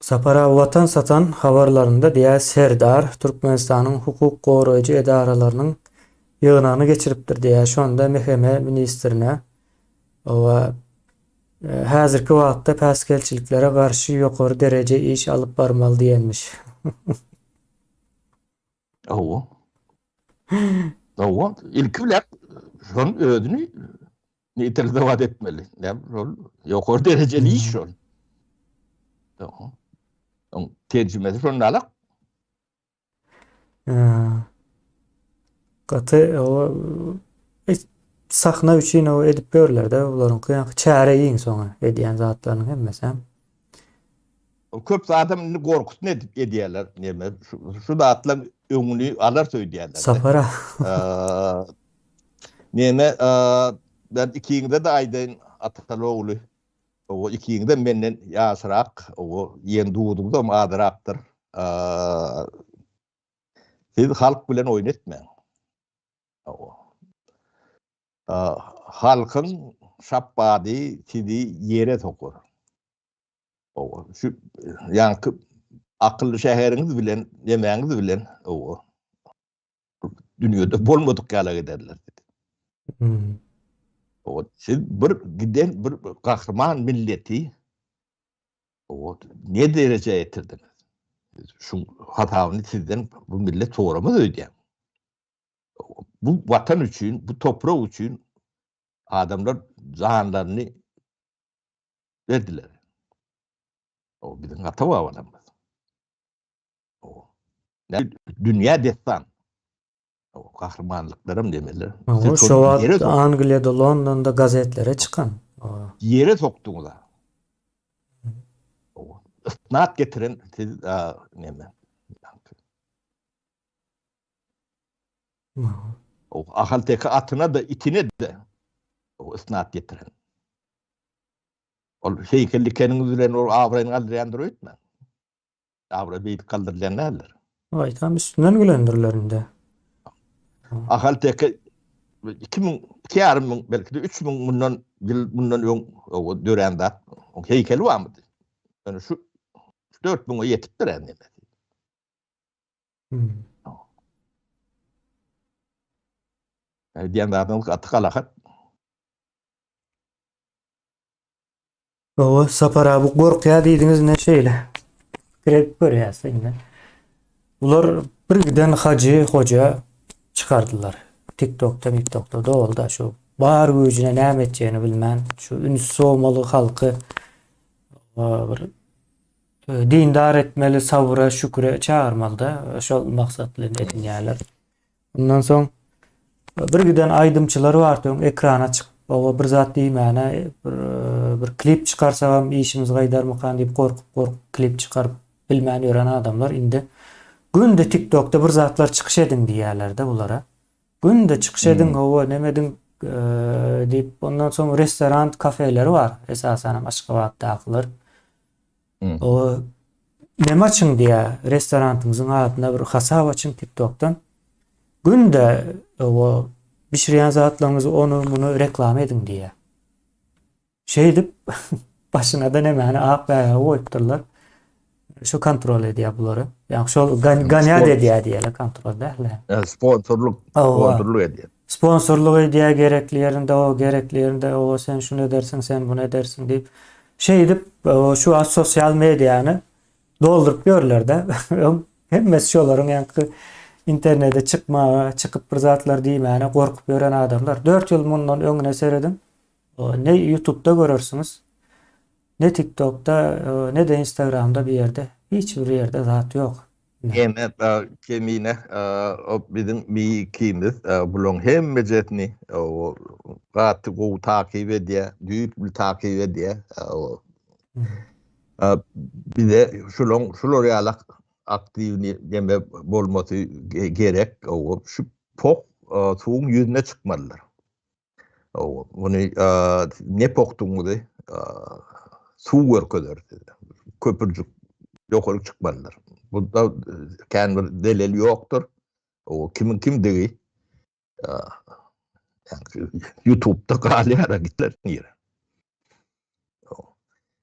Sapar aga Watan satan habarlarynda diýýär Serdar Türkmenistanyň hukuk goraýjy edaralarynyň ýygnagyny geçiripdir diýýär. Şonda MHM ministrine oba häzirki wagtda päsgelçiliklere garşy ýokary dereje iş alyp barmaly diýenmiş. Hawa. Hawa, ilki bilen şonuň özüni neutralizowat etmeli. Näme şol ýokary derejeli iş şol. Hawa. Oň terjimesi şonda alak. Gaty o sahna üçin o edip ýörler-de, bularyňky ýaňky çäre iň soňy edýän zatlarynyň hemmesi hem. Köp zadam indi gorkusyny edip edýärler. Näme şu zatlaryň öňüni alar öýdýärler. Sapara. Näme ben ikiňize-de aýdaýyn ataly ogly. O ikiňiz menden ýaşrak, o ýen duzuňyzam azrakdyr. Siz halk bilen oýun etmäň. Halkyň şapbady sizi ýere sokar. Owa, şu ýaňky akylly şäheriňiz bilen, nemäňiz bilen, owa, dünýede bolmadyk ýala ederler. Hmm. Owa, siz bir giden bir gahryman milleti owa, ne derejä ýetirdiňiz? Şu hasabyny sizden bu millet soramaz öýdýän. Bu watan üçin, bu toprak üçin adamlar janlaryny berdiler. O biziň ata babalarymyz. O dünýä dessan. O gahrymanlyklaram demeler. O şo wagt Angliýada, Londonda gazetlere çykan. Ýere sokduňyz. O ysnat getiren siz neme? O Ahalteke atyna-da, itine-de o ysnat getiren. Ol heýkel dikeniňiz bilen ol abraýyny galdyrýandyr öýtmäň. Abraý beýdip galdyrylýan däldir. Gaýtam üstünden gülendirler indi. Ahalteke 2000, 2,5 müň, belki-de 3000 mundan ýyl mundan öň o dörän zat. Oň heýkeli barmydy? Ýöne şu 4000-e ýetipdir indi. Hmm. Diýen zadyňyz gaty galahat. Hawa, Sapar abi gorkýar diýdiňiz ine şeýle. Pikir edip görýäs indi. Bular bir giden hajy hoja çykardylar. TikTokda, MikTokda dolda şu bar güýjüne näme etjegini bilmän, şu üns sowmaly halky bir e, dindar etmeli, sabra, şükre çagyrmaly-da, şol maksat bilen edinýärler. Ondan soň bir giden aýdymçylar bardy öň ekrana çykyp oba bir zat diýmäne bir, bir klip çykarsagam işimiz gaýdarmykan diýip gorkup gorkup klip çykaryp bilmän ýören adamlar indi günde TikTokda bir zatlar çykyş ediň diýýärler-de bulara. Günde çykyş ediň hmm. oba neme ediň e, diýip ondan soň restoran kafeleri bar esasanam Aşgabatdakylar. O neme açyň diýä, restorantyňyzyň adyna bir hasap açyň TikTokdan. Günde o bişirýän zatlaryňyzy ony muny reklama ediň diýä. Şeýdip başyna da nemäni ak bäbegi goýupdyrlar. Şu kontrol edýär bulary. Ýa şol ganýat edýär diýeli kontrol däl. Sponsorluk, sponsorluk edýär. Sponsorluk edýär gerekli ýerinde o gerekli ýerinde o sen şuny edersiň, sen buny edersiň diýip. Şeýdip şu wagt sosial mediany dolduryp ýörler-de. Öň hemmesi şolaryň ýaňky internete çykmaga, çykyp bir zatlar diýmäne gorkup ýören adamlar. 4 ýyl mundan öňüne serediň. Ne YouTube'da görersiňiz, ne TikTok'da, ne-de Instagram'da bir ýerde hiç bir ýerde zat ýok. Ene Kemine o biziň mikimiz bulaň hemmejesini gaty gowy takyp edýär, düýpli takyp edýär. Bize şulaň şular ýaly aktiwni neme bolmasy gerek. Şu pok suwuň ýüzüne çykmalydyr. Muny ne pokdugyňyzy suw görkezer size. Köpürjik ýokaryk çykmalydyr. Bunda kän bir zelel ýokdur. O kimiň kimdigi YouTube-da galýar gitler nire.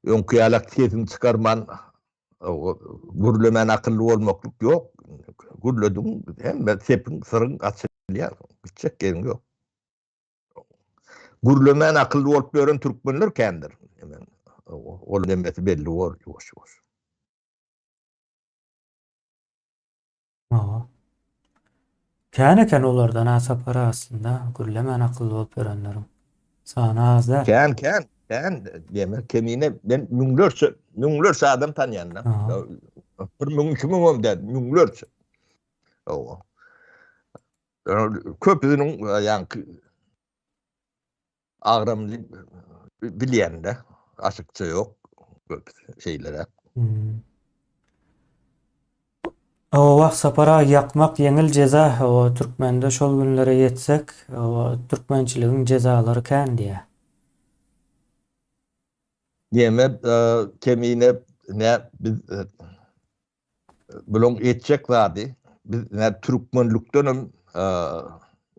Öňki ýalak sesini çykarman gürlemän akylly bolmaklyk ýok. Gürlediň hemme sepiň syryň açylýar. Gitjek ýeriň ýok. Gürlemän akylly bolup ýören türkmenler kändir. Ol hemmesi belli bor ýuwaş-ýuwaş. Hawa. Kän eken olardan a Sapar aslynda gürlemän akylly bolup ýörenleriň. Sany az däl. Kän kän kän diýme kemine men müňlerçe müňlerçe adam tanýan da. Bir müň iki müňem däl müňlerçe. Hawa. Köpüsiniň ýaňky agramly bilýän-de, açykça ýok köpüsi şeýleräk. Hmm. Wah Sapar aga ýakmak ýeňil jeza o türkmende şol günlere ýetsek o türkmençiligiň jezalary kän diýä. Neme kemine ne biz Bulaň etjek zady biz nä türkmenlikdenem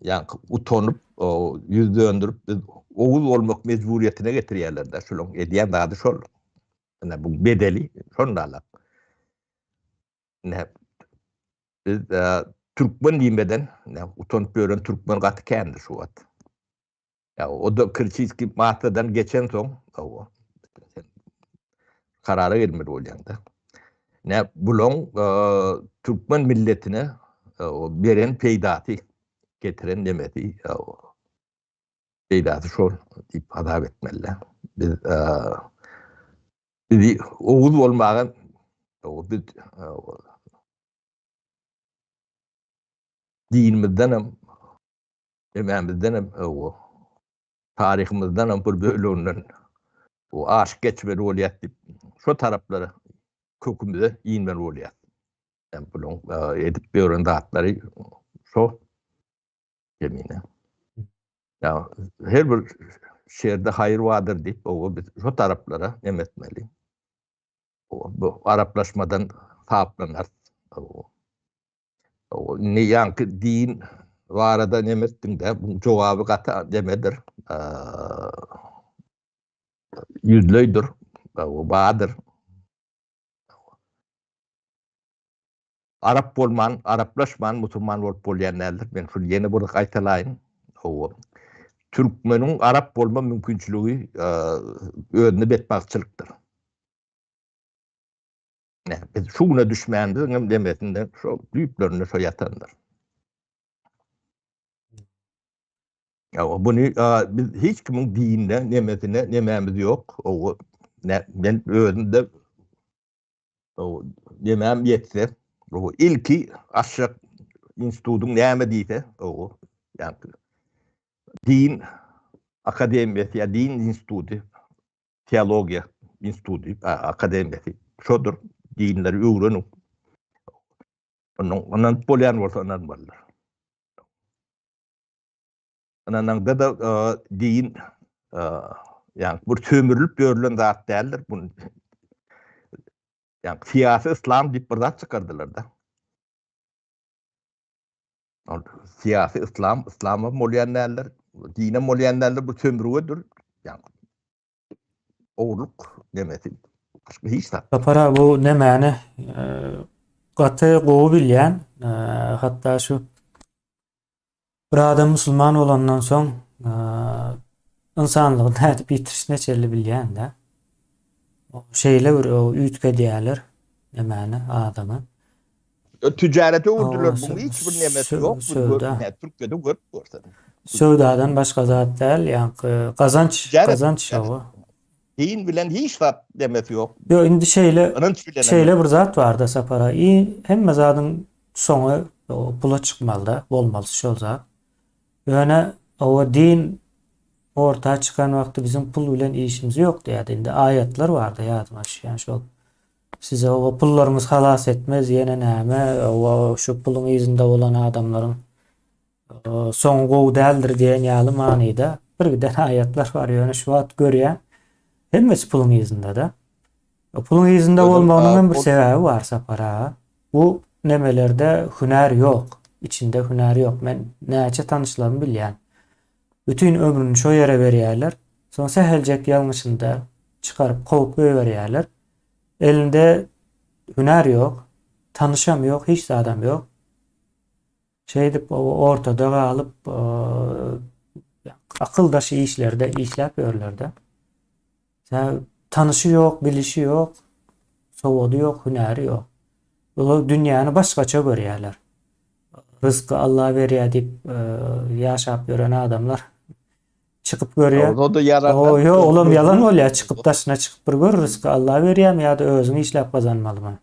ýaňky utanyp ýüz döndürip biz oguz bolmak mejburyýetine getirýärler-de şulaň edýän zady şol. Ine bu bedeli şonda. Ine biz türkmen diýmeden utanyp ýören türkmen gaty kändir şu wagt. Ýa o-da kritiski massadan geçensoň, hawa, sen karara gelmeli bolýaň-da. Nä bulaň türkmen milletine beren peýdasy, getiren nemesi, peýdasy şol diýip hasap etmeli-dä. Biz bizi oguz bolmaga biz dinimizdenem Emämizdenem o taryhymyzdanam bir böleginden o aşyp geçmeli bolýar diýip, şo taraplara kökümize inmeli bolýar. Yani bulaň edip ýören zatlary şo kemine. Ya her bir şerde haýyr bardyr diýip, o biz şo taraplara em etmeli. Bu araplaşmadan saplanarys. Indi ýaňky din barada neme etdiň-de, bu jogaby gaty nemedir, ýüzleýdir, bardyr. Arap bolman, araplaşman musulman bolup bolýan däldir. Men şuny ýene bir gaýtalaýyn. Hawa. Türkmeniň arap bolma mümkinçiligi özüne betbagtçylykdyr. Biz şu güne düşmändigiň hem demesinde şo düýplerinde şo ýatandyr. Ya buny biz hiç kimiň dinine, nemesine nemämiz ýok. O ne men özümde o nemem ýetse, o ilki aşak institutyň näme diýse, o ýa din akademiýasy ýa din instituty Teologiýa instituty, akademiýasy şodur. Dinleri öwreniň. Ondan ynanyp bolýan bolsa ynanmalydyr. Ynanaňda-da din ýa bir sömürülip ýörülen zat däldir. Bu ýa syýasy yslam diýip bir zat çykardylar-da. Ol syýasy yslam, yslamam bolýan däldir, dinem bolýan däldir, bu sömürgedir. Ýa ogurlyk nemesi. Başga hiç zat. Sapar aga bu nämäni gaty gowy bilýän. Hatda şu bir adam musulman bolandan soň ynsanlygy nädip ýitirişine çenli bilýän-de. Şeýle bir üýtgedýärler nämäni adamy. Ticarete öwürdüler. Bunun hiç bir nemesi yok. Söwda. Türkiye'de görüp görsen. Söwdadan başga zat däl, ýaňky gazanç, gazanç şowy. Din bilen hiç zat demesi ýok. Ýok, indi şeýle Ynanç bilen. Şeýle bir zat barda Sapar aga. I hemme zadyň soňy pula çykmalyda, bolmalysy şol zat. Ýöne owa din orta çykan wagty biziň pul bilen işimiz ýokdy ýa-da indi aýatlar barda ýadyma düşýän şol. Size owa pullaryňyz halas etmez ýene näme owa şu puluň yzynda bolan adamlaryň soňy gowy däldir diýen ýaly manyda bir giden aýatlar bar ýöne şu wagt görýän hemmesi puluň yzynda-da. Puluň yzynda bolmagynyň hem bir sebäbi bar Sapar aga. Bu nemelerde hünär ýok. Içinde hünär ýok. Men näçe tanyşlarymy bilýän. Bütin ömrüni şo ýere berýärler. Soň säheljek ýalňyşynda çykaryp kowup goýberýärler. Elinde hünär ýok, tanyşam ýok, hiç zadam ýok. Şeýdip ortada galyp akyl daşy işlerde işläp ýörlerde. Tanyşy ýok, bilişi ýok, sowady ýok, hünäri ýok. Olar dünýäni başgaça görýärler. Ryzky Allah berýär diýip ýaşap ýören adamlar çykyp görýär. O-da ýalan. Ýok, olam ýalan bolýar. Çykyp daşyna çykyp bir gör, ryzky Allah berýärmi ýa-da özüň işläp gazanmalymy?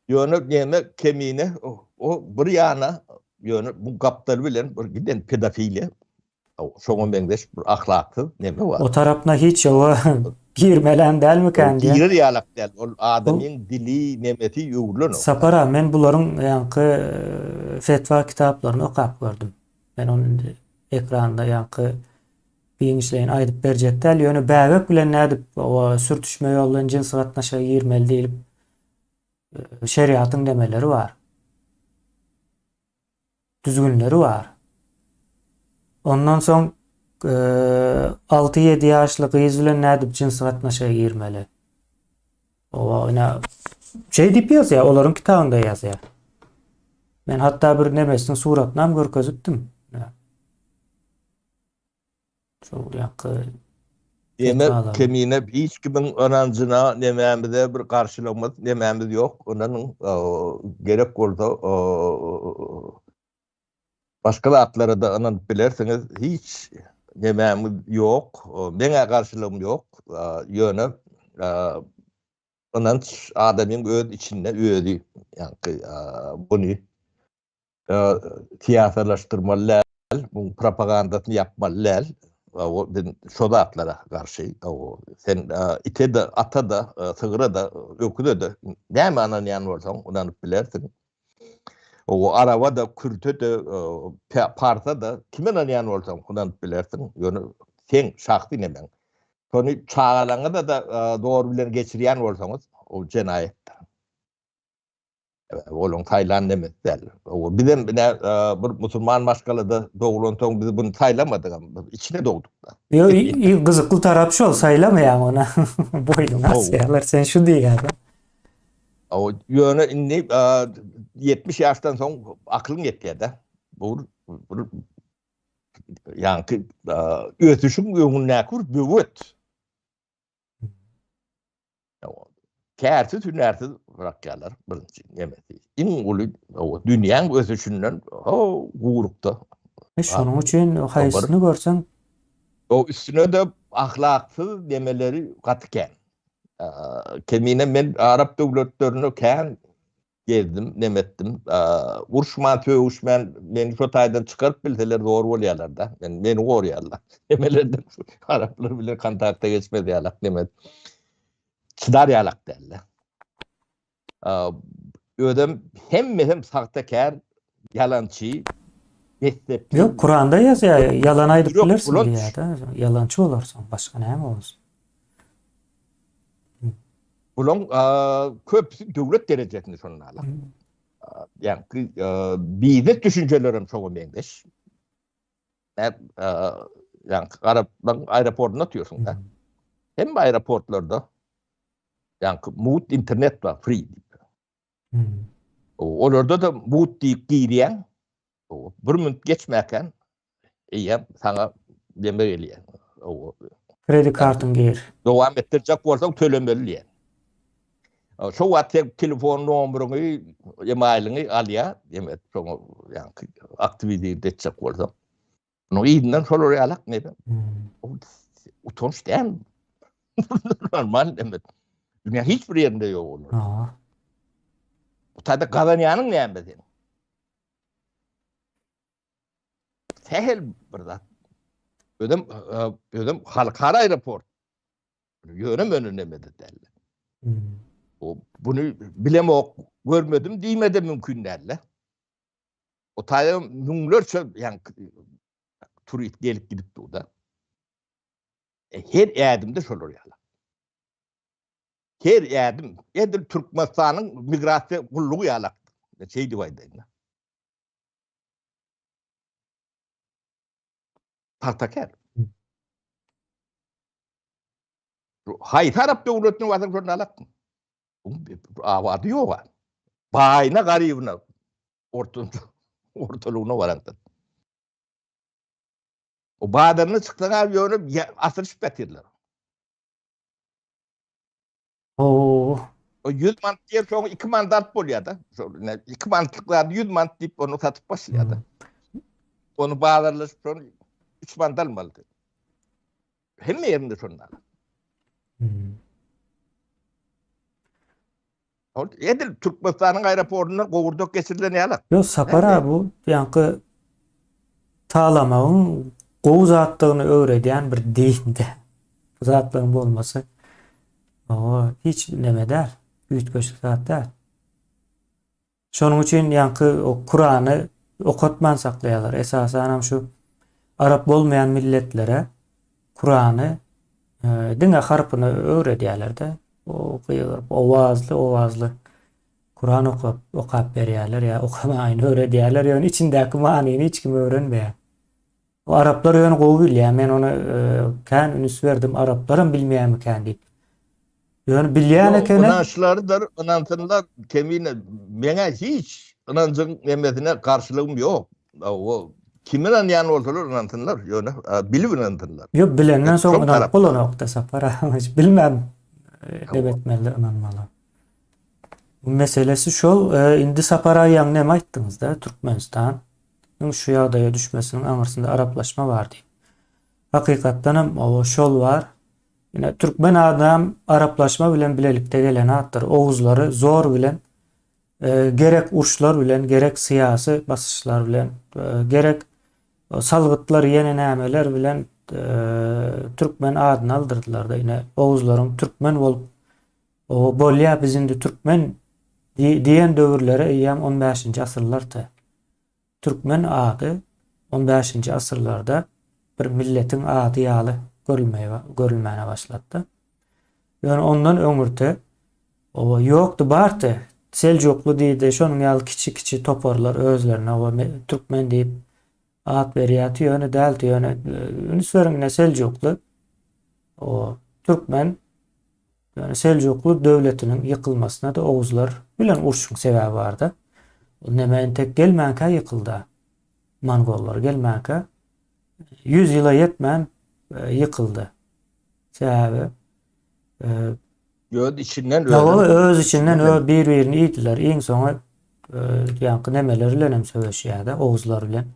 Ýöne neme kemine o bir ýana ýöne bu gapdal bilen bir giden pedofiliýa şoňa meňzeş bir ahlaksyz neme bar. O tarapyna hiç ýoga girmelem dälmikän diýen. Girer ýalak däl. Ol adamyň dili nemesi öwrülen. Sapar aga men bularyň ýaňky fetwa kitaplaryny okap gördüm. Men ony indi ekranda ýaňky giňişleýin aýdyp berjek däl. Ýöne bäbek bilen nädip sürtüşme ýol bilen jynsy gatnaşyga girmeli diýlip şeriatyň demeleri bar. Düzgünleri bar. Ondan soň 6-7 ýaşly gyz bilen nädip jynsy gatnaşyga girmeli? Owa, ine şeý diýip ýazýar, olaryň kitabynda ýazýar. Men hatda bir nemesiniň suratyny hem görkezipdim. Şol ýaky Diýmek, kemine hiç kimiň ynanjyna nemämize bir garşylygymyz nemämiz ýok. Ynanyň, gerek bolsa başga zatlara-da ynanyp bilersiňiz. Hiç nemämiz ýok. Meň-ä garşylygym ýok. Ýöne ynanç adamyň öz içinde özi ýaňky buny syýasalaşdyrmaly däl, muň propagandasyny ýapmaly däl. Biz şo zatlara garşy. Sen ite-de, ata-da, sygra-da, öküze-de näme ynanýan bolsaň, ynanyp bilersiň. O araba-da, kürte-de, parsa-da kime ynanýan bolsaň, ynanyp bilersiň. Ýöne seň şahsy nemäň. Şony çagalaryňyza-da zor bilen geçirýän bolsaňyz, o jenaýatdyr. Olaň saýlan nemesi däl. Bizem ine bir musulman maşgalada doglansoň biz bunu saýlamadygam. Biz içine dogduk da. Ýok, iň gyzykly tarap şol, saýlamaýaň ony. Boýnuňa asýarlar, sen şu diýýärler. Ýöne indi 70 ýaşdan soň akylyň ýetýär-de. Bu bir ýaňky ösüşiň öňündäki bir böwet. Kärsiz hünärsiz bırakýarlar birinji nemesi. Iň uly dünýäň ösüşinden ho gurukda. E şonuň üçin haýsyny görseň O üstüne de ahlaksyz nemeleri gaty kän. Kemine men Arap döwletlerine kän gezdim, neme etdim. Uruşman, sögüşmän meni şo taýdan çykaryp bilseler zor bolýarlar-da. Men meni gorýarlar. Nemelerden araplar bilen kontakta geçmez ýalak neme. Çydar ýalak däldi. Özem hemmesem sahtekär, ýalançy, messepli. Ýok, Kuranda ýazýar, ýalan aýdyp bilersiň diýýär-de. Ýalançy bolarsyň, başga näme bolsun. Bulaň köpüsi döwlet derejesinde şonda ala. Ýaňky biznes düşünjelerem şoňa meňzeş. Ýaňky garaplaň aeroportunda oturýarsyň da. Hemme aeroportlarda. Ýaňky mugt internet bar, free diýip. Olarda-da mugt diýip girýäň, bir minut geçmäkän eýýäm saňa neme gelýär. Kredi kartyň gir. Dowam etdirjek bolsaň tölemeli diýýär. Şo wagt sen telefon nomeryňy, emailiňi alýar, demek şoňa ýaňky aktiwizirde etjek bolsaň. Onuň yzyndan şolar ýalak neme? Utanç däl. Normal demek. Dünýä hiç bir ýerinde ýok olar. Bu taýda gazanýanyň näme seň? Sähel bir zat. Özem, özem halkara aeroport. Ýöne möne nemede däl. O buny bilemok, görmedim diýme-de mümkin däl. O taýda müňlerçe ýa turist gelip gidip dur-da. E, her ädimde şolar ýaly. Her ädim edil Türkmenistanyň migrasiýa gullugy ýaly. Şeý diýip aýdaýyn. Pagtakär. Haýsy arap döwletine barsaň şonda alakdyň. Abady ýok. Baýyna garybyna ortalygyna baraňda. O bazaryna çyksaň abi ýöne asylyşyp ýatyrlar. Oo. O 100 manat diýen soň 2 manat alyp bolýar-da. Şol 2 manatlyk zady 100 manat diýip ony satyp başlaýar-da. Ony bazarlaşyp şony 3 manat almaly. Hemme ýerinde şonda. Hmm. Ol edil Türkmenistanyň aeroportundan gowurdak geçirilen ýaly. Ýok, Sapar abi bu ýaňky talamagyň gowy zatdygyny öwredýän bir dinde. Bu zatlaryň bolmasy o hiç neme däl, üýtgeşik zat däl. Şonuň üçin ýaňky o Kurany okatman saklaýarlar. Esasanam şu arap bolmaýan milletlere Kurany diňe harpyny öwredýärler-de. O gygyryp owazly owazly Kuran okap okap berýärler ýa okamaýyn öwredýärler. Ýöne içindäki manyny hiç kim öwrenmeýär. O araplar ýöne gowy bilýär. Men ony kän üns berdim. Araplaram bilmeýärmikän diýip. Ýöne bilýän ekeni. Ynançlarydyr, ynansynlar kemine. Meňä hiç ynanjyň nemesine garşylygym ýok. O kim ynanýan bolsalar ynansynlar, ýöne bilip ynansynlar. Ýok, bilenden soň ynanyp bolanokda Sapar aga. Hiç bilmän neme etmeli, ynanmaly. Bu meselesi şol. Indi Sapar aga ýaňy näme aýtdyňyzda, Türkmenistan şu ýagdaýa düşmesiniň aňyrsynda araplaşma bar diýip. Hakykatdan hem şol bar. Ine, türkmen adam araplaşma bilen bilelikde gelen atdyr. Oguzlary zor bilen, gerek uruşlar bilen, gerek syýasy basyşlar bilen, gerek salgytlar ýene nämeler bilen türkmen adyny aldyrdylar-da. Ine, oguzlaryň türkmen bolup, bolýa biz indi türkmen diýen döwürleri eýýäm on bäşinji asyrlarda. Türkmen ady on bäşinji asyrlarda bir milletiň ady ýaly görülmäne başlapdy. Ýöne ondan öňürti oba ýokdy bardy. Seljukly diýdi, şonuň ýaly kiçi-kiçi toparlar özlerine oba türkmen diýip at berýärdi, ýöne däldi. Ýöne üns beriň ine Seljukly o türkmen Ýöne Seljukly döwletiniň ýykylmasyna-da oguzlar bilen urşuň sebäbi bardy. Ol neme entek gelmänkä ýykyldy. Mongollar gelmänkä 100 ýyla ýetmän ýykyldy. Sebäbi öz içinden öz öz içinden öz bir-birini iýdiler. Iň soňy ýaňky nemeler bilen hem söweşýärdi, oguzlar bilen.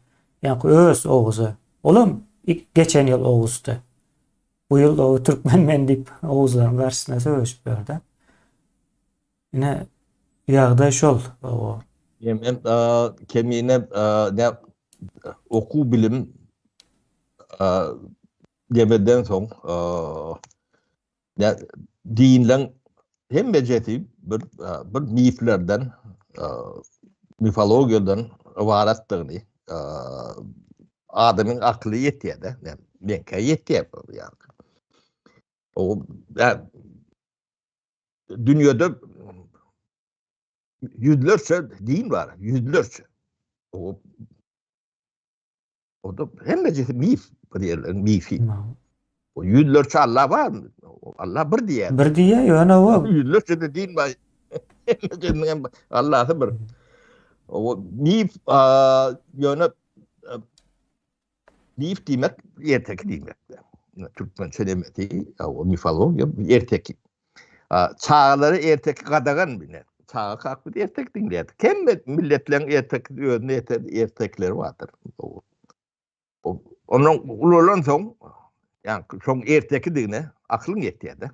Ýaňky öz oguzy. Olam geçen ýyl oguzdy. Bu ýyl o türkmen men diýip oguzlaryň garşysyna söweşip ýördi. Ine ýagdaý şol. O. Men kemine ne okuw bilim demeden soň ne dinleň hemmejesi bir bir miflerden mifologiýadan ybaratdygyny Adamyň akyly ýetýär-de. Meňkä ýetýär bu ýaly. O dünýede ýüzlerçe din bar, ýüzlerçe. O o da hemmesi mif bir ýerlerin mifi. O ýüzlerçe Allah barmy? Allah bir diýýär. Bir diýýär, ýöne o ýüzlerçe de din bar. Hemmesiniň hem Allahsy bir. O mif ýöne mif diýmek erteki diýmek. Türkmençe demesi, o mifologiýa erteki. Çagalara erteki gadagan bile. Çaga kalkyp erteki diňleýär. Hemme milletleriň erteki özüne ertekileri bardyr. Ondan ulalan soň, ýa şoň ertekidigine aklyň ýetýär-de.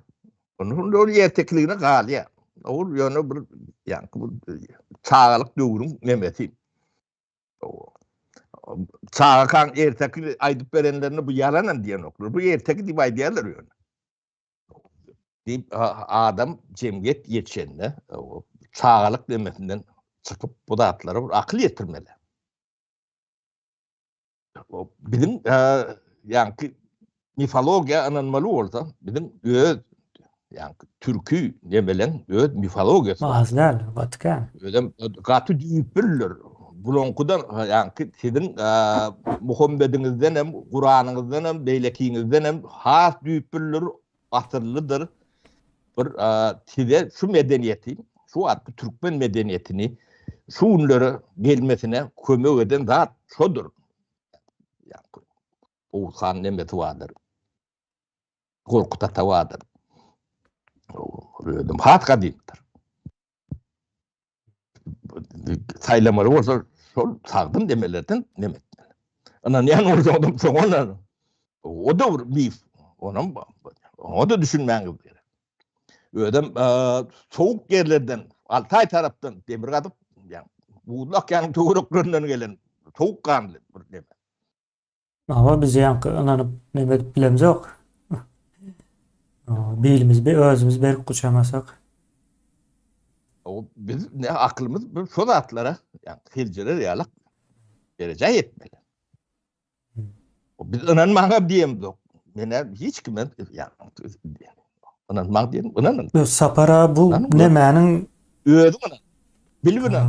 Ondan ol ertekiligine galýar. Ol ýöne bir ýa bu çagalyk döwrüň nemesi. Çagakaň erteki aýdyp berenlerine bu ýalanam diýenoklar. Bu erteki diýip aýdýarlar ýöne. Diýip adam jemgyýet ýetişende çagalyk nemesinden çykyp bu zatlara bir akyl ýetirmeli. Biziň ýaňky mifologiýa ynanmaly bolsa, biziň öz ýaňky türki nemeleň öz mifologiýasy bar. Az däl, gaty kän. Özem gaty düýplüdir. Bulankydan ýaňky siziň Muhammediňizden hem, Kuranyňyzdan hem, beýlekiňizden hem has düýplüdir, asyllydyr. Bir size şu medeniýeti, şu wagtky türkmen medeniýetini şu günlere gelmesine kömek eden zat şodur. Oguz han nemesi bardyr. Gorkut ata bardyr. Özüm has gadymdyr. Saýlamaly bolsa şol sagdyn demelerden neme etmeli. Ynanýan bolsaňam soňa ynan. O da bir mif. Onam oňa da düşünmäňiz gerek. Özem sowuk ýerlerden, Altaý tarapdan demirgazyk, ýa buzly okeanyň töwereklerinden gelen sowuk ganly bir neme. Hawa biz ýaňky ynanyp neme edip bilemzok. Bilimiz bir özümiz berk guçamasak. O biz ne aklymyz bir şo zatlara ýa seljerer ýaly derejä ýetmeli. O biz ynanmaga diýemzok. Men hiç kime ýa ynanmak diýen ynanyň. Ýok Sapara bu nemäniň özüň ynan. Bilip ynan.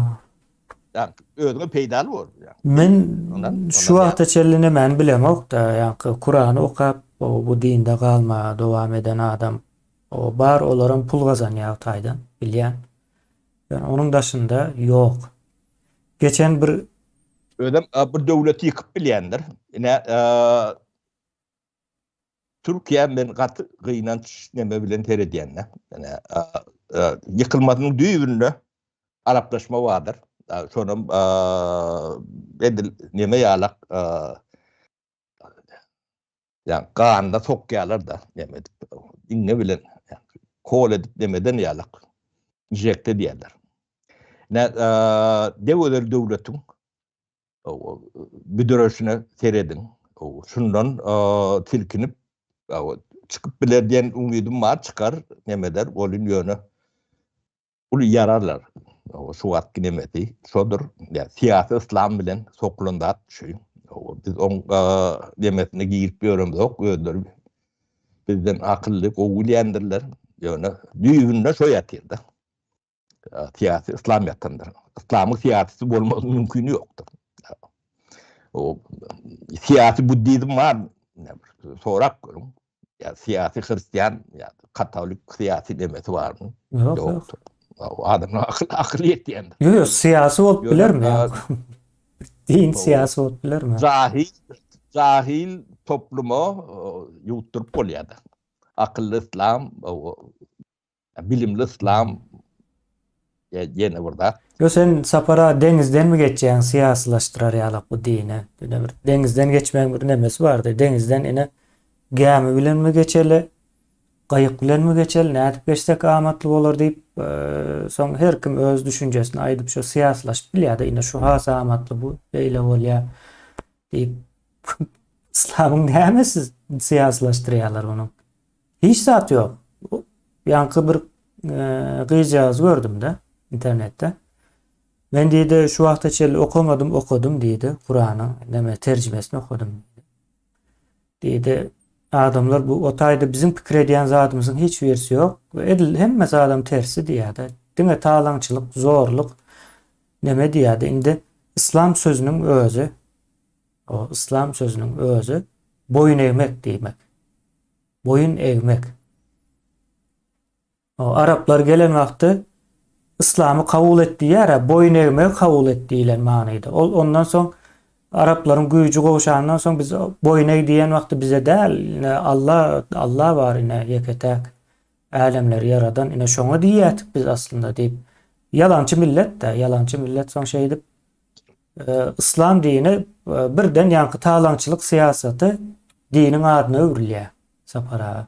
Ýa özüňe peýdaly bor. Men şu wagta çenli nemäni bilemok-da, ýaňky Kurany okap, bu dinde galmaga dowam eden adam o bar, olaram pul gazanýar o taýdan, bilýän. Ýöne onuň daşynda ýok. Geçen bir Özem bir döwleti ýykyp bilýändir. Ine, Türkiýä men gaty gynanç neme bilen seredýän-de. Ine, ýykylmasynyň düýbünde araplaşma bardyr. Şonam edil neme ýalak ýa ganyna sokýarlar-da, neme edip, iňňe bilen kol edip nemeden ýalak injekte edýärler. Ine, dew özel döwletiň büdreşine serediň. Şundan silkinip çykyp biler diýen umydym bar, çykar, neme eder, welin ýöne uly ýararlar. Şu wagtky nemesi şodur. Ýa syýasy yslam bilen sokulan zat şu. Biz oň nemesine girip ýöremzok, özleri bizden akylly, gowy bilýändirler. Ýöne düýbünde şo ýatyr-da. Syýasy yslam ýatandyr. Yslamyň syýasysy bolmagyň mümkini ýokdur. O syýasy buddizm bar, sorap görüň. Ýa syýasy hristian, ýa katolik syýasy demesi barmy? Ýok, ýok. Adamlar akyl akyl ýetýändir. Ýok, ýok, syýasy bolup bilermi? Din syýasy bolup bilermi? Jahil, jahil topluma ýuwtduryp bolýar-da. Akylly yslam, Bilimli yslam ýene bir zat. Ýo sen Sapar aga deňizdenmi geçýäň syýasylaşdyrar ýalak bu dini. Ine bir deňizden geçmegiň bir nemesi bardy. Deňizden ine gämi bilenmi geçeli, gaýyk bilenmi geçeli, nädip geçsek amatly bolar diýip, soň her kim öz düşünjesini aýdyp şo syýasylaşyp bilýärdi. Ine şu has amatly bu beýle bolýar diýip. Yslamyň nämesi syýasylaşdyrýarlar munuň? Hiç zat ýok. Ýaňky bir gyzjagaz gördüm-de internetde. Men diýdi, şu wagta çenli okamadym, okadym diýdi. Kuranyň näme terjimesini okadym. Diýdi, adamlar bu o taýda biziň pikir edýän zadymyzyň hiç birisi ýok. Edil hemme zadam tersi diýýär-de. Diňe talaňçylyk, zorluk neme diýýär-de. Indi yslam sözüniň özi, o yslam sözüniň özi boýun egmek diýmek. Boýun egmek. O araplar gelen wagty yslamy kabul et diýýär-ä, boýun egmegi kabul et diýlen manyda. Ol ondan soň araplaryň güýji gowşandan soň biz boýun eg diýen wagty bize däl, ine Alla, Alla bar ine ýeke-täk älemleri ýaradan, ine şoňa diýýärdik biz aslynda diýip. Ýalançy millet-dä, ýalançy millet soň şeýdip yslam dini birden ýaňky talaňçylyk syýasaty diniň adyna öwrülýär Sapar aga.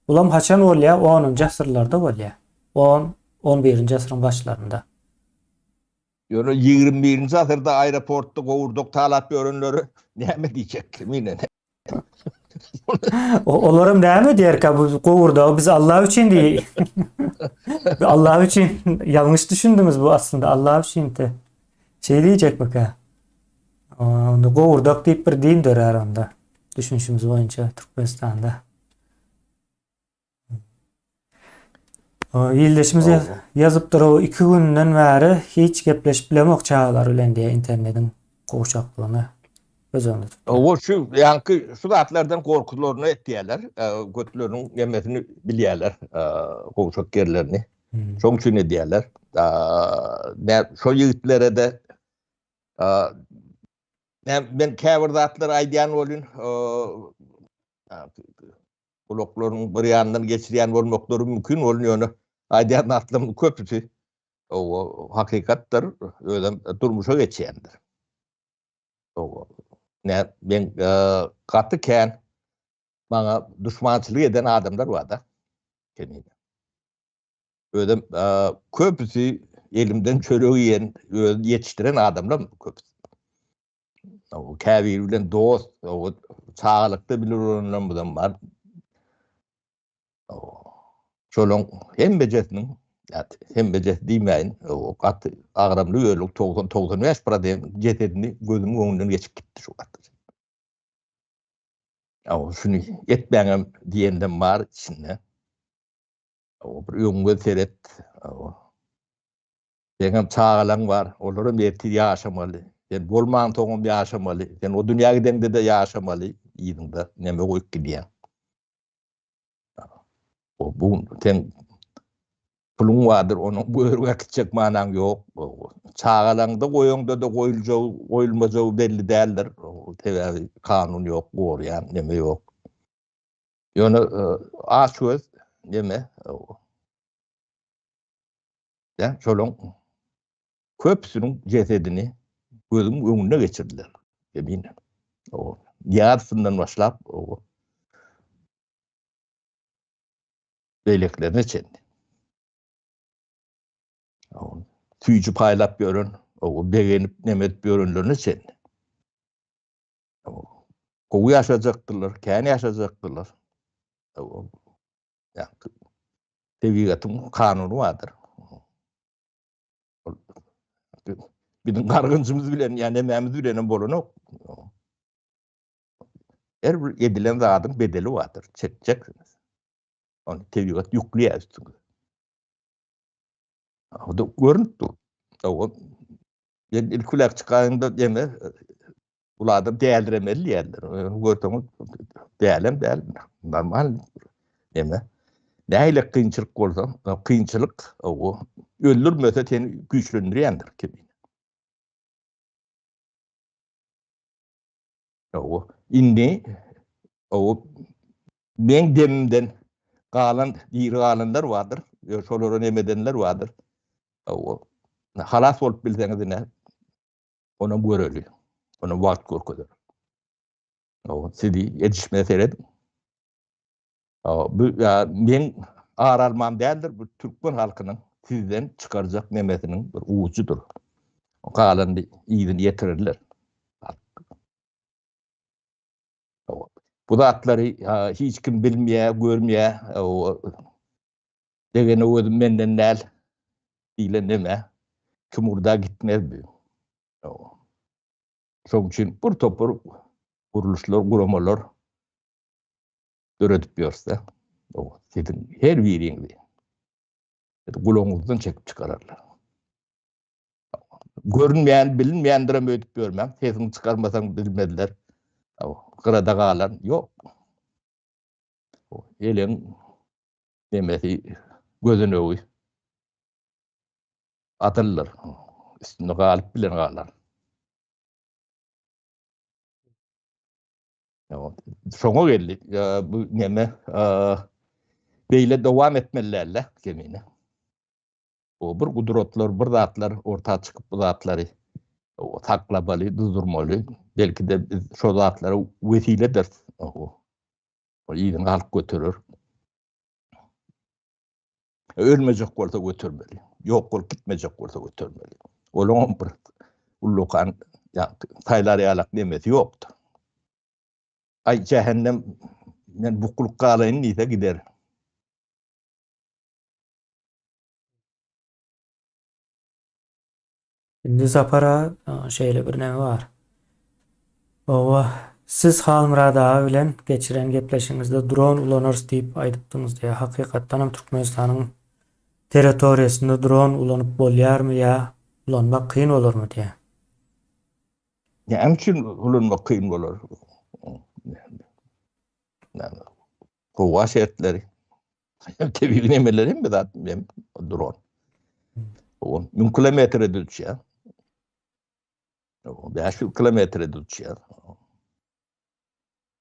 Bulam haçan bolýar? Onunjy asyrlarda bolýar. On, on birinji asyryň başlarynda. Ýöne 21-nji asyrda aeroportda gowurdak talap ýörenlere näme diýjek Kemine? Olaram näme diýerkä bu gowurdagy biz Allah üçin diý. Allah üçin ýalňyş düşündiňiz bu aslynda Allah üçin te. Şeý diýjekmikä? Onda gowurdak diýip bir din dörär onda. Düşünişimiz boýunça Türkmenistanda. Ildeşimiz ýazypdyr, o iki günden bäri hiç gepleşip bilemok çagalar bilen diýe internetiň gowşaklygyny göz öňünde tutýar. Owa şu ýaňky şu zatlardan gorkularyny etýärler, götleriniň nemesini bilýärler, gowşak ýerlerini. Şoň üçin edýärler. Şo ýigitlere-de men käbir zatlary aýdýan bolýan, gulaklaryň bir ýanyndan geçirýän bolmaklary mümkin bolun, ýöne aýdýan zatlaryň köpüsi o hakykatdyr, özem durmuşa geçýändir. O ne men gaty kän maňa duşmançylyk eden adamlar bar-da. Kemine. Özem köpüsi elimden çörek iýen, öz ýetişdiren adamlar köpüsi. Käbiri bilen dost, çagalykda bile ulananlarymyzam bar. Şolaň hemmejesiniň, hemmejesi diýmäýin, gaty agramly bölek 90-95 prosent jesedini gözümiň öňünden geçip gitdi şu wagt. Şuny etmäňem diýendem bar içinde. Bir öňüňe seret. Seňem çagalaň bar, olaram ertir ýaşamaly. Sen bolmansoňam ýaşamaly. Sen o dünýä gideňde-de ýaşamaly, yzyňda neme goýup gidýäň. O bu sen puluň bardyr, onuň görüp äkitjek manaň ýok. Çagalaňda goýaňda-da goýuljagy, goýulmajagy belli däldir. Sebäbi kanun ýok, goraýan neme ýok. Ýöne aç göz neme? Ýa şolaň köpüsiniň jesedini gözüň öňünde geçirdiler. Emin. O ýarysyndan başlap o beýlekilerine çenli. O süýji paýlap ýören, o begenip neme edip ýörenlerine çenli. O gowy ýaşajakdylar, kän ýaşajakdylar. O Tebigatyň kanuny bardyr. Biziň gargynjymyz bilen ýa nemämiz bilen hem bolanok. Her bir edilen zadyň bedeli bardyr, çekjeksiňiz. Ony tebigat ýükleýär üstüňize. O da görünip dur. O men ilki bilen çykaýyňda deme Bul adam däliremeli diýerler. Görseňiz dälem däl, normal neme. Nähili kynçylyk bolsa, kynçylyk o öldürmese seni güýçlendirýändir kemine. O indi o meň demimden galan, diri galanlar bardyr. Şolara neme edenler bardyr. O halas bolup bilseňiz ine Onam göreli. Onam wagt görkezer. O sizi edişime serediň. Bu meň ar almam däldir, bu türkmen halkynyň sizden çykarjak nemesiniň bir ujudyr. Galanyny yzyny ýetirerler. Bu zatlary hiç kim bilmeýär, görmeýär. Degene özüm menden däl diýlen neme, kim urda gitmez bu. Şoň üçin bir topar gurluşlar, guramalar döredip ýörse, siziň her biriňizi gulagyňyzdan çekip çykararlar. Görünmeýän, bilinmeýändirem öýdüp ýörmäň, sesiňi çykarmasaň bilmezler. Gyrada galan ýok. Eleň nemesi gözenegi adyldyr. Üstünde galyp bilen galar. Şoňa geldi. Bu neme beýle dowam etmeli dälde kemine. O bir gudratlar, bir zatlar orta çykyp bu zatlary saklamaly, durdurmaly. Belki-de biz şo zatlara wesiledir. O yzyny halk göterer. Ölmejek bolsa götermeli. Ýok bolup gitmejek bolsa götermeli. Olaňam bir ullakan saýlar ýalak nemesi ýokdy. Aý jähennem men bukulyp galaýyn diýse gider. Indi Sapar aga şeýle bir neme bar. Owa, siz Halmyrat aga bilen geçiren gepleşigiňizde dron ulanarys diýip aýdypdyňyz diýýär. Hakykatdanam Türkmenistanyň territoriýasynda dron ulanyp bolýarmy ýa ulanmak kyn bolarmy diýýär. Näme üçin ulanmak kyn bolar? Howa şertleri. Tebigy nemeler hemme zat hem dron. O 1000 kilometre uçýar. O 500 kilometre uçýar.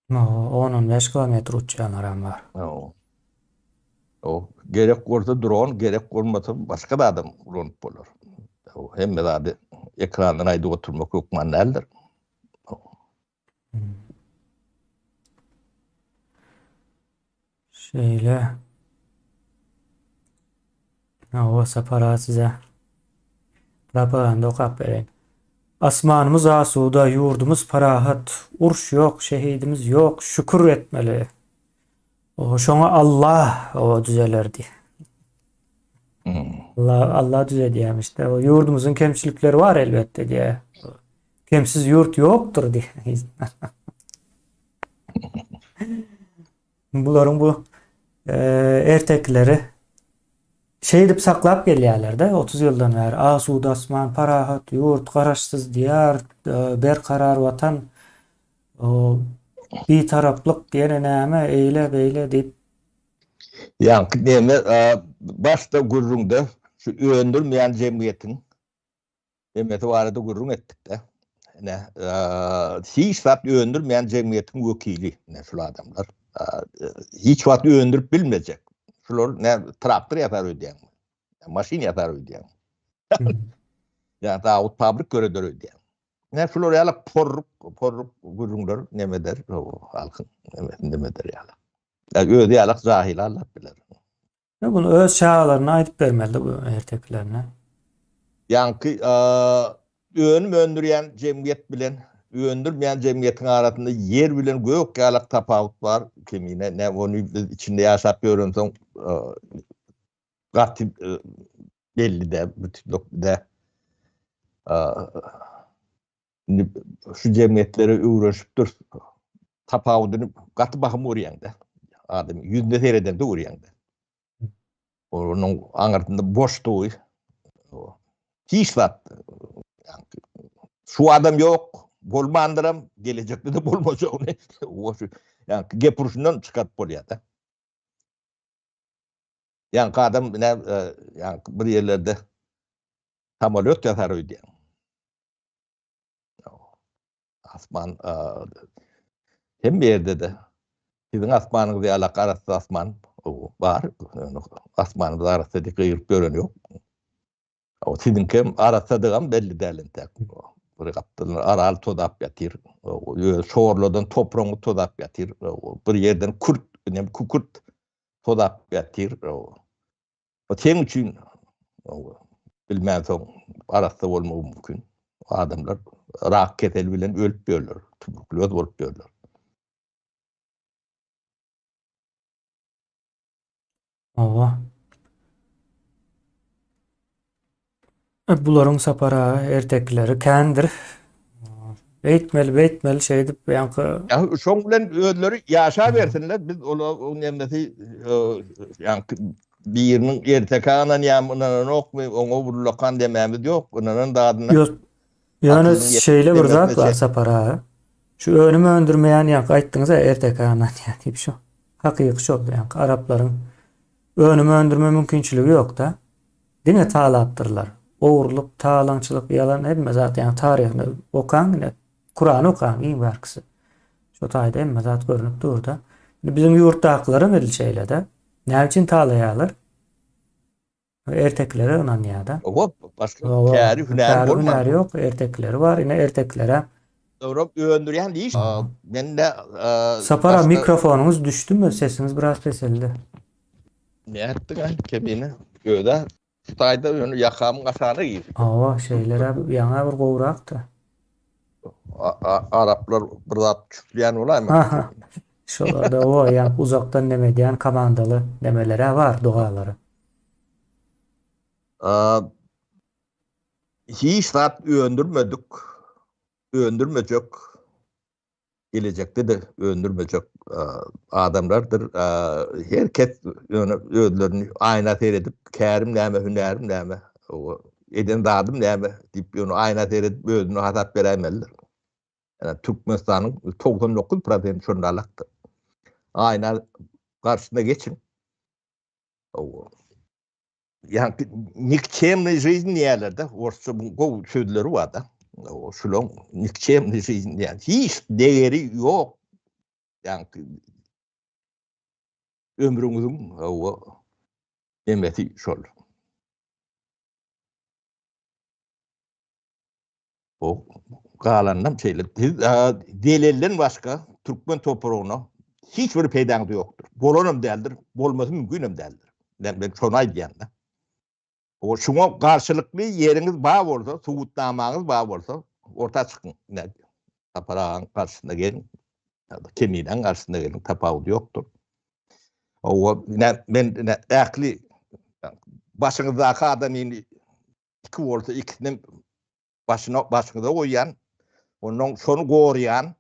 No, 10-15 kilometr uçýanlar hem bar. O. O gerek bolsa dron, gerek bolmasa başga zadam ulanyp bolar. O hemme zady ekrandan aýdyp oturmak hökman däldir. Şeýle. Hawa Sapar aga size propaganda okap bereýin. Asmanymyz asuda, ýurdumyz parahat, uruş ýok, şehidimiz ýok, şükür etmeli. O şoňa Allah o düzeler diýip. Hmm. Allah Allah düzedýärmiş-de. O ýurdumyzyň kemçilikleri bar elbetde diýýär. Kemsiz ýurt ýokdur diýýär. Bularyň bu e, ertekileri şeýdip saklap gelýärler-de 30 ýyldan bäri. Asuda asman, parahat ýurt, garaşsyz diýar, e, berkarar watan, o, bitaraplyk ýene näme, eýle beýle diýip. Ýaňky neme, e, başda gürrüňde şu öndürmeýän jemgyýetiň Nemesi barada gürrüň etdik-de. Ine, hiç zat öndürmeýän jemgyýetiň wekili, ine şul adamlar. Hiç wagt öndürip bilmejek. Şular ne traktor ýasar öýdýäňmi? Maşyn ýasar öýdýäňmi? Ýa zawod fabrik döreder öýdýäňmi? Ine şular ýaly porruk, porruk gürrüňler nemeder, halkyň nemesini nemeder ýaly. Özi ýaly jahyl allap biler. Ýa bunu öz çagalaryna aýdyp bermelidi bu ertekilerini. Ýaňky önüm öndürýän jemgyýet bilen öndürmeýän jemgyýetiň arasynda ýer bilen gök ýalak tapawut bar. Kemine ne ony biz içinde ýaşap ýörensoň gaty belli däl, bütünlük däl. Indi şu jemgyýetlere öwrenişip dur. Tapawudyny gaty bahym görýäň-de. Adam ýüzüne seredende görýäň-de. Onuň aňyrsynda boşdugy. Hiç zat. Şu adam ýok, bolmandyram, gelejekde-de bolmajagyny. Ýa gep urşundan çykaryp bolýar-da. Ýaňky adam ine ýaňky bir ýerlerde samolýot ýasar öýdýän. Asman hemme ýerde-de siziň asmanyňyz ýalak arassa asman bar. Asmanymyz arassa diýip gygyryp ýören ýok. O siziňkem arassadygam belli däl entäk. Bir gapdalynda Aral tozap ýatyr. Öz şorladan topragyňyz tozap ýatyr. Bir ýerden kürt, nem kükürt tozap ýatyr. O seň üçin bilmänsoň arassa bolmagy mümkin. Adamlar rak keseli bilen ölüp ýörler, tuberkulýoz bolup ýörler. Hawa. Bularyň Sapar aga ertekileri kändir. Beýtmeli, beýtmeli şeýdip ýaňky. Ýa şoň bilen özleri ýaşabersinler, biz olaryň nemesi ýaňky biriniň ertekä ynanýarmy, ynananokmy, oňa ullakan demämiz ýok, ynanan zadyna. Ýok. Ýöne şeýle bir zat bar Sapar aga. Şu önüm öndürmeýän ýaňky aýtdyňyz-a ertekä ynanýar diýip şu. Hakyky şol, ýaňky araplaryň önüm öndürme mümkinçiligi ýok-da. Diňe talapdyrlar. Ogurlyk, talaňçylyk, ýalan hemme zat ýaňky taryhyny okaň ine Kurany okaň iň bärkisi. Şo taýda hemme zat görnüp dur-da. Indi biziň ýurtdakylaram edil şeýle-de. Näme üçin talaýarlar? Ertekilere ynanýar-da. Hawa, başga käri, hünäri bolman. Hünäri ýok, ertekileri bar. Ine ertekilere. Dogry, öndürýän iş. Men-de Sapar aga mikrofonyňyz düşdümi? Sesiňiz biraz peseldi. Nätdiň-aý kemine? Öz-ä şu taýda ýöne ýakamyň aşagyna girdi. Hawa, şeýle-rä ýaňa bir gowrakdy. Araplar bir zat çüfleýän bolaýmasyn? Şolarda o ýa uzakdan neme edýän komandaly nemeler-ä bar, dogalary. Hiç zat öndürmedik, öndürmejek, gelejekde-de öndürmejek adamlardyr. Her kes ýöne özlerini aýna seredip, kärim näme, hünärim näme, eden zadym näme diýip ýöne aýna seredip özüne hasap beräýmelidir. Ýa Türkmenistanyň 99 prosenti şonda alakdyr. Aýna garşysyna geçiň. Ýa nikçemnyý жизнь diýýärler-de, orsça bu gowy sözleri bar-da. Şulaň nikçemnyý жизнь diýýär. Hiç degeri ýok. Ýa ömrüňiziň hawa nemesi şol. O galanynam şeýle. Siz zelelden başga türkmen topragyna hiç bir peýdaňyz ýokdur. Bolanam däldir, bolmasy mümkinem däldir. Men, men şony aýdýan-da. O şuňa garşylykly ýeriňiz bar bolsa, subutnamaňyz bar bolsa, orta çykyň. Ine, Sapar agaň garşysyna geliň. Ýa-da Keminäň garşysyna geliň, tapawudy ýokdur. O, ine, men ine, ähli başyňyzdaky adamyny Iki bolsa ikisinem başyna başyňyza goýýan, ondan şony goraýan,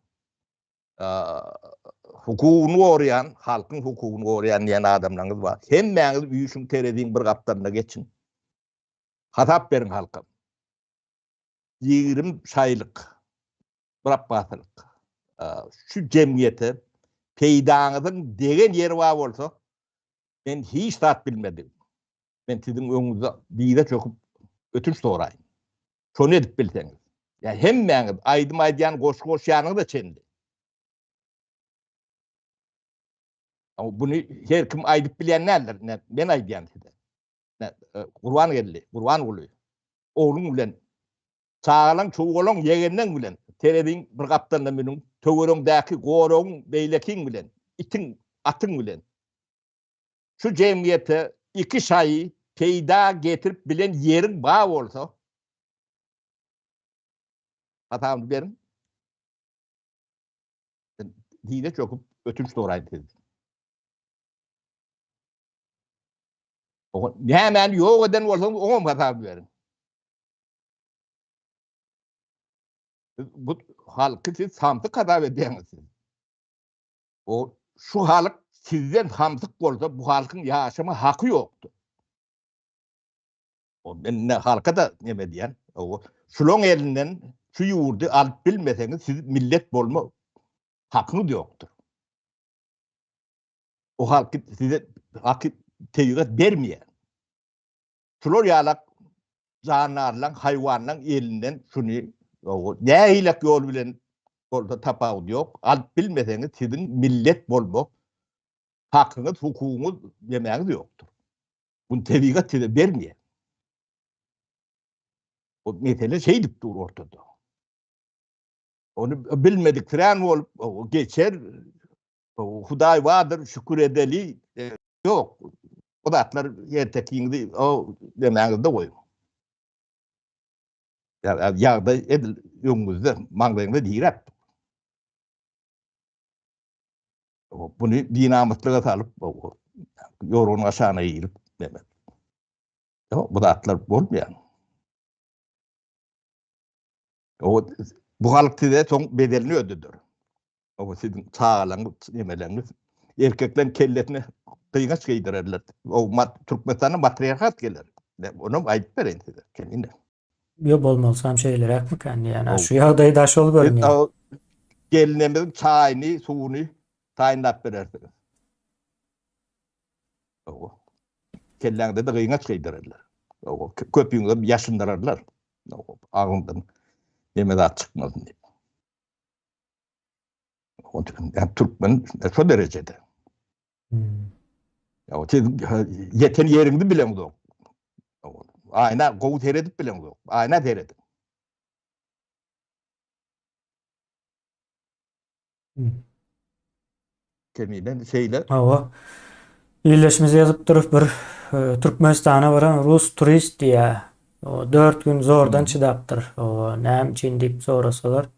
hukugyny goraýan, halkyň hukugyny goraýan diýen adamlaryňyz bar. Hemmäňiz üýşüň tereziň bir gapdalyna geçiň. Hasap beriň halka. 20 şaýlyk bir apbasylyk şu jemgyýete peýdaňyzyň degen ýeri bar bolsa, men hiç zat bilmedim. Men siziň öňüňizde dyza çöküp ötünç soraýyn. Şony edip bilseňiz. Ýa hemmäňiz aýdym aýdýan, goşgy goşýanyňyza çenli. Buny her kim aýdyp bilýän däldir. Men aýdýan size. E, Gurbangeldi, Gurbanguly ogluň bilen çagalaň, çuwalaň, ýegenleň bilen tereziň bir gapdalyna münüň, töweregiňdäki goragyň, beýlekiň bilen, itiň, atyň bilen Şu jemgyýete iki şaýy peýda getirip bilen ýeriň bar bolsa, hasabyny beriň. Dize çöküp ötünç soraýyn sizden. Oňa nämäni ýok eden bolsaňyz, oňam hasabyny beriň. Bu halky siz samsyk hasap edýäňiz siz. O şu halk sizden samsyk bolsa bu halkyň ýaşama haky ýokdur. O men ne halka da neme diýen. O şulaň elinden şu ýurdy alyp bilmeseňiz siz millet bolma hakyňyz ýokdur. O halky size haky tebigat bermeýär. Şular ýalak jandarlaň, haýwanlaň elinden şuny nähilek ýol bilen bolsa tapawudy ýok, alyp bilmeseňiz siziň millet bolmak hakyňyz, hukugyňyz, nemäňiz ýokdur. Muny tebigat size bermeýär. O mesele şeýdip dur ortada. Ony bilmediksirän bolup geçer, Hudaý bardyr, şükür edeli. Ýok. O zatlar ertekiňizi o demäňizde goýuň. Ýa ýagdaý edil öňüňizde, maňlaýyňyza diräp. Buny binamyslyga salyp, ýorganyň aşagyna girip, neme. Ýok, bu zatlar bolmaýar. O bu halk size soň bedelini ödedir. O siziň çagalaryňyz, nemeleriňiz erkekleň kellesine gyňaç geýdirerler. O Türkmenistanda matriarhat geler. Onam aýdyp bereýin size. Kemine. Ýok bolmalysam şeýleräkmikän diýýän. Şu ýagdaý da şol görünýär. Gelinemiziň çaýyny, suwuny taýynlap berersiňiz. Hawa. Kelläňde-de gyňaç geýdirerler. Hawa, köpüňizem ýaşyndyrarlar. Hawa, agzyňdan neme zat çykmasyn diýip. Ýa türkmen şo derejede. Hmm. Ýa siz ýeten ýeriňizi bileňzok. Aýna gowy seredip bileňzok. Aýna serediň. Hmm. Kemine şeýle. Hawa. Ildeşimiz ýazypdyr bir e, Türkmenistana baran rus turist diýä. O 4 gün zordan çydapdyr. O näme üçin diýip sorasalar,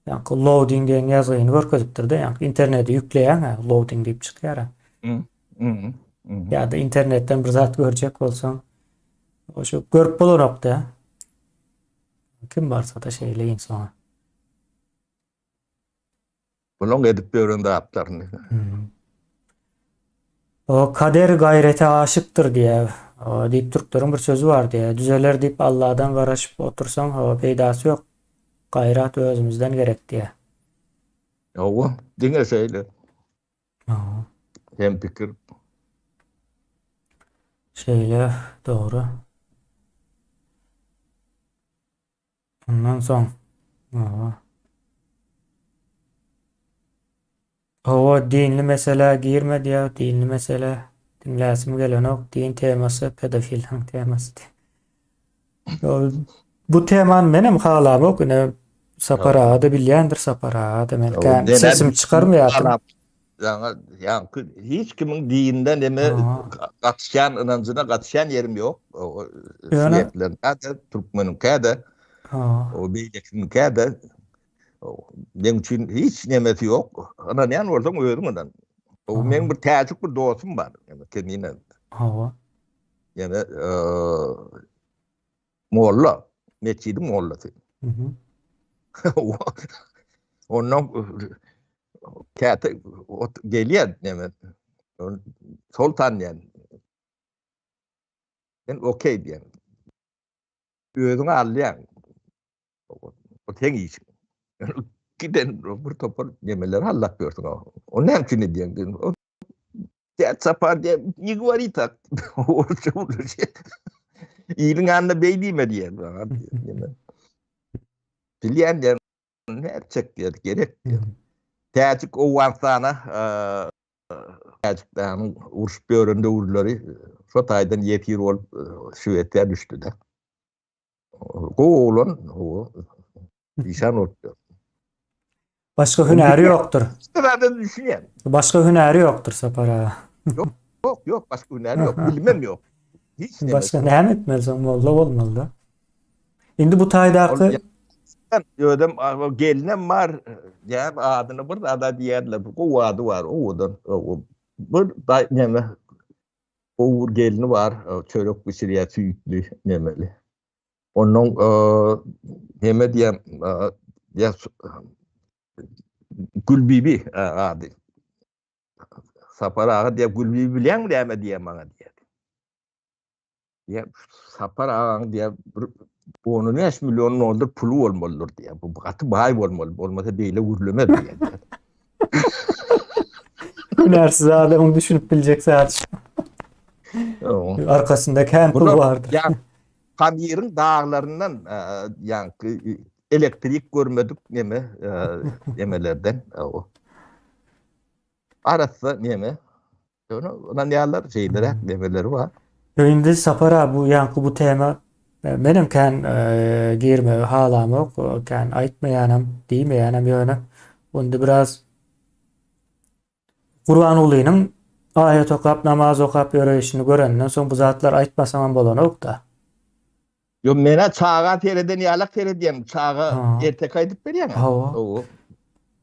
ýaňky loading diýen ýazgyny görkezipdir-de, ýaňky internete ýükleýäň-ä, loading diýip çykýar-a. Ýa-da internetden bir zat görjek bolsaň, o şu görüp bolanok-da. Kim barsa-da şeýle insan. Bulaň edip ýören zatlaryny. O kader gaýrete aşykdyr diýýär. O diýip türkleriň bir sözi bar diýýär. Düzeler diýip Alladan garaşyp otursaň, o peýdasy ýok. Gaýrat özümizden gerek diýýär. Hawa, diňe şeýle. Hawa. Hem pikir. Şeýle, dogry. Ondan soň, hawa. Hawa, dinli meselä girme diýýär, dinli mesele diňläsim gelenok, din temasy pedofiliň temasy diýýär. Bu temany menem halamok, ine Sapar aga-da bilýändir, Sapar aga-da men kän sesim çykarmaýardym. Ýaňy ýaňky hiç kimiň dinine neme gatyşýan ynanjyna gatyşýan ýerim ýok. Şwetleriňkä-de, türkmeniňkä-de, o beýlekiniňkä-de meň üçin hiç nemesi ýok. Ynanýan bolsaň özüň ynan. O meň bir täjik bir dostum bar, Kemine. Hawa. Ýene Molla, metjidiň mollasy. Ondan käte gelýär neme. Soltan diýen. Men okey diýen. Özüňi alýaň. O seň işiň. Giden bir topar nemeleri hallap ýörsüň. O näme üçin edýäň diýen. Däd Sapar diýen, ne говори так. Orusça gürleşýär. Iliň ýanynda beý diýme diýen. Bilýän diýen, nätjek diýen, gerek diýen. Täjik Owganystana Täjikistanyň urşup ýören döwürleri şo taýdan ýesir bolup Şwesiýa düşdi-de. Gowy oglan, işan bolupdyr. Başga hünäri ýokdur. Zaten düşünýän. Başga hünäri ýokdur Sapar aga. Ýok, ýok, ýok, başga hünäri ýok, bilimem ýok. Hiç näme. Başga näme etmeli soň molla bolmaly-da. Indi bu taýdaky Özem gelinem bar, ýa adyny bir zada diýerler, gowy ady bar, owadan. Bir näme gowy bir gelni bar, çörek bişirýär, süýtli nemeli. Ondan neme diýen ýa Gülbibi ady. Sapar aga diýýär, Gülbibi bilýäňmi näme diýýär maňa diýýär. Diýýär, Sapar agaň diýýär, bir 15 million dollar puly bolmalydyr diýýär. Bu gaty baý bolmaly, bolmasa beýle gürlemez diýýär. Hünärsiz adamyň düşünip biljek zat. Arkasynda kän pul bardyr. Ýa Pamiriň daglaryndan ýaňky elektrik görmedik neme nemelerden. Arassa neme. Ýöne ynanýarlar şeýleräk nemeleri bar. Indi Sapar abi bu ýaňky bu tema menem kän girmegi halamok, kän aýtmaýanam, diýmeýänem ýöne indi biraz Gurbangulynyň aýat okap, namaz okap ýöreýşini görenden soň bu zatlary aýtmasaňam bolanok-da. Ýok, men-ä çaga sereden ýalak seredýän, çaga erteki aýdyp berýän. Hawa.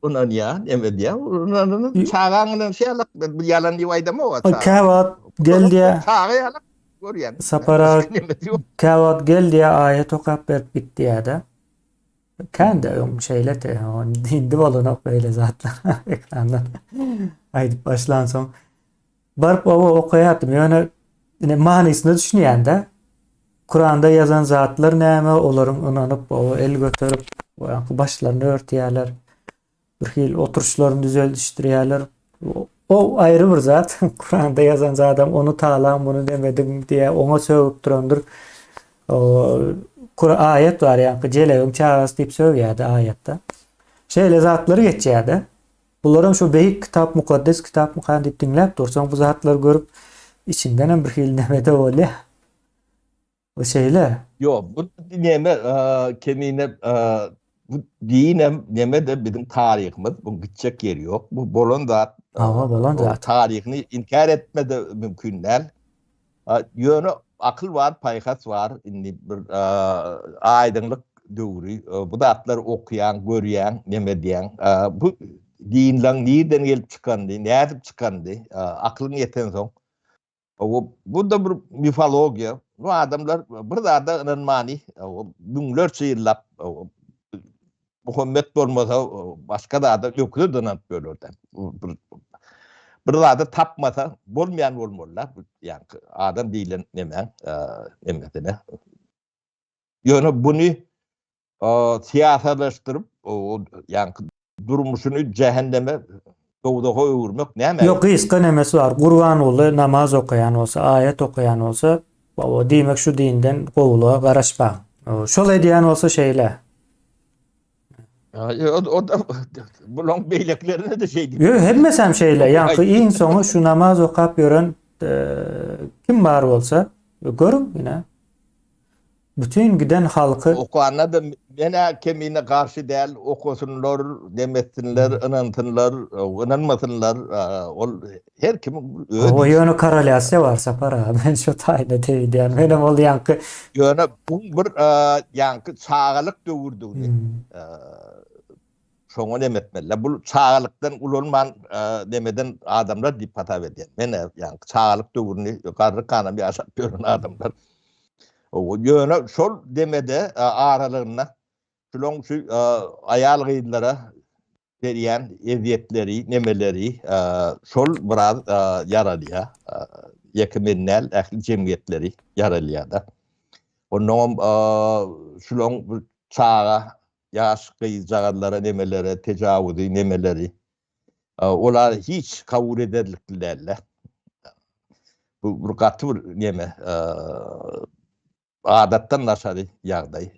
Ynanýar, neme diýýär, ynanyny çagaň ynanyşy ýalak, men bu ýalan diýip aýdamok-a çaga. Käwagt gel diýýär. Çaga ýalak görýän. Sapar aga käwagt gel diýýär, aýat okap berip git diýýär-de. Kän-de öň şeýledi, indi bolanok beýle zatlar ekrandan aýdyp başlansoň. Baryp oba okaýardym, ýöne ine manysyna düşünýän-de. Kuranda ýazan zatlar näme, olaryň ynanyp, oba el göterip, başlaryny örtýärler. Bir hili oturyşlaryny düzeldişdirýärler. O aýry bir zat. Kuranda ýazan zadam ony talaň, muny demediň diýä oňa sögüp durandyr. O Kur aýat bar ýaňky jelebiň çagasy diýip sögýärdi aýatda. Şeýle zatlar geçýärdi. Bularam şu beýik kitap, mukaddes kitapmykan diýip diňläp dursaň bu zatlary görüp içiňdenem bir hili nemede bolýar. Bu şeýle. Ýok, bu neme kemine bu dinem neme-de biziň taryhymyz, bu gitjek ýeri ýok. Bu bolan zat. Hawa, bolan zat. Taryhyny inkär etme-de mümkin däl. Ýöne akyl bar, paýhas bar, indi bir aýdyňlyk döwri. Bu zatlary okaýaň, görýäň, neme edýäň. Bu dinleň nirden gelip çykanyny, nädip çykanyny akylyň ýetensoň Bu-da bir mifologiýa. Bu adamlar bir zada ynanmany müňlerçe ýyllap Muhammet bolmasa başga zada öküze ynanyp ýörlerdi. Bir zady tapmasa bolmaýan bolmaly-da. Ýa-ni adam diýlen nemäň nemesine. Ýöne buny syýasalaşdyryp, ýaňky durmuşyny jähenneme, dowzaha öwürmek näme? Ýok, gysga nemesi bar. Gurbanguly namaz okaýan bolsa, aýat okaýan bolsa, hawa, diýmek şu dinden gowulyga garaşmaň. Şol edýän bolsa şeýle. O da bulaň beýlekilerine de şeý diýip. Ýok, hemmesem şeýle. Ýaňky iň soňy şu namaz okap ýören kim bar bolsa, görüň ine. Bütin giden halky. Okanda-da men-ä kemine garşy däl, okasynlar, dem etsinler, ynansynlar, ynanmasynlar, ol her kimiň öz Hawa, ýöne korrelýasiýa bar Sapar aga, men şo taýda diýýän. Menem ol ýaňky. Ýöne bu bir ýaňky çagalyk döwürdigini şoňa nem etmeliler. Bu çagalykdan ulalman nemeden adamlar diýip hasap edýän. Men-ä ýaňky çagalyk döwrüni garry kanam ýaşap ýören adamlar. Ýöne şol demede aralygynda şulaň şu aýal-gyzlara berýän ezýetleri, nemeleri şol biraz ýaralýar. Ýeke men däl, ähli jemgyýetleri ýaralýar-da. Onnoňam şulaň çaga, ýaş gyzjagazlara nemelere tejawuzy, nemeleri olar hiç kabul ederlikli däl-de. Bu bir gaty bir neme, adatdan daşary ýagdaý.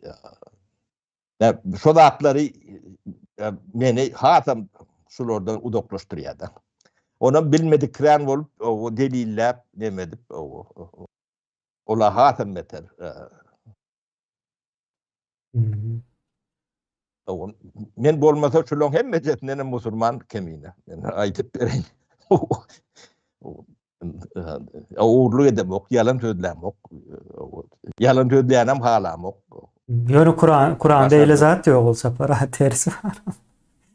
Şo zatlary meni hasam şulardan uzaklaşdyrýar-da. Onam bilmedikrän bolup, delilläp, neme edip, olar hasam beter. Men bolmasa şulaň hemmesinden hem musulman kemine. Men aýdyp bereýin. Ogurlyk edemok, ýalan sözlämok. Ýalan sözleýänem halamok. Ýöne Kuran Kuranda eýle zat ýok ol sapar a tersi bar.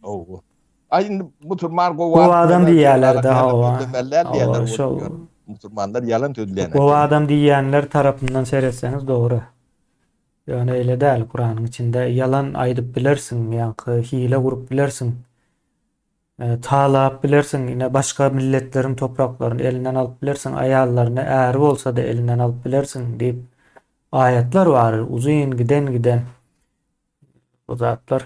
Ow. Aý indi musulman gowy Gowy adam diýýärler-de hawa. Hawa şol. Musulmanlar ýalan sözleýän. Gowy adam diýýänler tarapyndan seretseňiz dogry. Ýöne eýle däl Kuranyň içinde ýalan aýdyp bilersiň ýaňky hile gurup bilersiň. Talap bilersiň ine başga milletleriň topraklaryny elinden alyp bilersiň aýallaryny äri bolsada elinden alyp bilersiň diýip aýatlar bar uzyn giden giden bu zatlar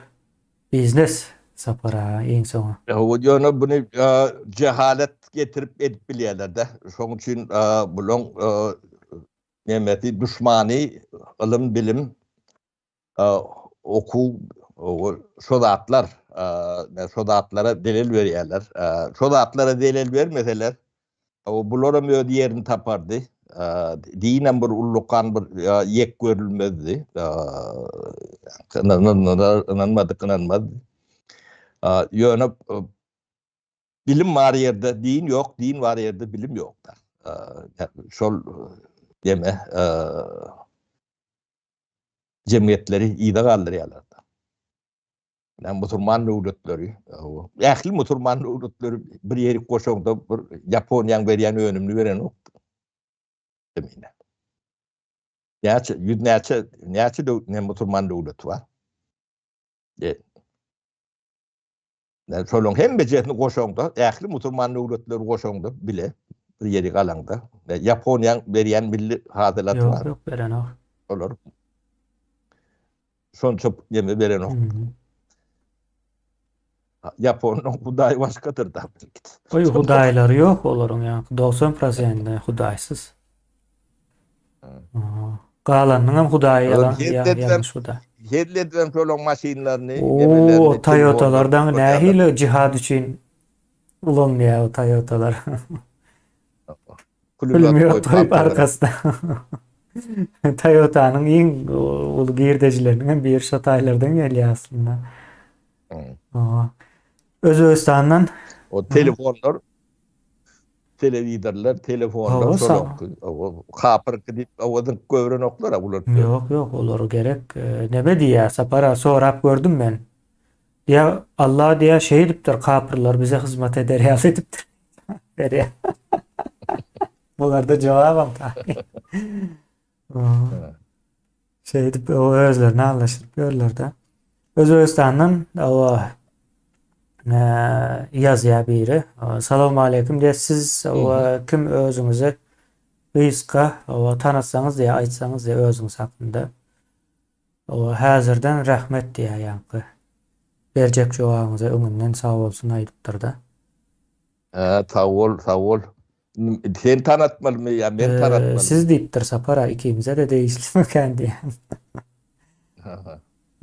biznes Sapar aga iň soňy. Hawa ýöne buny jehalet getirip edip bilýärlerde şoň üçin bulaň nemesi duşmany ylym bilim okuw şo zatlar şo zatlara zelel berýärler. Şo zatlara zelel bermeseler, bularam öz ýerini tapardy. Dinem bir ullakan bir ýek görülmezdi. Ynanmadyk ynanmazdy. Ýöne bilim bar ýerde din ýok, din bar ýerde bilim ýok-da. Şol neme jemgyýetleri yza galdyrýarlar. Yani musulman döwletleri, ähli musulman döwletleri bir ýeri goşaňda bir Ýaponiýaň berýän önümini berenok. Demine. Näçe, ýüz näçe, näçe döw, ne musulman döwleti bar? E, Yani şolaryň hemmejesini goşaňda, ähli musulman döwletleri goşaňda bile bir ýeri galaňda, Ýaponiýaň berýän milli hasylaty bar. Ýok, ýok, berenok. Olar şonça neme berenok. Ýaponyň hudaýy başgadyr da. Oý hudaýlary ýok olaryň ýaňky 90 prosenti hudaýsyz. Galanynyň hem hudaýy ýalan ýalňyş hudaý. Hezil edibem şolaň maşynlaryny, nemelerini. O Toyotalardan nähili jihad üçin ulanylýar o Toyotalar. Pulemýot goýup arkasyna. Toyotanyň iň uly girdejileriniň hem biri şo taýlardan gelýär aslynda. Özbegistandan o telefonlar telewizorlar, telefonlar şolaňky. Kapyrky diýip owadan göwrenoklar bular. Ýok, ýok, olar gerek. Neme diýýär, Sapara sorap gördüm men. Diýýär, Allah diýýär, şeýdipdir, kapyrlar bize hyzmat eder ýaly edipdir. Berýär. Bularda jogabam taýyn. Şeýdip o özlerini aldaşyryp ýörler-de. Özbegistandan o ýazýar biri. Salam aleýkum diýýär. Siz o kim özüňizi gysga o tanatsaňyz diýýär, aýtsaňyz diýýär özüňiz hakynda. O häzirden rahmet diýýär ýaňky. Berjek jogabyňyza öňünden sag bolsun aýdypdyr-da. Hä, sag bol, sag bol. Sen tanatmalymy ýa men tanatmalymy? Siz diýipdir Sapar-a ikimize-de degişlimikän diýýän.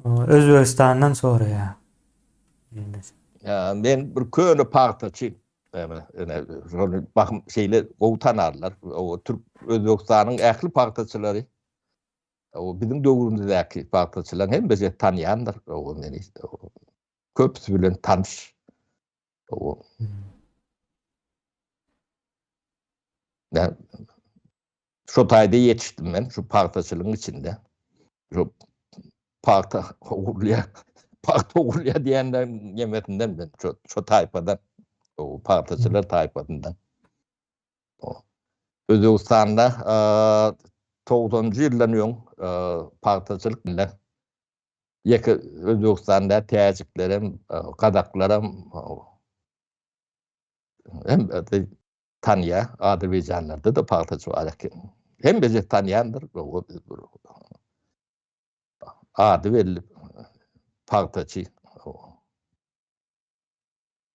Özbegistandan soraýar. Ýa, men bir köne pagtaçy. Ine, şony bahym şeýle gowy tanarlar. O türk Özbegistanyň ähli pagtaçylary o biziň döwrümizdäki pagtaçylaryň hemmesi tanýandyr o meni. Köpüsi bilen tanyş. O Ben şu taýda ýetişdim men, şu pagtaçylygyň içinde. Şu pagta ogurlaýar, pagta ogurlaýar diýenler ýemesinden men şu, şu taýpadan, o pagtaçylar taýpasyndan. Özbegistanda 90-njy ýyldan öň pagtaçylyk bilen ýeke Özbegistanda täjiklerem, gazaklaram hem tanýar, azerbaýjanlarda-da pagtaçy bar eken. Hemmesi tanýandyr. Ady belli pagtaçy.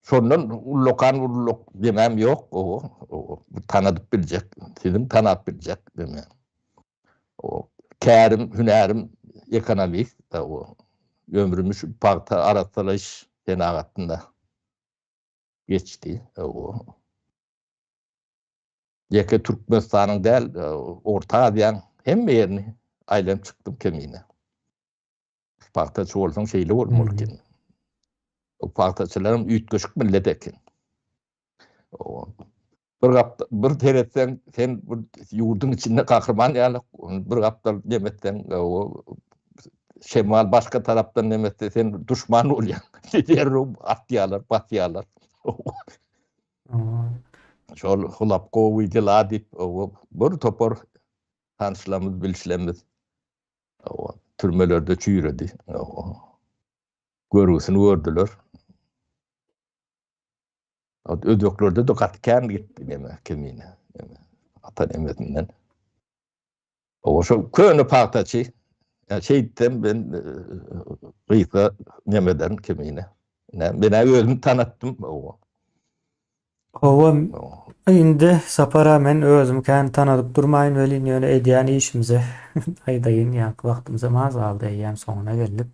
Şondan ullakan ulluk demem ýok, o, tanadyp biljek, siziň tanap biljek demem. O, kärim, hünärim ekonomist, o, ömrümi şu pagta arassalaýyş senagatynda geçdi, o. Ýeke Türkmenistanyň däl, Orta Aziýanyň hemme ýerini aýlanyp çykdym kemine. Pagtaçy bolsaň şeýle bolmaly eken. O pagtaçylaram üýtgeşik millet eken. Bir gap bir seretseň sen bir ýurduň içinde gahryman ýaly, bir gapdal nemetseň o şemal başga tarapdan nemetse sen duşman bolýaň. Derrew atýarlar, basýarlar. Şol Hlapkowy dela diýip bir topar tanyşlarymyz, bilişlerimiz Türmelerde çüýredi. Görgüsini gördüler. Özbeklerde-de gaty kän gitdi neme, kemine. Neme, ata nemesinden. O şol köne pagtaçy. Şeýtsem ben e, gysga nemeden kemine. Ne, men özüm tanatdym. Hawa, indi Sapar-a men özümi kän tanadyp durmaýyn welin, ýöne edýän işimizi aýdaýyn, ýaňky wagtymyzam az galdy, eýýäm soňuna geldik.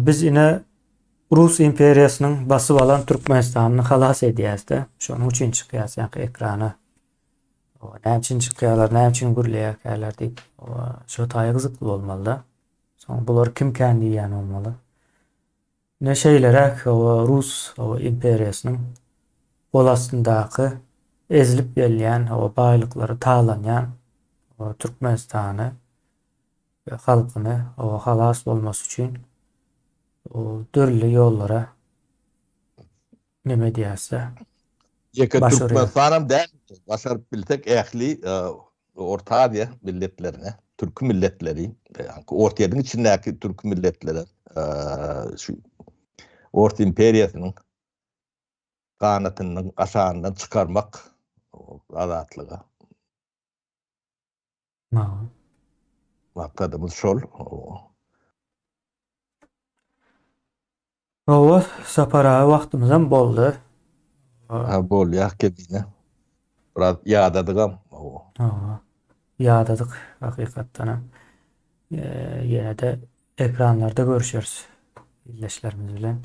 Biz ine Rus imperiýasynyň basyp alan Türkmenistanyny halas edýäs-de, şonuň üçin çykýas ýaňky ekrana. Näme üçin çykýarlar, näme üçin gürleýärkäler diýip, şo taýy gyzykly bolmaly-da. Soň bular kimkän diýýän bolmaly. Ine şeýleräk hawa rus hawa imperiýasynyň gol astyndaky ezilip gelýän hawa baýlyklary talanýan hawa Türkmenistany we halkyny hawa halas bolmasy üçin dürli ýollara neme edýärse Ýeke Türkmenistanam däl, başaryp bilsek ähli Orta Aziýa milletlerine, türki milletleri, Orsýetiň içindäki türki milletlere şu Ors imperiýasynyň ganatynyň aşagyndan çykarmak azatlyga. Maksadymyz şol. Hawa, Sapar aga wagtymyzam boldy. Ha bolýar kemine. Biraz ýadadygam. Hawa. Ýadadyk hakykatdanam. Ýene-de ekranlarda görüşeris ildeşlerimiz bilen.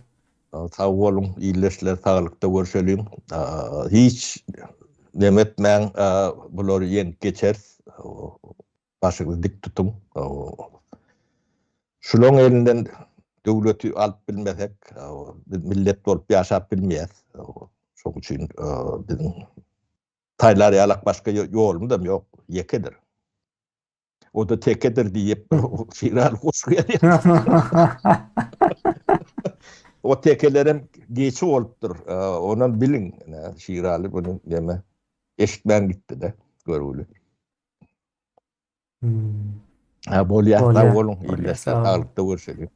Sag boluň ildeşler saglykda görşeliň. Hiç neme etmäň bulary ýeňip geçeris. Başyňyzy dik tutuň. Şulaň elinden döwleti alyp bilmesek, biz millet bolup ýaşap bilmeýäs. Şoň üçin biziň saýlar ýalak başga ýolumyzam ýok, ýekedir. O-da tekedir diýip, Şiraly goşgy ýazýar. O tekelerem geçi bolupdyr. Onam biliň. Şiraly muny neme eşitmän gitdi-de, görgüli. Hmm. Ha bolýar, sag boluň, ildeşler, saglykda görşeliň.